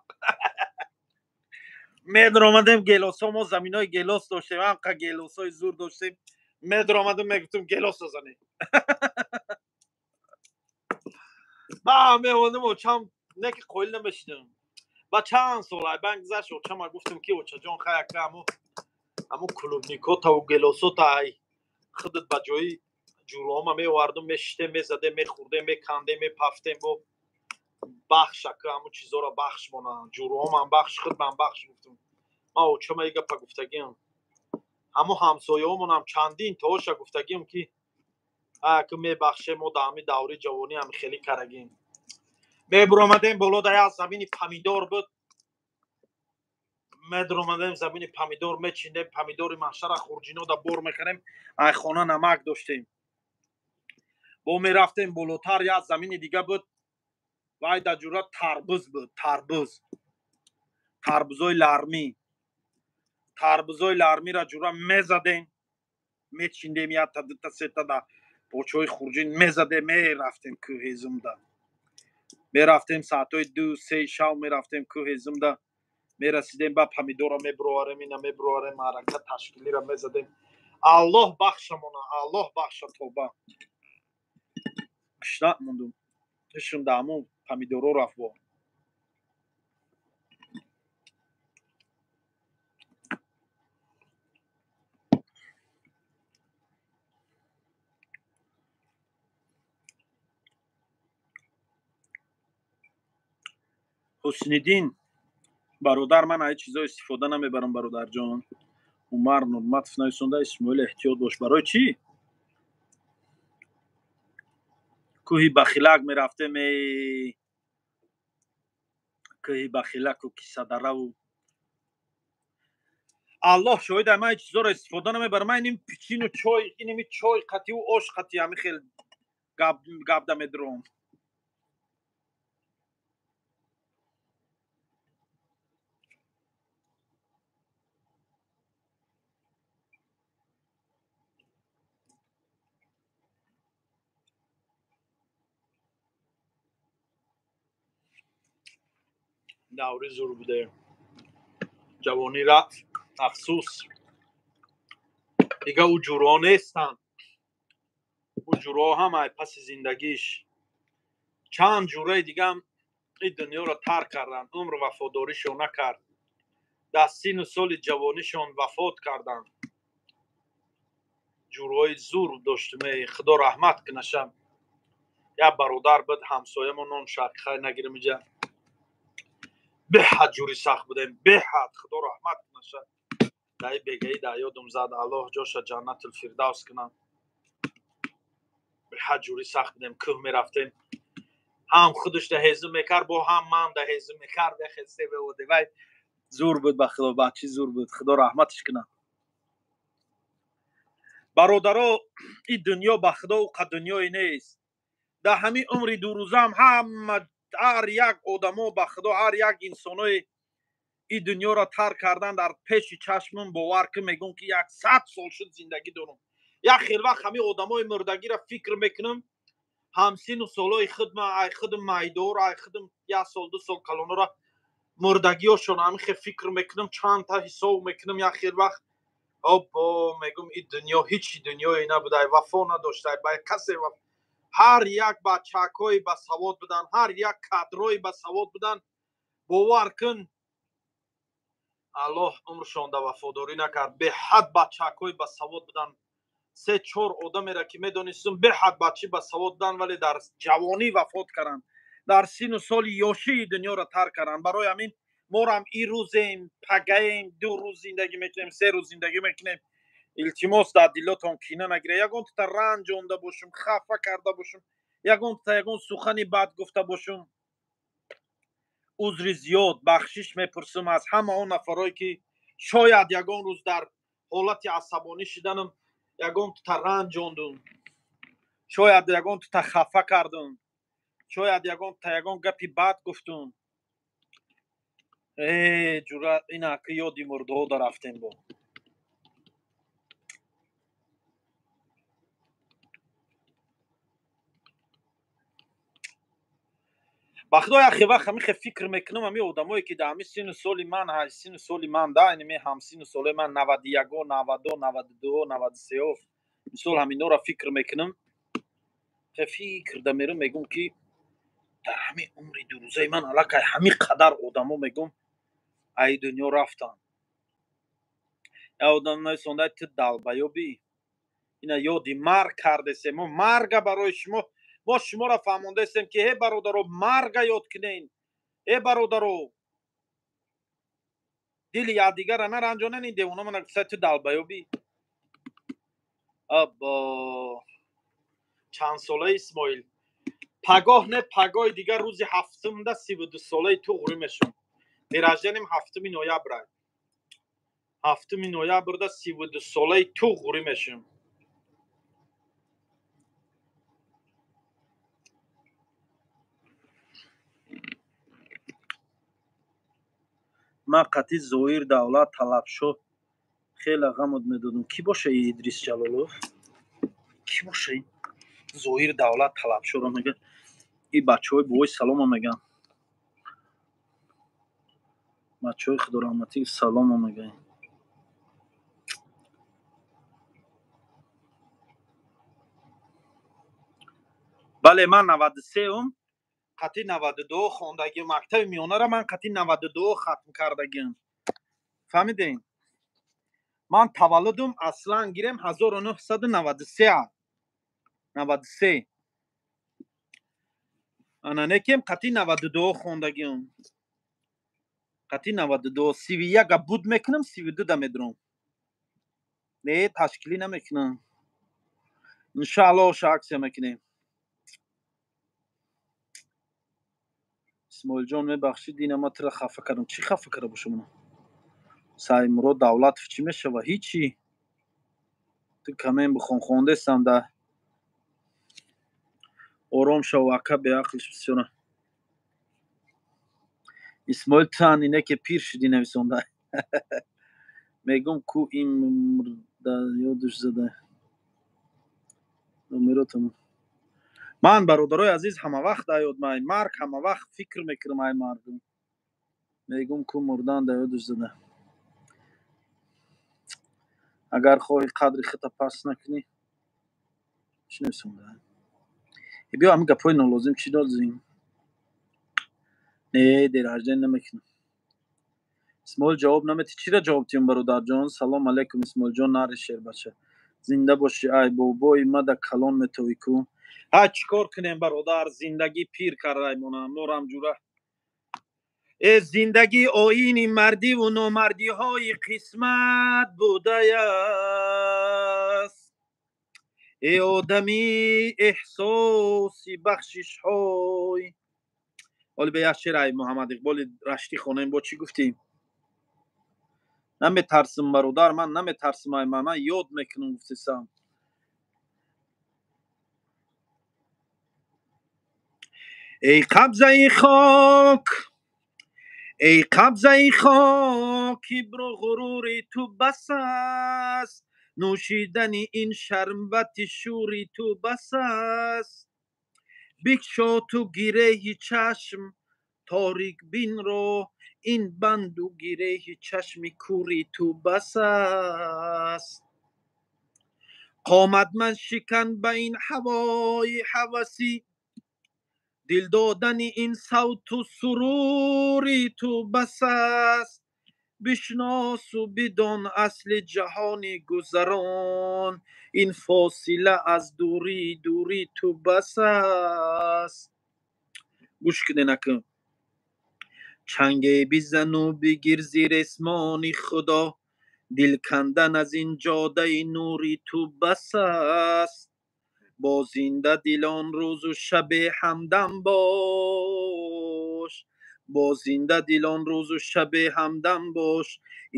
Медромадем гелосо, мо заминои гелос доштем, ҳамқа гелосои зур доштем. Медромадем, мегуфтум, гелосо занем. Ба меомадем, очам не ки қоил намешидам. Ба чанд сол айбан гузашт, очама гуфтам ки очаҷон, хай ака, аму клубникотаву гелосота ай худат ба ҷои ҷурома меовардум, мешиштем, мезадем, мехӯрдем, мекандем, мепафтем. Бо бахш, ака, аму чизоро бахш мона, ҷуроомам бахш, худмам бахш, гуфтум. Ман очама и гапа гуфтагиам, ҳамо ҳамсояҳомонам чандин тооша гуфтагиам ки ака, мебахше, мо дар ҳами даври ҷавонӣ ҳами хеле карагем. Мебуромадем боло, да як замини помидор буд, медуромадем, замини помидор мечиндем, помидори маҳшара хурҷино да бор мекардем, ай хона намак доштем. Бо мерафтем болотар, як замини дига буд, вай да ҷура тарбуз буд, тарбуз, тарбузои лармӣ. Тарбузои лармиро, ҷура, мезадем, мечиндем, якта, дута, сета да почҳои хурҷин мезадем, мерафтем кӯҳезумда. Мерафтем соатҳои 2-3 шав, мерафтем кӯҳезумда, мерасидем, ба помидора мебуроварем, ина мебуроварем, маърака ташкилиро мезадем. Аллоҳ бахшамона, Аллоҳ бахша, тоба. Гушна мондум, ҳушум да ҳамун помидоро рафт. Бо Ҳусниддин бародар, ман ай чизо истифода намебарам, бародарҷон. Умар Нурматов нависонда: Исмоил, эҳтиёт бош. Барои чӣ? Кӯҳи Бахилак мерафтем, кӯҳи Бахилаку Кисадараву. Аллоҳ шоҳид, ман ин чизоро истифода намебарам. Ман иним пичину чой, иними чой қативу ош қати ҳами хел гапда медуром. Даври зур буде. Ҷавонӣ рафт, афсӯс. Дига ӯ ҷурҳо нестанд. Ӯ ҷурҳо ҳам ай паси зиндагиш. Чанд ҷураи дигам ин дунёро тарк карданд, умр вафодоришон накард. Дар сину соли ҷавонишон вафот карданд. Ҷурҳои зур доштем, Худо раҳмат кунаша. Як бародар буд, ҳамсоямон, ном шарқхай нагирем иҷа. Беҳад ҷури сахт будем, беҳад, Худо раҳмат кунаша. Даи бегаӣ дар ёдум зад, Аллоҳ ҷоша ҷаннатул фирдавс кунад. Беҳад ҷури сахт будем, кӯҳ мерафтем. Ҳам худаш да ҳезум мекард, бо ҳам ман да ҳезум мекард, вай зур буд, ба Худо, бачи зур буд, Худо раҳматиш кунад. Бародаро, ин дунё ба Худо уқа дунёе нест. Дар ҳамин умри дурӯзаам ҳама, ҳар як одамо, ба Худо, ҳар як инсоное ин дунёро тарк кардан дар пеши чашмам, бовар кун, мегӯм ки 100 сол шуд зиндагӣ дорам. Як хел вақт ҳамин одамои мурдагиро фикр мекунам, ҳамсину солҳои худма, ай худам майдор, ай худам як сол ду сол калонора мурдагиҳошон ҳамин хел фикр мекунам, чандта ҳисоб мекунам. Як хел вақт обо мегӯм, ин дунё ҳичи дунёе набуда, ай вафо надошта, ай ба касе. Ҳар як бачакҳои басавод буданд, ҳар як кадрҳои басавод буданд, бовар кун, Аллоҳ умршон да вафодорӣ накард. Беҳад бачакҳои басавод буданд, се чор одамеро ки медонистум, беҳад бачи басавод буданд, вале дар ҷавонӣ вафот карданд, дар сину соли ёшии дунёро тарк карданд. Барои ҳамин морам ин рӯзем, пагаем, 2 рӯз зиндагӣ мекунем, 3 рӯз зиндагӣ мекунем. Илтимос, дар дилотон кина нагиред. Ягон та ранҷонда бошум, хафа карда бошум, ягон та ягон сухани бад гуфта бошум, узри зиёд, бахшиш мепурсам аз ҳама он нафарое ки шояд ягон рӯз дар ҳолати асабонӣ шиданам ягон та ранҷондум, шояд ягон та хафа кардум, шояд ягон та ягон гапи бад гуфтум. Э ҷура, инаки ёди мурдаҳо дарафтем бо. Ба Худо, яхе вақт ҳамин хел фикр мекунам, ҳамин одамое ки дар ҳамин сину соли ман, сину соли ман да, ин ҳамсину солаи ман, 91, 92, 92, 93, мисол ҳаминҳоро фикр мекунам, хе фикр да мерам, мегӯм ки дар ҳамин умри дурӯзаи ман аллакай ҳамин қадар одамо, мегӯм, ай дунё рафтанд. Як одам нависонда, ту далбаёбӣ, ина ёди марг кардесем, мо марга барои шумо, мо шуморо фаҳмондаистем ки ҳе бародаро, марга ёд кунен, э бародаро, дили якдигарра наранҷонен. Ин девона мана гуфта, ту далбаёбӣ. Аббо, чанд солаи Исмоил? Пагоҳ не, пагоҳи дигар рӯзи ҳафтумда 32 солаи туғрӣ мешавам. День 7 ноябра. 7 ноябрда 32 солаи туғрӣ мешавам. Ман қатъи Зоир Давлат талабшо хеле ғамуд медодам. Кӣ боша Идрис Ҷалолов? Кӣ боша Зоир Давлат талабшоро мегӯяд? И бачаҳои бобои салома мегӯянд. Бачаҳои худораҳматӣ салома мегӯянд. Бале, ман 93-ум, қатъи 92 хондагиам, мактаби миёнара ман қатъи 92 хатм кардагиам. Фаҳмидем? Ман таваллудум аслан гирем 1993. 93. Ана некем қатъи 92 хондагиам. Қатъи 92, 31 буд мекунам, 32 да медурам. Не, ташкилӣ намекунам. Иншааллоҳ оша аксия мекунем. Исмоилҷон, мебахшид, ина ман туро хафа кардам. Чӣ хафа карда бошам ман? Саймурод Давлатов чӣ мешава? Ҳичи. Ту камен бихон, хондестам да. Ором шав, ака беақлиш бисёра. Исмоил, ту ан ине ки пир шудӣ нависонда. Мегӯм ку ин мурда ёдуш зада. Номеротам. Ман, бародарои азиз, ҳама вақт аёд май марг, ҳама вақт фикр мекунам ай мардум. Мегум ку мурдан да ёдаш зада. Агар хоҳӣ қадри худта паст накунӣ, чӣ нависонда? Биё, ҳамин гапҳои нолозим чӣ дозим? Не, дерҳажден намекунам. Исмоил, ҷавоб наметӣ? Чиро ҷавоб диҳам, бародарҷон? Салом алайкум, Исмоилҷон, нари шербача. Зинда бошӣ, ай бобои мада калон метовӣ ку. Ҳа, чӣ кор кунем, бародар, зиндагӣ пир кардаймона, морам ҷура. Э, зиндагӣ оини мардиву номардиҳои қисмат будааст. Э, одамӣ, эҳсоси бахшишҳой. Ҳоли ба як шеър ай Муҳаммад Иқболи Раштӣ хонем, бо чӣ гуфтӣ? Наметарсим, бародар, ман наметарсим, ай ман ёд мекунам, гуфтисам. Эй қабзаи хок, эй қабзаи хок, кибру ғурури ту бас аст, нӯшидани ин шарбати шӯри ту бас аст. Бикшо ту гиреҳи чашм торикбинро, ин банду гиреҳи чашми кӯри ту бас аст. Қомат ман шикан ба ин ҳавои ҳавасӣ, дил додани ин савту сурури ту бас аст. Бишносу бидон асли ҷаҳони гузарон, ин фосила аз дурии дури ту бас аст. Гӯш кунед акун. Чанге бизану бигир зиресмони Худо, дил кандан аз ин ҷодаи нури ту бас аст. Бо зинда дилон рӯзу шабе ҳамдам бош, бо зинда дилон рӯзу шабе ҳамдам бош,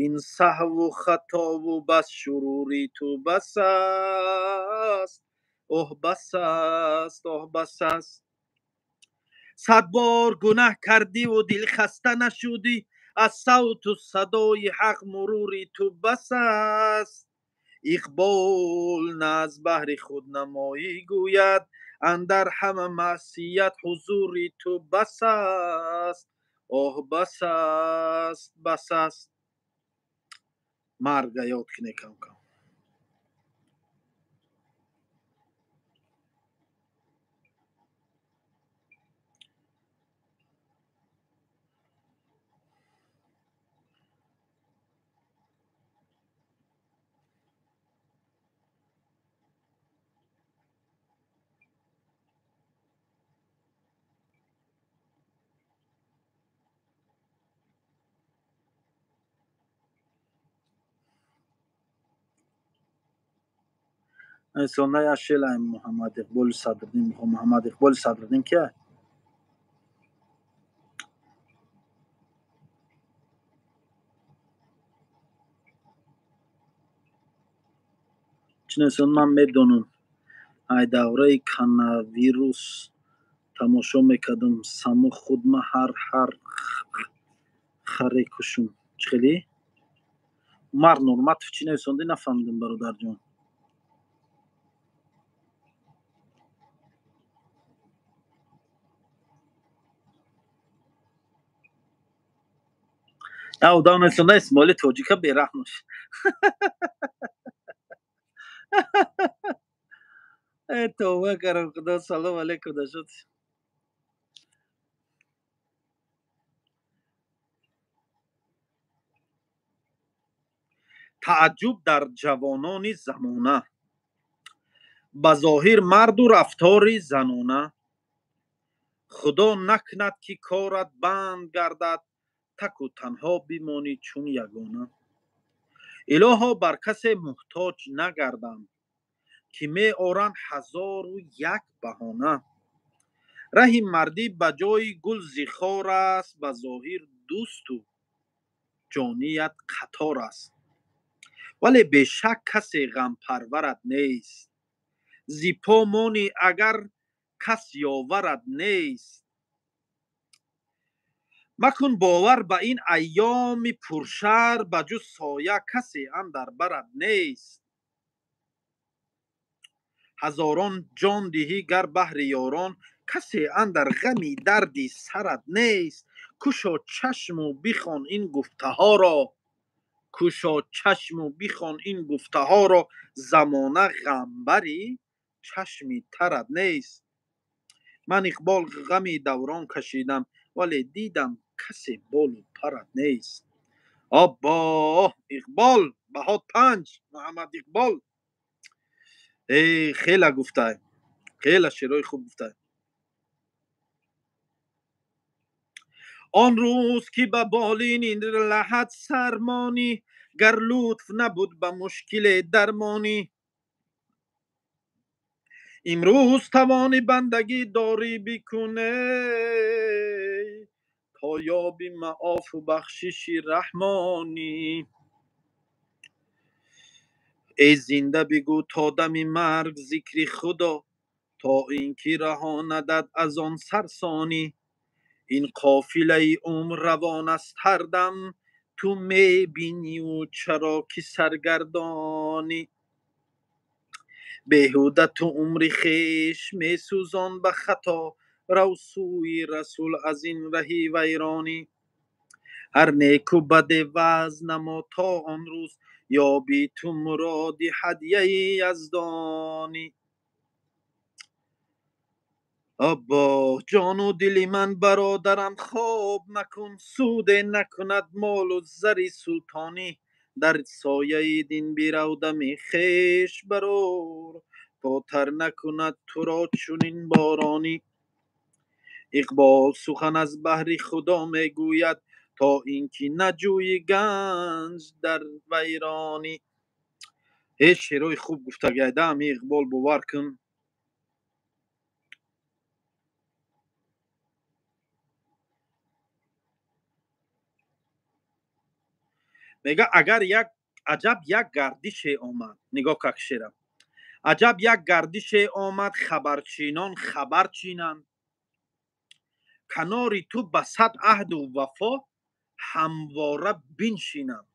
ин саҳву хатову бас шурури ту бас аст. Оҳ, бас аст, оҳ, бас аст. Сад бор гунаҳ кардиву дилхаста нашудӣ, аз савту садои ҳақ мурури ту бас аст. Иқбол на аз баҳри худнамоӣ гӯяд, андар ҳама маъсият ҳузури ту бас аст. Оҳ, бас аст, бас аст. Марга ёд кунед кам-кам. Сонда як шеър ай Муҳаммад Иқболи Садриддин мехоҳам. Муҳаммад Иқболи Садриддин ки ай? Чӣ нависон, ман медонам. Ай давраи коронавирус тамошо мекардам. Само худма ҳар ҳар харе кушум. Чӣ хелӣ? Умар Нурматов чӣ нависондӣ, нафаҳмидам, бародарҷон. Я одам нависонда, Исмоили тоҷика бераҳмаш. Э, тавба кардам, Худо. Салом алейкум, дашот. Тааҷҷуб дар ҷавонони замона, ба зоҳир марду рафтори занона. Худо накунад, ки корат банд гардад, таку танҳо бимонӣ чун ягона. Илоҳо, бар касе муҳтоҷ нагардам, ки меоранд ҳазору як баҳона. Раҳи мардӣ ба ҷои гул зихор аст, ба зоҳир дӯсту ҷоният қатор аст. Вале бешак касе ғампарварат нест, зи по монӣ агар кас ёварат нест. Макун бовар ба ин айёми пуршар, ба ҷуз соя касе андар барат нест. Ҳазорон ҷон диҳӣ гар баҳри ёрон, касе андар ғами дарди сарат нест. Кушо чашму бихон ин гуфтаҳоро, кушо чашму бихон ин гуфтаҳоро, замона ғамбари чашми тарат нест. Ман Иқбол ғами даврон кашидам, вале дидам касе болу парат нест. Оббо, Иқбол баҳо 5, Муҳаммад Иқбол. Э, хела гуфтай, хела шеърҳои хуб гуфтай. Он рӯз ки ба болини лаҳат сармонӣ, гар лутф набуд ба мушкиле дармонӣ. Имрӯз тавони бандагӣ дорӣ бикунӣ, то ёби маофу бахшиши раҳмонӣ. Эй зинда бигӯ то дами марг зикри Худо, то ин ки раҳонадат аз он сарсонӣ. Ин қофилаи умр равон аст ҳар дам, ту мебиниву чаро ки саргардонӣ. Беҳуда ту умри хеш месӯзон ба хато, рав сӯи Расул аз ин раҳи вайронӣ. Ҳар неку баде вазн намо то он рӯз, ёби ту муроди ҳадяи яздонӣ. Аббо, ҷону дили ман бародарам хоб макун, суде накунад молу зари султонӣ. Дар сояи дин бирав дами хеш барор, то тар накунад туро чунин боронӣ. Иқбол сухан аз баҳри Худо мегӯяд, то ин ки наҷӯйӣ ганҷ дар вайронӣ. Э, шеърҳои хуб гуфтагайда ами Иқбол, бовар кун. Мега агар як аҷаб як гардише омад, нигоҳ как шерам, аҷаб як гардише омад, хабарчинон хабар чинанд, канори ту ба сад аҳду вафо ҳамвора биншинанд.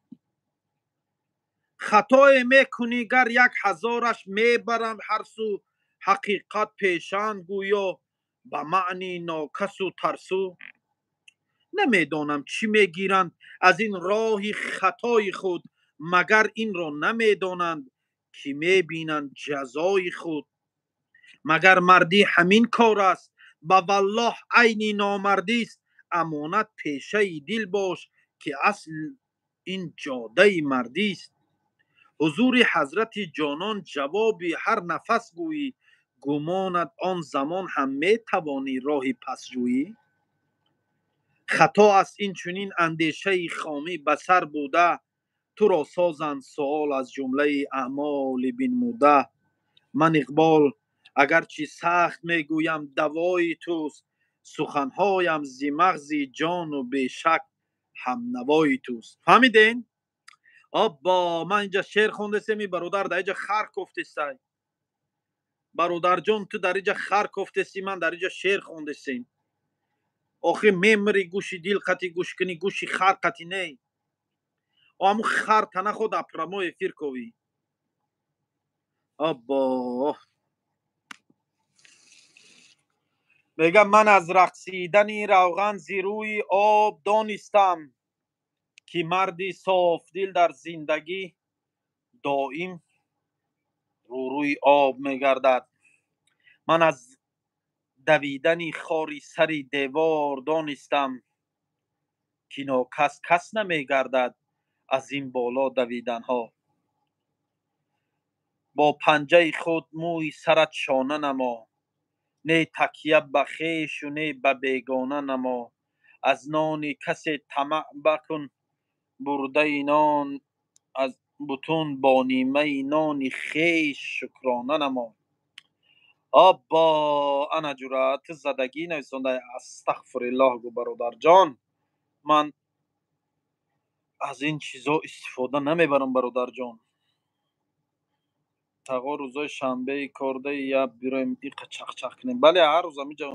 Хатое мекунӣ гар як ҳазораш мебаранд ҳар су, ҳақиқат пешанд гӯё ба маъни нокасу тарсу. Намедонам чӣ мегиранд аз ин роҳи хатои худ, магар инро намедонанд ки мебинанд ҷазои худ. Магар мардӣ ҳамин кор аст, ба валлоҳ айни номардист. Амонат пешаи дил бош ки асл ин ҷодаи мардист. Ҳузури ҳазрати ҷонон ҷавоби ҳар нафас гӯӣ, гумонат он замон ҳам метавонӣ роҳи пасҷӯӣ. Хато аст ин чунин андешаи хомӣ ба сар буда, туро созанд суол аз ҷумлаи аъмоли бинмуда. Ман Иқбол агарчи сахт мегӯям давои туст, суханҳоям зи мағзи ҷону бешак ҳамнавои туст. Фаҳмиден? Аббо, ман инҷа шеър хондастем, ин бародар дар инҷа хар кофтестай. Бародарҷон, ту дар инҷа хар кофтести, ман дар инҷа шеър хондастем. Охи мемри гӯши дил қати гӯш кунӣ, гӯши хар қати не. Ҳамун хар тана худ апрамо эфир ковӣ. Аббо, мегам ман аз рақсидани равған зи рӯи об донистам, ки марди софдил дар зиндагӣ доим рӯрӯи об мегардад. Ман аз давидани хори сари девор донистам, ки нокас кас намегардад аз ин боло давиданҳо. Бо панҷаи худ мӯи сарат шона намо, не такя ба хешу не ба бегона намо. Аз нони касе тамаъ бакун, бурдаи нон аз бутун бо нимаи нони хеш шукрона намо. Аббо, ана ҷуръат задагӣ нависонда. Астағфируллоҳ гу бародарҷон, ман аз ин чизо истифода намебарам бародарҷон. Тағо рӯзои шанбеи кордаи я бироем иқа чақчақ кунем. Бале, ҳар рӯз ҳамиҷа.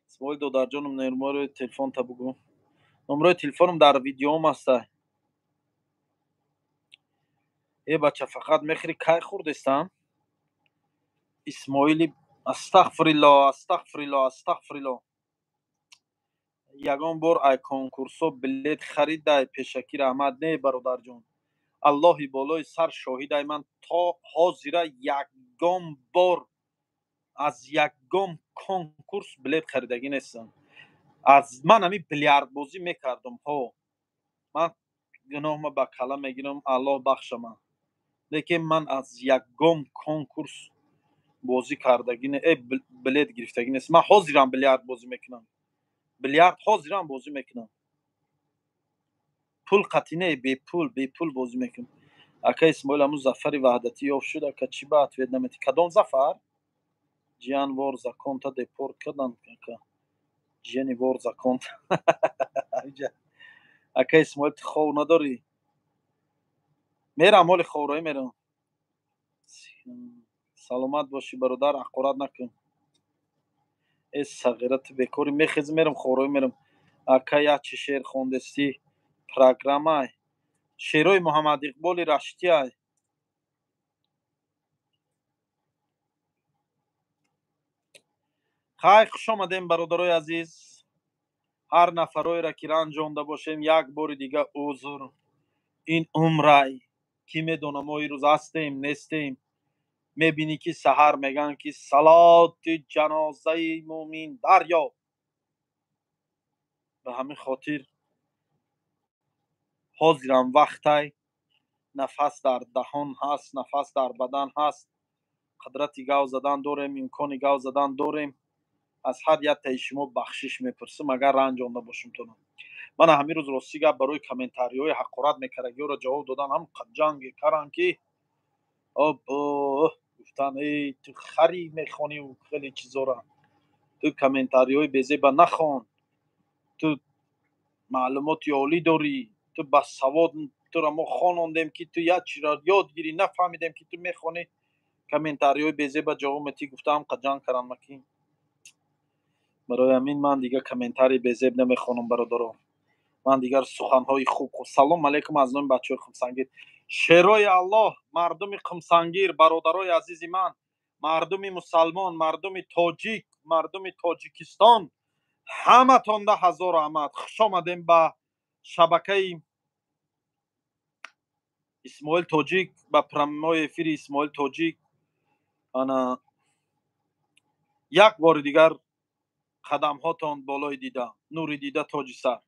Исмоил додарҷоном, номерои телефонта бугӯ. Номерои телефоном дар видеоам аста. Э бача, фақат мехӯри, кай хӯрдестам? Исмоили, астағфируллоҳ, астағфируллоҳ, астағфируллоҳ. Ягон бор ай конкурсо билет харидай пешакӣ, раҳмат. Не, бародарҷон, Аллоҳи болои сар шоҳидай, ман то ҳозира ягон бор аз ягон конкурс билет харидагӣ нестам. Аз ман ҳамин билярдбозӣ мекардам, ҳо, ман гуноҳма ба кала мегирам, Аллоҳ бахша ман, лекин ман аз ягон конкурс бозӣ кардагӣ не, билет гирифтагӣ нест. Ман ҳозирам билярд бозӣ мекунам, билярд ҳозирам бозӣ мекунам, пул қатъи не, бепул, бепул бозӣ мекунам. Ака Исмоил, ҳамун Зафари Ваҳдатӣ ёфт шуд, ака, чӣ ба ответ наметӣ? Кадом Зафар? Ҷиян вор законта депорт кардан, ака, ҷияни вор законта. Ака Исмоил, ту хов надорӣ? Мерам, ҳоли ховроӣ мерам. Саломат бошӣ, бародар, ҳақорат накун. Э сағира, ту бекорӣ, мехезӣ, мерам ховроӣ мерам. Ака, як чи шеър хондестӣ, программай шеърҳои Муҳаммад Иқболи Раштиай. Хай, хуш омадем, бародарои азиз. Ҳар нафароеро ки ранҷонда бошем, як бори дига узр. Ин умрай, кӣ медона мо ирӯз ҳастем, нестем. Мебинӣ ки саҳар мегӯянд ки салоти ҷанозаи мӯмин дарёб. Ба ҳамин хотир ҳозирам вақтай, нафас дар даҳон ҳаст, нафас дар бадан ҳаст, қудрати гав задан дорем, имкони гав задан дорем. Аз ҳар яктаи шумо бахшиш мепурсам, агар ранҷонда бошам тонам. Мана ҳамин рӯз, ростӣ гап, барои комментариҳои ҳақорат мекардагиҳоро ҷавоб додан ҳам ҷанге карам ки обо, гуфтан: «Эй, ту хари, мехонӣ хеле чизора, ту комментариҳои безеба нахон, ту маълумоти олӣ дорӣ, ту басавод, туро мо хонондем ки ту як чиро ёд гирӣ, нафаҳмидем ки ту мехонӣ, комментариҳои безеба ҷавоб метӣ», гуфтаам ҷанг карам маки. Барои ҳамин ман дигар комментарии безеб намехонам, бародаро. Ман дигар суханҳои хуб. Салом алейкум аз номи бачаҳои Қумсангир. Шерои Аллоҳ, мардуми Қумсангир, бародарои азизи ман, мардуми мусалмон, мардуми тоҷик, мардуми Тоҷикистон, ҳаматонда ҳазор раҳмат. Хуш омадем ба шабакаи Исмоил Тоҷик, ба прямой эфири Исмоил Тоҷик. Ана як бори дигар қадамҳотон болои дида, нури дида, тоҷи сар.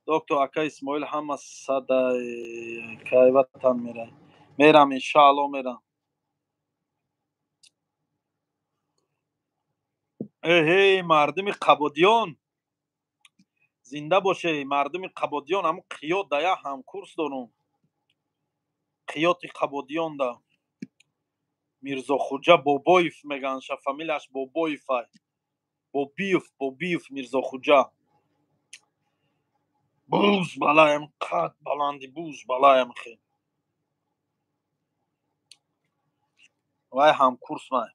Доктор, ака Исмоил, ҳама садай кай ватан мерай? Мерам, иншаалло, мерам. Эҳей, мардуми Қабодиён, зинда боше. Мардуми Қабодиён, ҳамун Қиёт да як ҳамкурс дорум, Қиёти Қабодиёнда Мирзохуҷа Бобоев меганша, фамилияш Бобоевай, Бобиев, Бобиев Мирзохуҷа. Буз балаям, қад баланди, буз балаям хе. Вай ҳамкурс май.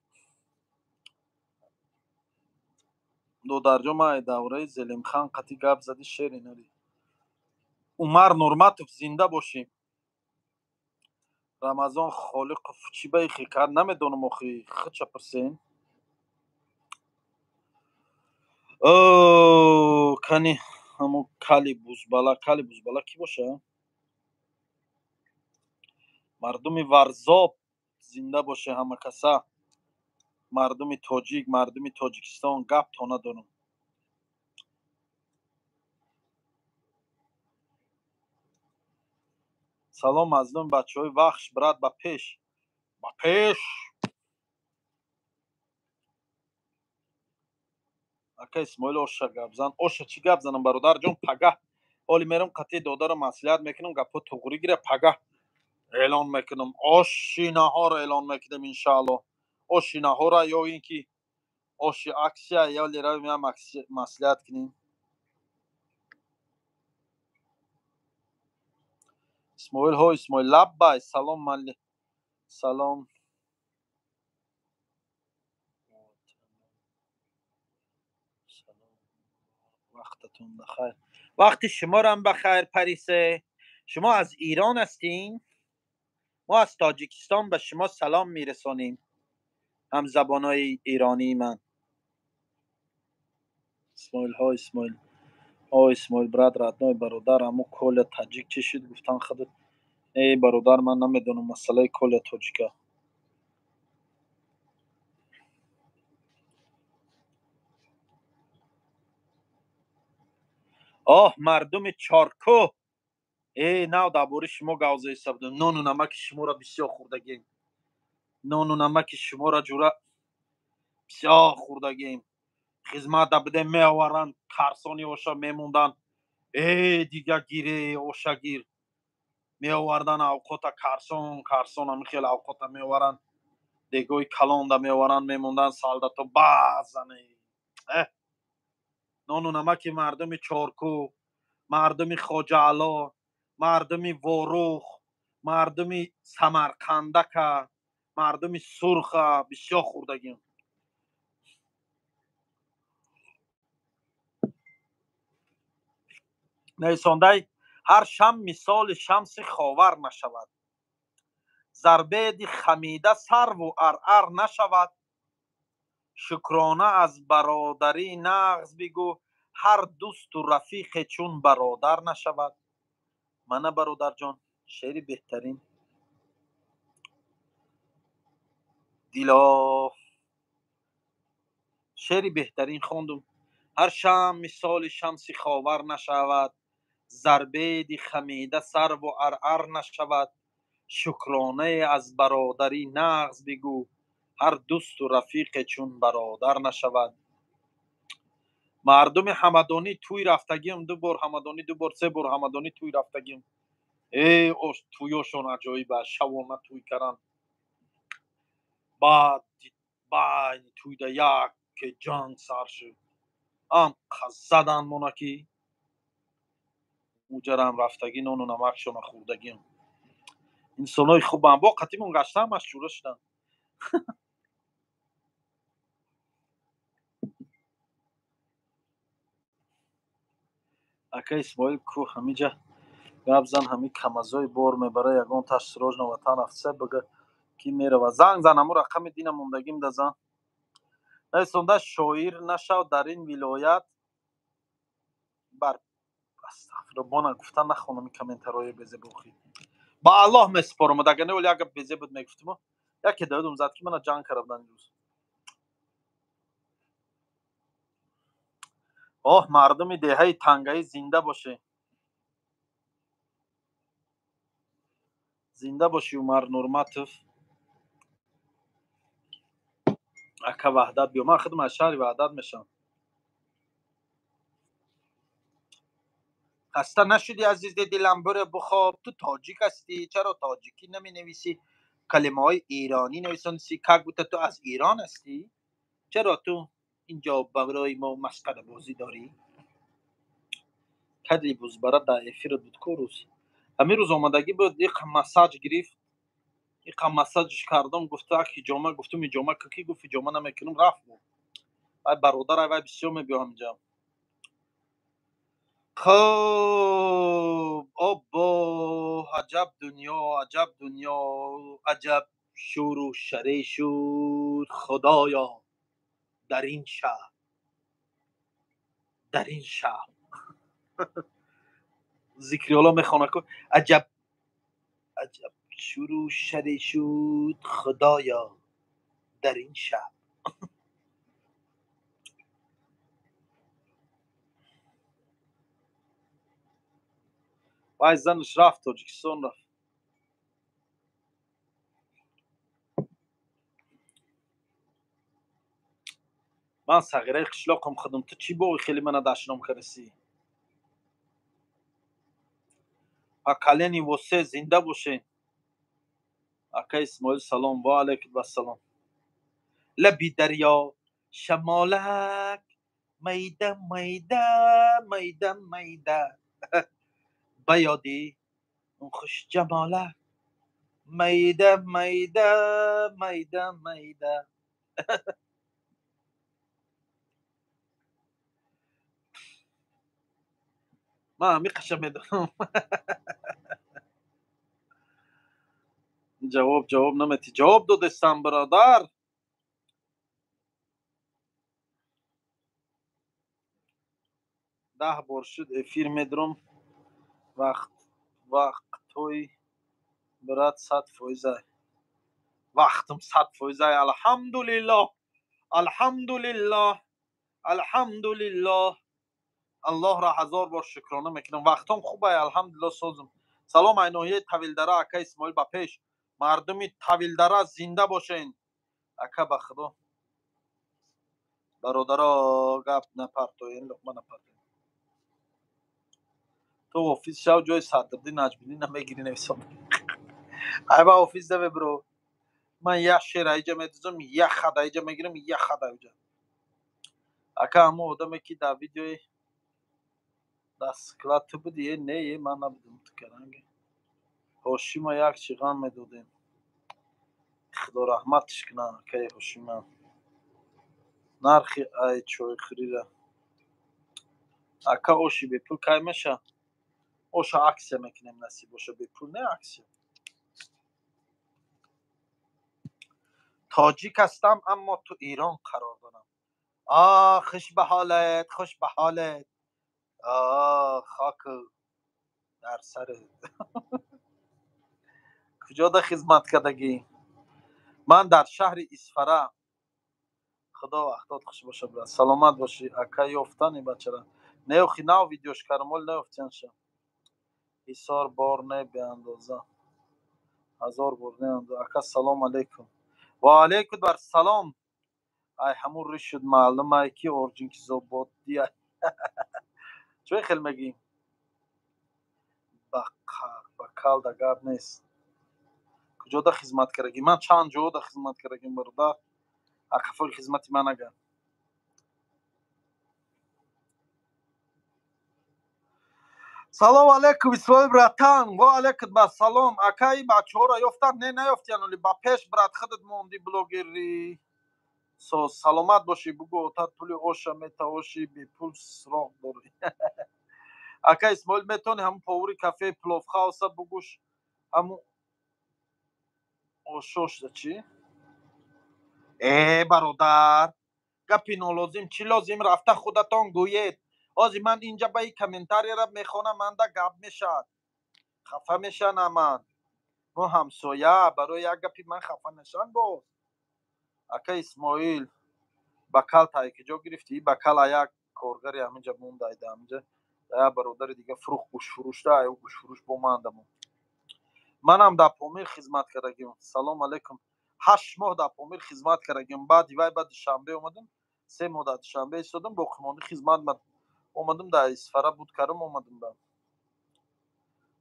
Додарҷо, май давраи Зелимхан қати гап зади, шери нари. Умар Нурматов, зинда бошӣ. Рамазон Холиқов чӣ ба ихи кард, намедонам, охи, хича пурсен. Кани ҳамун кали бузбала, кали бузбала кӣ боша? Мардуми Варзоб, зинда боше ҳама каса. Мардуми тоҷик, мардуми Тоҷикистон, гап то надорам. Салом аз номи бачаҳои Вахш, брат, ба пеш, ба пеш. Ака Исмоил, оша гапзан. Оша чӣ гап занам, бародарҷон? Пагаҳ ҳоли мерам, қатъи додарам маслиҳат мекунам, гапҳо туғрӣ гира, пагаҳ эълон мекунам, оши наҳор эълон мекунам, иншаалло. Оши наҳора ё ин ки оши аксия ё леравим, маслиҳат кунем. Исмоил, ҳо, Исмоил, лаббай. Салом, салом. Вақтатон бахайр. Вақти шуморам бахайр, Парисе. Шумо аз Ирон ҳастин? Мо аз Тоҷикистон ба шумо салом мерасонем, ҳамзабонои иронии ман. Исмоилҳо, Исмоил, о Исмоил, брат родной, бародар, аммо Коля таҷик чӣ шуд, гуфтан худат? Э, бародар, ман намедонам масъалаи Коля тоҷика. Оҳ, мардуми Чоркӯҳ, э, нав дар бораи шумо гап зада будам. Нону намаки шуморо бисёр хӯрдагем, нону намаки шуморо ҷура бисёр хӯрдагем. Хизмата будем, меоваранд карсони оша, мемонданд. Э, дига гире, оша гир. Меовардан авқота карсон карсон, ҳамин хел авқота меоваранд, дегои калонда меоваранд, мемонданд солдато базане. Э, нону намаки мардуми Чоркӯ, мардуми Хоҷаало, мардуми Ворух, мардуми Самарқандака, мардуми Сурха бисёр хӯрдагим. Нависондай: ҳар шам мисоли шамси ховар нашавад, зарбеди хамида сарву аръар нашавад. Шукрона аз бародарӣ нағз бигӯ, ҳар дӯсту рафиқе чун бародар нашавад. Мана, бародарҷон, шеъри беҳтарин. Дило, шеъри беҳтарин хондум. Ҳар шам мисоли шамси ховар нашавад, зарбеди хамида сарву аръар нашавад. Шукронае аз бародарӣ нағз бигӯ, ҳар дӯсту рафиқе чун бародар нашавад. Мардуми Ҳамадонӣ тӯй рафтагим, ду бор Ҳамадонӣ, ду бор, се бор Ҳамадонӣ тӯй рафтагим. Э, тӯёшон аҷоиб аст, шавона тӯй каранд. Баъд байни тӯйда яке ҷанг сар шуд, амқа задан мона, ки уҷарам рафтагӣ, нону намакшона хӯрдагим. Инсонои хубам, бо қатимон гашта, ҳамаш ҷура шуданд. Ака Исмоил ку, ҳамиҷа гап зан, ҳами камазои бор мебара, ягон таш срочно ватан рафтса, бига ки мерава. Занг зан, ҳамун рақами дина мондагим да зан. Нависонда: шоир нашав дар ин вилоят бар. Астағфирулло, бона гуфта нахонам ин комментарои безебохӣ. Ба Аллоҳ месупорам, агар не оли як гап безеб буд мегуфтимо. Яке давидум зад, ки мана ҷанг карда будан имрӯз. Оҳ, мардуми деҳаи Тангаӣ, зинда бошед! Зинда бошӣ, Умар Нурматов. Ака Ваҳдат биё, ман худам аз шаҳри Ваҳдат мешавам. Хаста нашудӣ, азизи дилам? Буре бихоб. Ту тоҷик ҳастӣ, чаро тоҷикӣ наменависӣ, калимаҳои эронӣ нависонисӣ? Как будто ту аз Эрон ҳастӣ. Чаро ту инҷо барои мо масхарабозӣ дорӣ? Кадри бузбара дар эфират буд ку рӯз? Ҳамин рӯз омадагӣ буд, иқа массаж гирифт, иқа массажш кардам, гуфта ак ҳиҷома. Гуфтум: ҳиҷома ки? Гуфт: ҳиҷома намекунам. Рафт буд. Вай бародар, вай бисёр мебиём инҷа. Хуб, оббо, аҷаб дунё, аҷаб дунё, аҷаб шӯру шарӣ шуд, худоё, дар ин шаб, дар ин шаб. Зикриёло мехонад ку: аҷаб, аҷаб шӯру шарӣ шуд, худоё, дар ин шаб. Вай занаш рафт, Тоҷикистон рафт. Ман сағираи қишлоқам худам, ту чӣ боғи хеле мана дашном кардасӣ? Поколение восе, зинда боше. Ака Исмоил, салом. Ва алайкум вассалом. Лаби дарё шамолак майда майда, майда майда, ба ёди он хушҷамолак майда майда, майда майда. Ман ҳамин қаша медонам. Ҷавоб, ҷавоб наметӣ. Ҷавоб додестам, бародар. 10 бор шуд эфир медурам. Вақтҳои брат 100%. Вақтам 100%. Алҳамдулиллоҳ, алҳамдулиллоҳ, алҳамдулиллоҳ. Аллоҳро ҳазор бор шукрона мекунам. Вақтом хубай, алҳамдулиллоҳ, созам. Салом ай ноҳияи Тавилдара, ака Исмоил, ба пеш. Мардуми Тавилдара зинда бошен. Ака, ба худо, бародаро, гап напартоен, луқма напартоен. Ту офис шав, ҷои Садриддин Наҷмиддин намегирӣ, нависон. Ай ба офис даве, бро. Ман як шер аиҷа медузам, як хад аиҷа мегирам, як хад аиҷа. Ака, ҳамон одаме ки дар видеои дасткла ту буди? Е, не, е, ман набудам. Ту каранги Ҳошима як чӣ ғам медодем, худо раҳматш кунад, акаи Ҳошима. Нархи ай чойхӯрира. Ака, оши бепул кай меша? Оша акция мекунем, насиб боша. Бепул не, акция. Тоҷик ҳастам, аммо ту Эрон қарор дорам. А, хуш ба ҳолат, хуш ба ҳолат. Хок дар сарат. Куҷода хизмат кардагӣ? Ман дар шаҳри Исфара. Худо вақтот хуш боша, брат, саломат бошӣ. Ака, ёфтани бачара? Не, охи, нав видеош кардам, оли наёфтиянша. Ҳисор бор не, беандоза, ҳазор бор не. Ака, салом алейкум. Ва алейкум бар салом. Ай ҳамун рӯз шуд маълум, ай ки Орҷункизободӣ. Чӯй хел мегӣ? Ба калда гап нест. Куҷода хизмат кардагӣ? Ман чанд ҷода хизмат кардагим, бародар, ақафои хизмати ман агар. Салом алейкум, Исмоил братан. Ва алейкум ба салом. Акаи, бачаҳоро ёфтан? Не, наёфтиян оли. Ба пеш, брат, худат монди, блогери со, саломат бошӣ. Бугӯ, отат пули оша мета, оши бепул суроғ дорӣ. Ака Исмоил, метавонӣ ҳамун повари кафеи Пловхауса бугӯш, ҳамун ошошда чӣ? Э, бародар, гапи нолозим чӣ лозим? Рафта худатон гӯед. Ҳозир ман инҷа ба и комментарияра мехонам, манда гап мешавад, хафа мешавам ман. Мо ҳамсоя, барои як гапи ман хафа нашаванд боз. Ака Исмоил, бакал тай киҷо гирифтӣ? Бакала як коргари ҳаминҷа монда, ҳаминҷа як бародари дига фурӯх, гӯштфурӯшда, ай гӯштфурӯш бо ман дамон. Манам дар Помир хизмат кардагим. Салом алейкум. 8 моҳ дар Помир хизмат кардагим. Баъди вай ба Душанбе омадам, 3 моҳ дар Душанбе истодам, боқимонди хизмат омадам, дар Исфара буд кардам, омадам ба.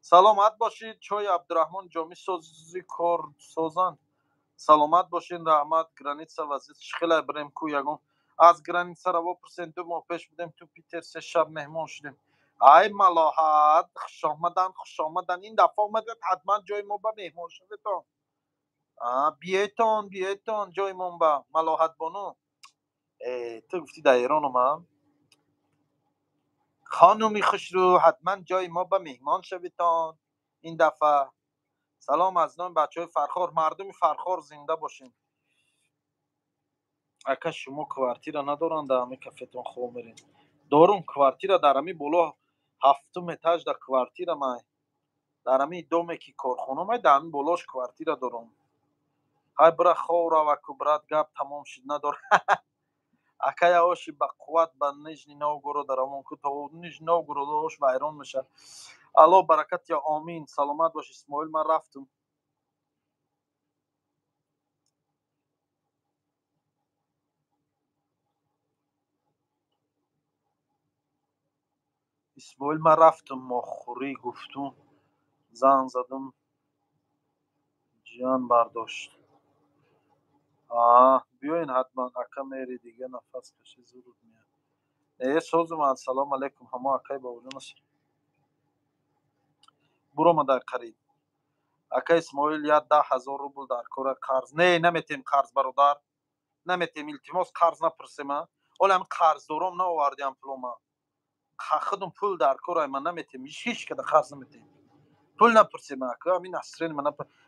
Саломат бошед. Чои Абдураҳмон Ҷомӣ сози кор созанд. Саломат бошед, раҳмат. Граница вазъият чӣ хелай, бирем ку? Ягон аз границара вопурсен. 2 моҳ пеш будем ту Питер, се шаб меҳмон шудем. Ай малоҳат, хушомадан, хушомадан. Ин дафъа омадед, ҳатман ҷои мо ба меҳмон шаведон. Биёедтон, биёедтон ҷои мон ба. Малоҳатбону, ту гуфтӣ дар Эрон омам. Хонуми хушрӯ, ҳатман ҷои мо ба меҳмон шаведтон ин дафъа. Салом аз номи бачаҳои Фархор. Мардуми Фархор зинда бошед. Ака, шумо квартира надоранд, дар ҳамин кафетон хоб меред? Дорум квартира, дар ҳамин боло, ҳафтум этаж дар квартира май. Дар ҳамин доме ки корхона май, дар ҳамин болош квартира дорум. Ҳай, бира хов раваку, брат, гап тамом шуд, надор. Акая, оши ба қувват ба Нижний Новгород равон ку, то Нижний Новгород ош вайрон мешавад. Алло баракат я, омин. Саломат бош, Исмоил, ман рафтум. Исмоил, ман рафтум, мохӯрӣ гуфтум, зан задум, ҷиян бардошт. Биёен ҳатман. Ака, мери дига, нафас кашӣ, зуруд меяд. Э, созум. Ассалому алайкум. Ҳамо акай Бобоҷон аст, буромада қариб. Ака Исмоил, я 10 000 рубл дар кора, қарз. Не, наметем қарз, бародар, наметем, илтимос, қарз напурсема. Оли ҳами қарздором наовардиам пулома, худум пул дар кора, ман наметем, ҳеч када қарз наметем. Пул напурсема, ака, ҳамин насрин ман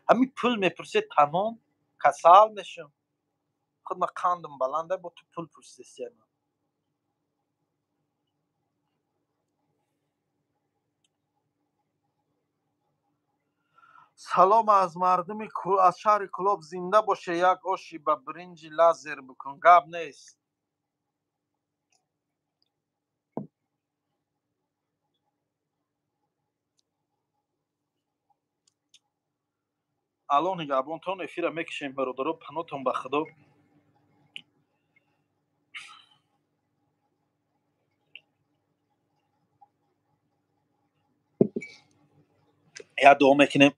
ҳамин пул мепурсед, тамом, касал мешам. Худ ман қандам баланда, бо ту пул пурсидесия. Салом аз мардуми аз шаҳри Кӯлоб. Зинда боше. Як оши ба биринҷи лазер бикун, гап нест. Алло нигаҳбонтон, эфира мекушем, бародаро, панотон ба Худо. Як дуо мекунем.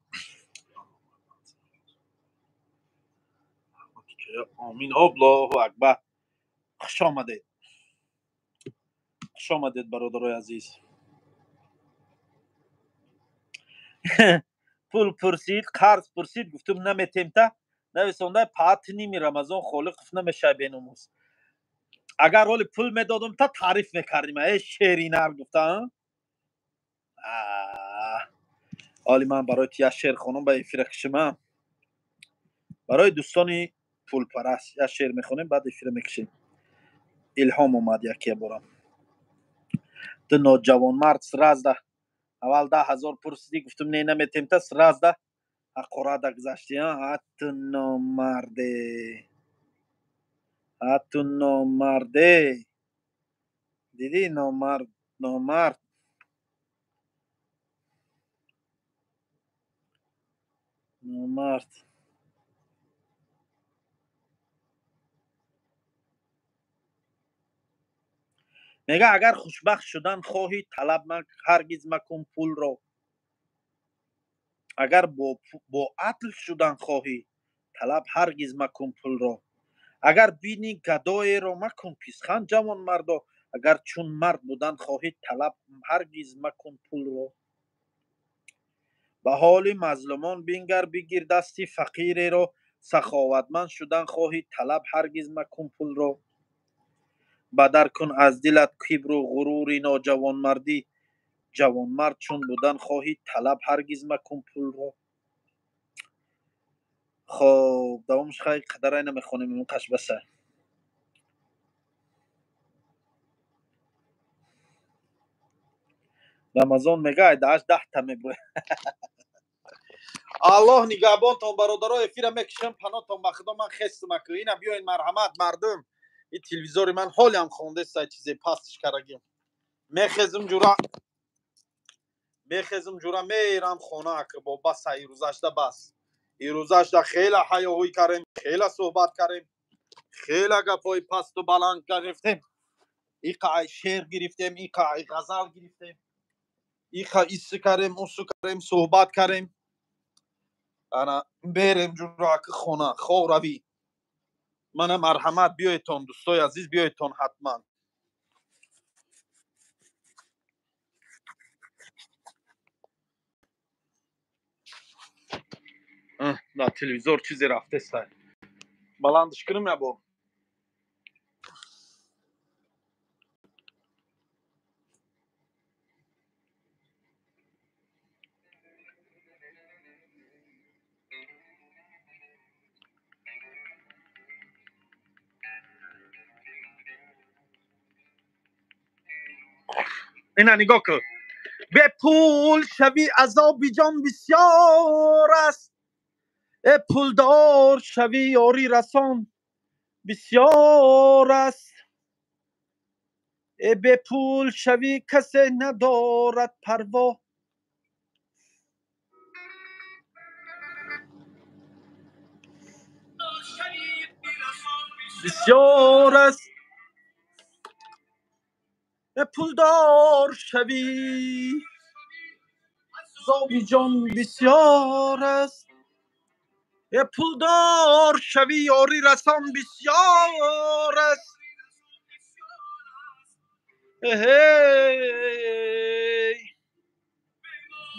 Омин. Аллоҳу акбар. Хуш омадед, хуш омадед, бародарои азиз. Пул пурсид, қарз пурсид, гуфтум наметемта. Нависонда паати ними Рамазон Холиқов намешай беномус. Агар ҳоли пул медодум та таъриф мекардим, э шеринар гуфта. Ҳоли ман барои ту як шеър хонам, ба эфира кишима. Барои дӯстони пулпараст як шеър мехонем, баъд эфира мекушем. Илҳом омад яке борам. Ду ноҷавонмард сразда аввал 10 000 пурсидӣ, гуфтум не, наметемта, сразда ҳақората гузаштӣ. Ҳату номарде, ҳату номарде, дидӣ, номард, номард, номард. Мега, агар хушбахт шудан хоҳӣ, талаб ҳаргиз макун пулро. Агар бо адл шудан хоҳӣ, талаб ҳаргиз макун пулро. Агар бини гадоеро, макун писхан, ҷавонмардо. Агар чун мард будан хоҳӣ, талаб ҳаргиз макун пулро. Ба ҳоли мазлумон бингар, бигир дасти фақиреро. Саховатманд шудан хоҳӣ, талаб ҳаргиз макун пулро. Бадар кун аз дилат кибру ғурури ноҷавонмардӣ. Ҷавонмард чун будан хоҳӣ, талаб ҳаргиз макун пулро. Хоб, давомаш хай қадарай намехонем, қаш баса. Рамазон мега айдааш 10 та мебурад. Аллоҳ нигаҳбонтон, бародаро, эфира мекушам, панотон ба Худо. Ман хестум аку. Ина биёен, марҳамат, мардум. И телевизори ман ҳолиам хондеста, чизе пастш карагим. Мехезум ҷура, мехезум ҷура, мерам хона аку. Бо баса ирӯзашда, бас ирӯзашда хела ҳаёҳӯй кардем, хела суҳбат кардем, хела гапҳои пасту баланд гирифтем, иқа ай шеър гирифтем, иқа ай ғазал гирифтем, иқа исси кардем, усу кардем, суҳбат кардем. Ана берем ҷура аку хона, хов равӣ. Мана, марҳамат, биёедтон, дӯстои азиз, биёедтон ҳатман. На телевизор чизе рафтеста, баландш кунем ябо. Ина нигоҳ кун. Бепул шавӣ, азоби ҷон бисёр аст. Э пулдор шавӣ, ёрӣ расон бисёр аст. Э бепул шавӣ, касе надорад парво. Бисёр аст. Э пулдор шавӣ, азоби ҷон бисёр аст. Э пулдор шавӣ, ёрӣ расон бисёр аст. Эҳей,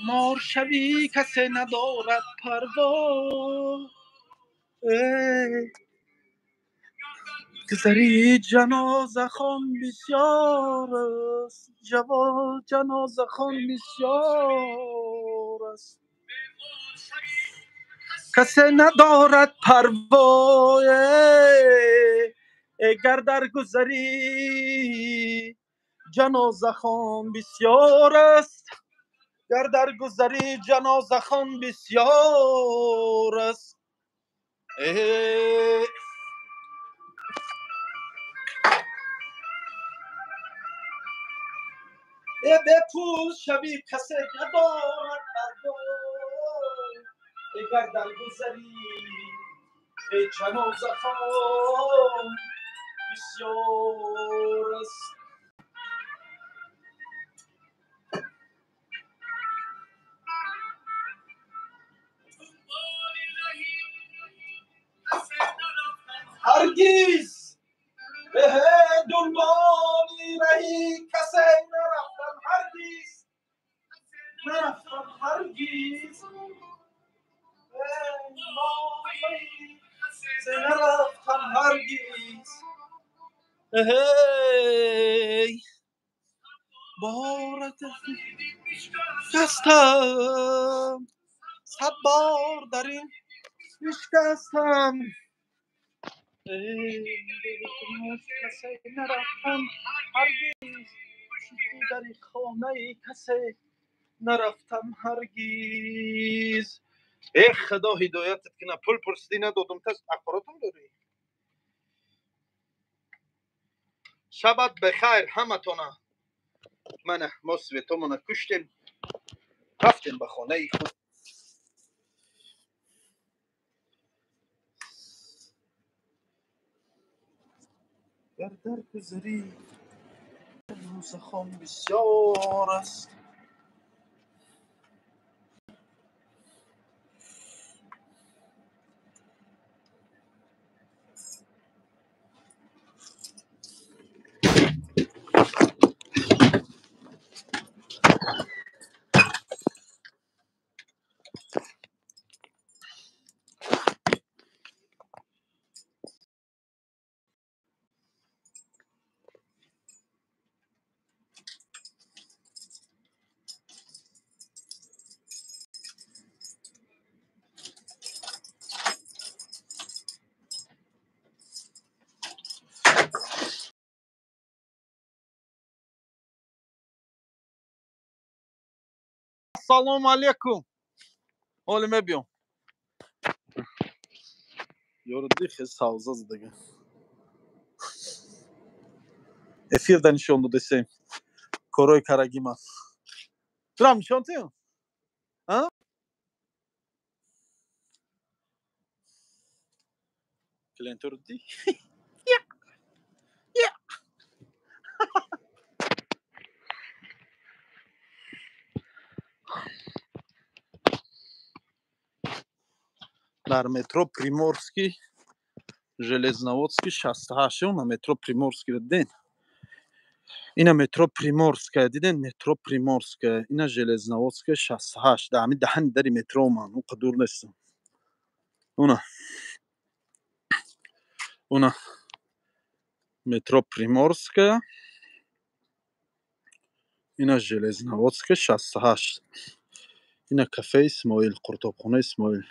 мор шавӣ, касе надорад парво. Гузари ҷанозахон бисёр аст. Ҷанозахон бисёр аст, касе надорад парво. Гар дар гузари ҷанозахон бисёр аст. Гар дар гузари ҷанозахон бисёр аст. Э бепул шави касе надорад фардо. Гар дар гузари ҷанозахон бисёр аст. Ҳаргиз дунболи раҳи касе нарафтам, ҳаргиз нарафтам, ҳаргиз нарафтам, ҳаргиз. Эй борат шикастам, сад бор дар ин шикастам. Касе нарафтам ҳаргиз, дари хонаи касе нарафтам ҳаргиз. Э худо ҳидоятат кина, пул пурсидӣ надодум, тас ақоротам дорӣ. Шабат бехайр ҳаматона. Мана мо светомона куштем, рафтем ба хонаи худ. Гар дар гузари ҷанозахон бисёр аст. Салом алейкум. Ҳоле мебиём. Ёро дихе савза задага. Эфир да нишон додесем. Корои карагима. Турам нишон тиём? А? Клиенторо ди? Я. Я. Дар метро Приморский, Железноводский 68, на метро Приморский диден. Ина метро Приморская диден, метро Приморская, ина Железноводская 68. Да, ҳами даҳани дари метро ман, уқа дур нестам. Уна. Уна. Метро Приморская. Ина Железноводская 68. Ина кафе Исмоил, қуртобхона Исмоил.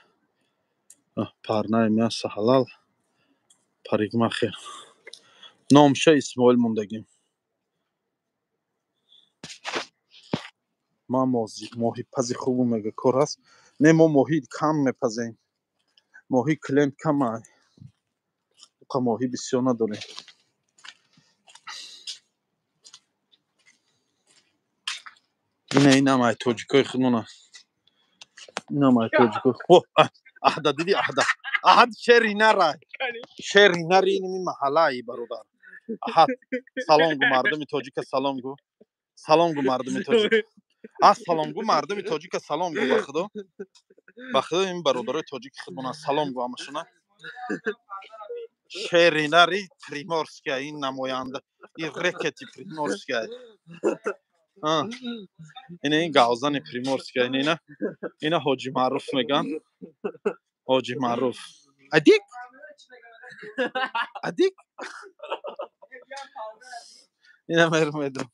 Парнаи мясо ҳалал, парикмахер. Номша Исмоил мондагим. Ман моҳипази хубу мега кор ҳаст. Не, мо моҳи кам мепазем. Моҳи клиент кам ай. Уқа моҳӣ бисёр надорем. Ина инам ай тоҷикои худмона. Инам ай тоҷикои. О, аҳда диди аҳда. Аҳад шери нарай. Шери нари инми маҳаллаи бародар. Аҳад салом гу мардуми тоҷика, салом гу. Салом гу мардуми тоҷик. А салом гу мардуми тоҷика, салом гу ба худо. Ба худо ин бародарои тоҷики худмона салом гу ҳамашона. Шери нари Приморская ин намоянда. Ин рекети Приморская. Ина ин гавзани Приморская, ина ина Ҳоҷи Маъруф меган. Ҳоҷи Маъруф. Адик? Адик? Ина меру медам.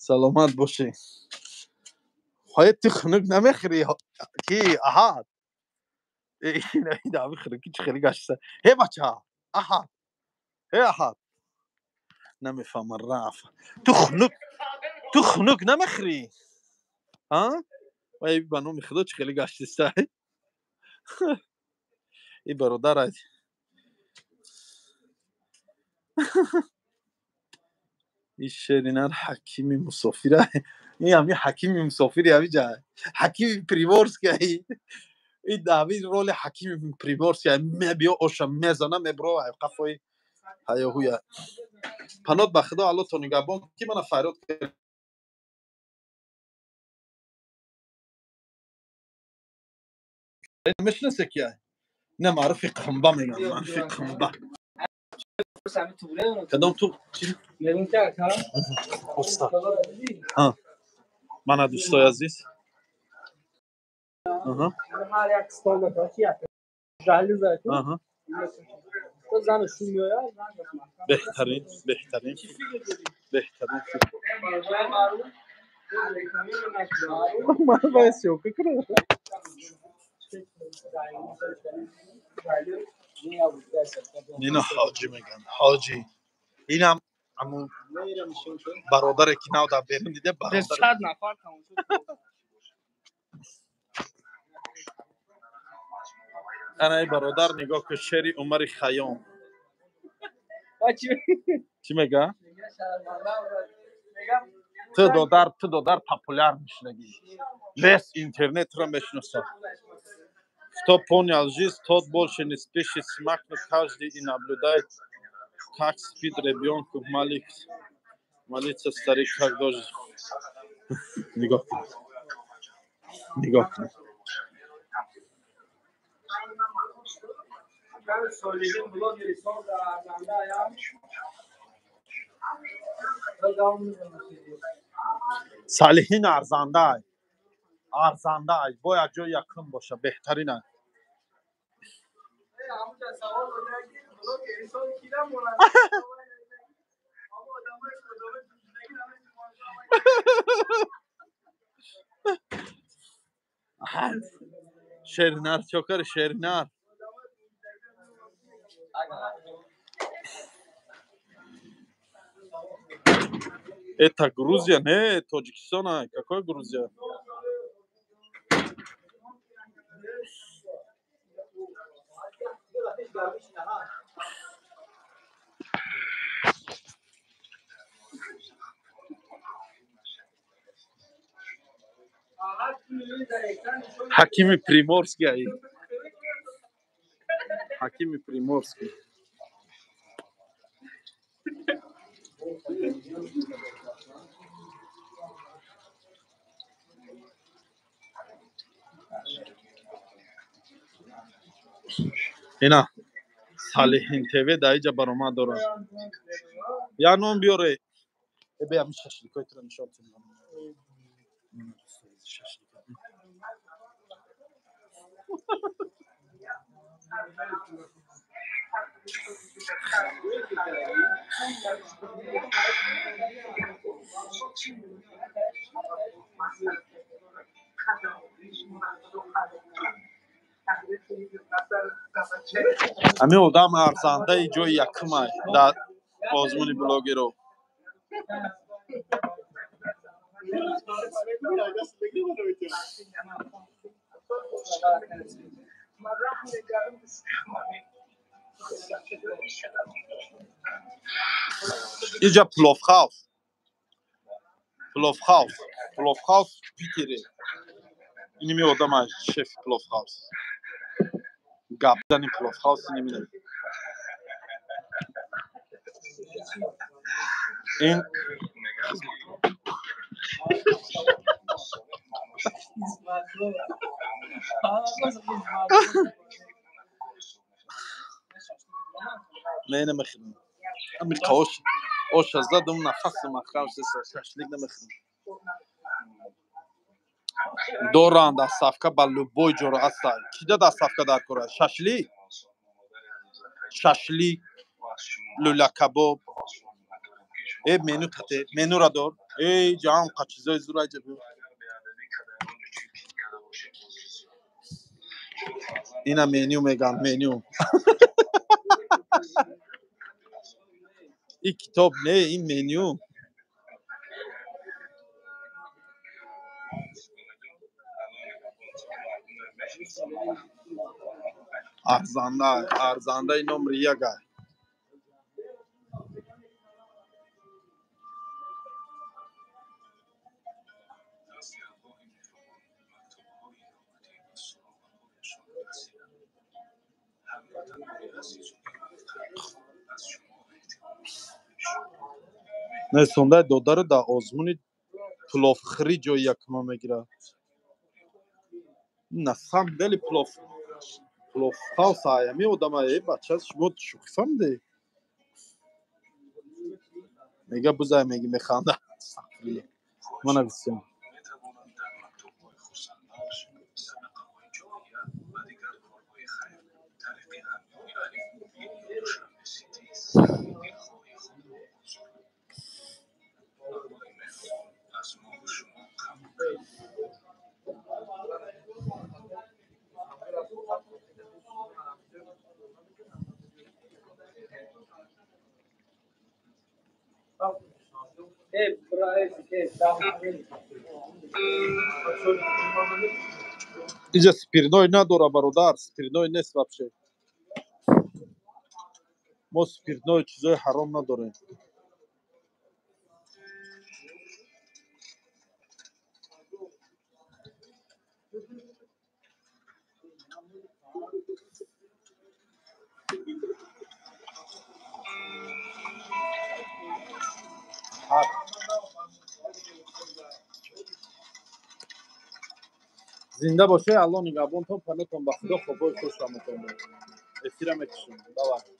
Саломат бошӣ. Хоя ту хунук намехӯрӣ ки аҳад. Ина ина хунуки чӣ хеле гашта. Ҳе бача, аҳад. Ҳе аҳад. Намефаҳмам рафт. Ту Ту хунук намехӯрӣ? А? Вай, ба номи Худо, чӣ хеле гаштистай. И бародар ай. И шеринар ҳакими мусофира. Ин ҳами ҳакими мусофири ҳамиҷа. Ҳакими Приморский ай. И дави роли ҳакими Приморский ай. Мебиё оша мезана, мебро ай қафои ҳаёҳуя. Панот ба Худо, Алло то нигаҳбон, ки мана фарёд кард. Мешинасе ки ай? Ина маъруфи қумба мегӯянд, маъруфи қумба. Кадом ту? Уста. Мана, дӯстои азиз. Аҳа. Аҳа. Беҳтарин, беҳтарин. Беҳтарин. Ман бояд съёмка кунам. Ино ҳоҷӣ мегӯянд, ҳоҷӣ. Инам ҳамун бародаре ки нав дар берун диде, бародар. Нафар тамошо. Ана ин бародар, нигоҳ кун, шеъри Умари Хайём. Чӣ мега? Ту додар, ту додар популяр мешунагӣ. Весь интернетро мешиносад. Кто понял жизнь, тот больше не спешит смакнуть каждый и наблюдает, как спит ребенку, малик, молится старик, как должен. Нигоҳ кун. Нигоҳ кун. Солиҳин блогери сол дар арзанда аям. Салиҳин арзанда ай. Арзанда ай. Бояд ҷои якум боша, беҳтарин ай. Ҳамуҷа савол додем, ки блогери сол ки намонад? Ҳамо одамои кодоме зиндагӣ намешуморанд. Шеринар чокари шеринар. Это Грузия? Не, Тоҷикистон. Какой Грузия? Ҳакими Приморский ай. Ҳакими Приморский. Ина Салиҳин ТВ дар иҷа баромад дорад. Як нон биёре. Э, бе, ҳамин шашликҳои туро нишон тидам. Шашлик. Ҳамин одам арзандаи ҷои якумай дар озмуни блогеро. Иҷа пловхаус. Пловхаус. Пловхаус Питере. Иними одама шефи пловхаус. Гапзани пловхаус иними. Ин не, намехӯрам. Ами ош оша задум, нафасам маҳкам шуд, шашлик намехӯрам. Доранд доставка ба любой ҷоро ҳаста. Кида доставка дар кора? Шашлик? Шашлик, лӯлакабоб. Э, меню тате, менюра дор. Эй, ҷаҳон қа чизои зур айҷа биё. Ина меню меган, меню. Ин китоб не, ин меню. Арзанда, арзандаи номри як ай. Несондаи додару дар озмуни пуловхӯрӣ ҷои якума мегирад. На самом деле плов, пловпаз аями одама. Э, бача, шумо шӯхӣ фаҳмидед? Мега бузай, меги механда. Ма нависем. Иҷа спиртной надора, бародар, спиртной нест вообще. Мо спиртной, чизои ҳаром надорем. Зинда бошед, Алло нигаҳбонтон, панотон ба Худо, хобҳои хуш раматон. Эфира мекушем, давай.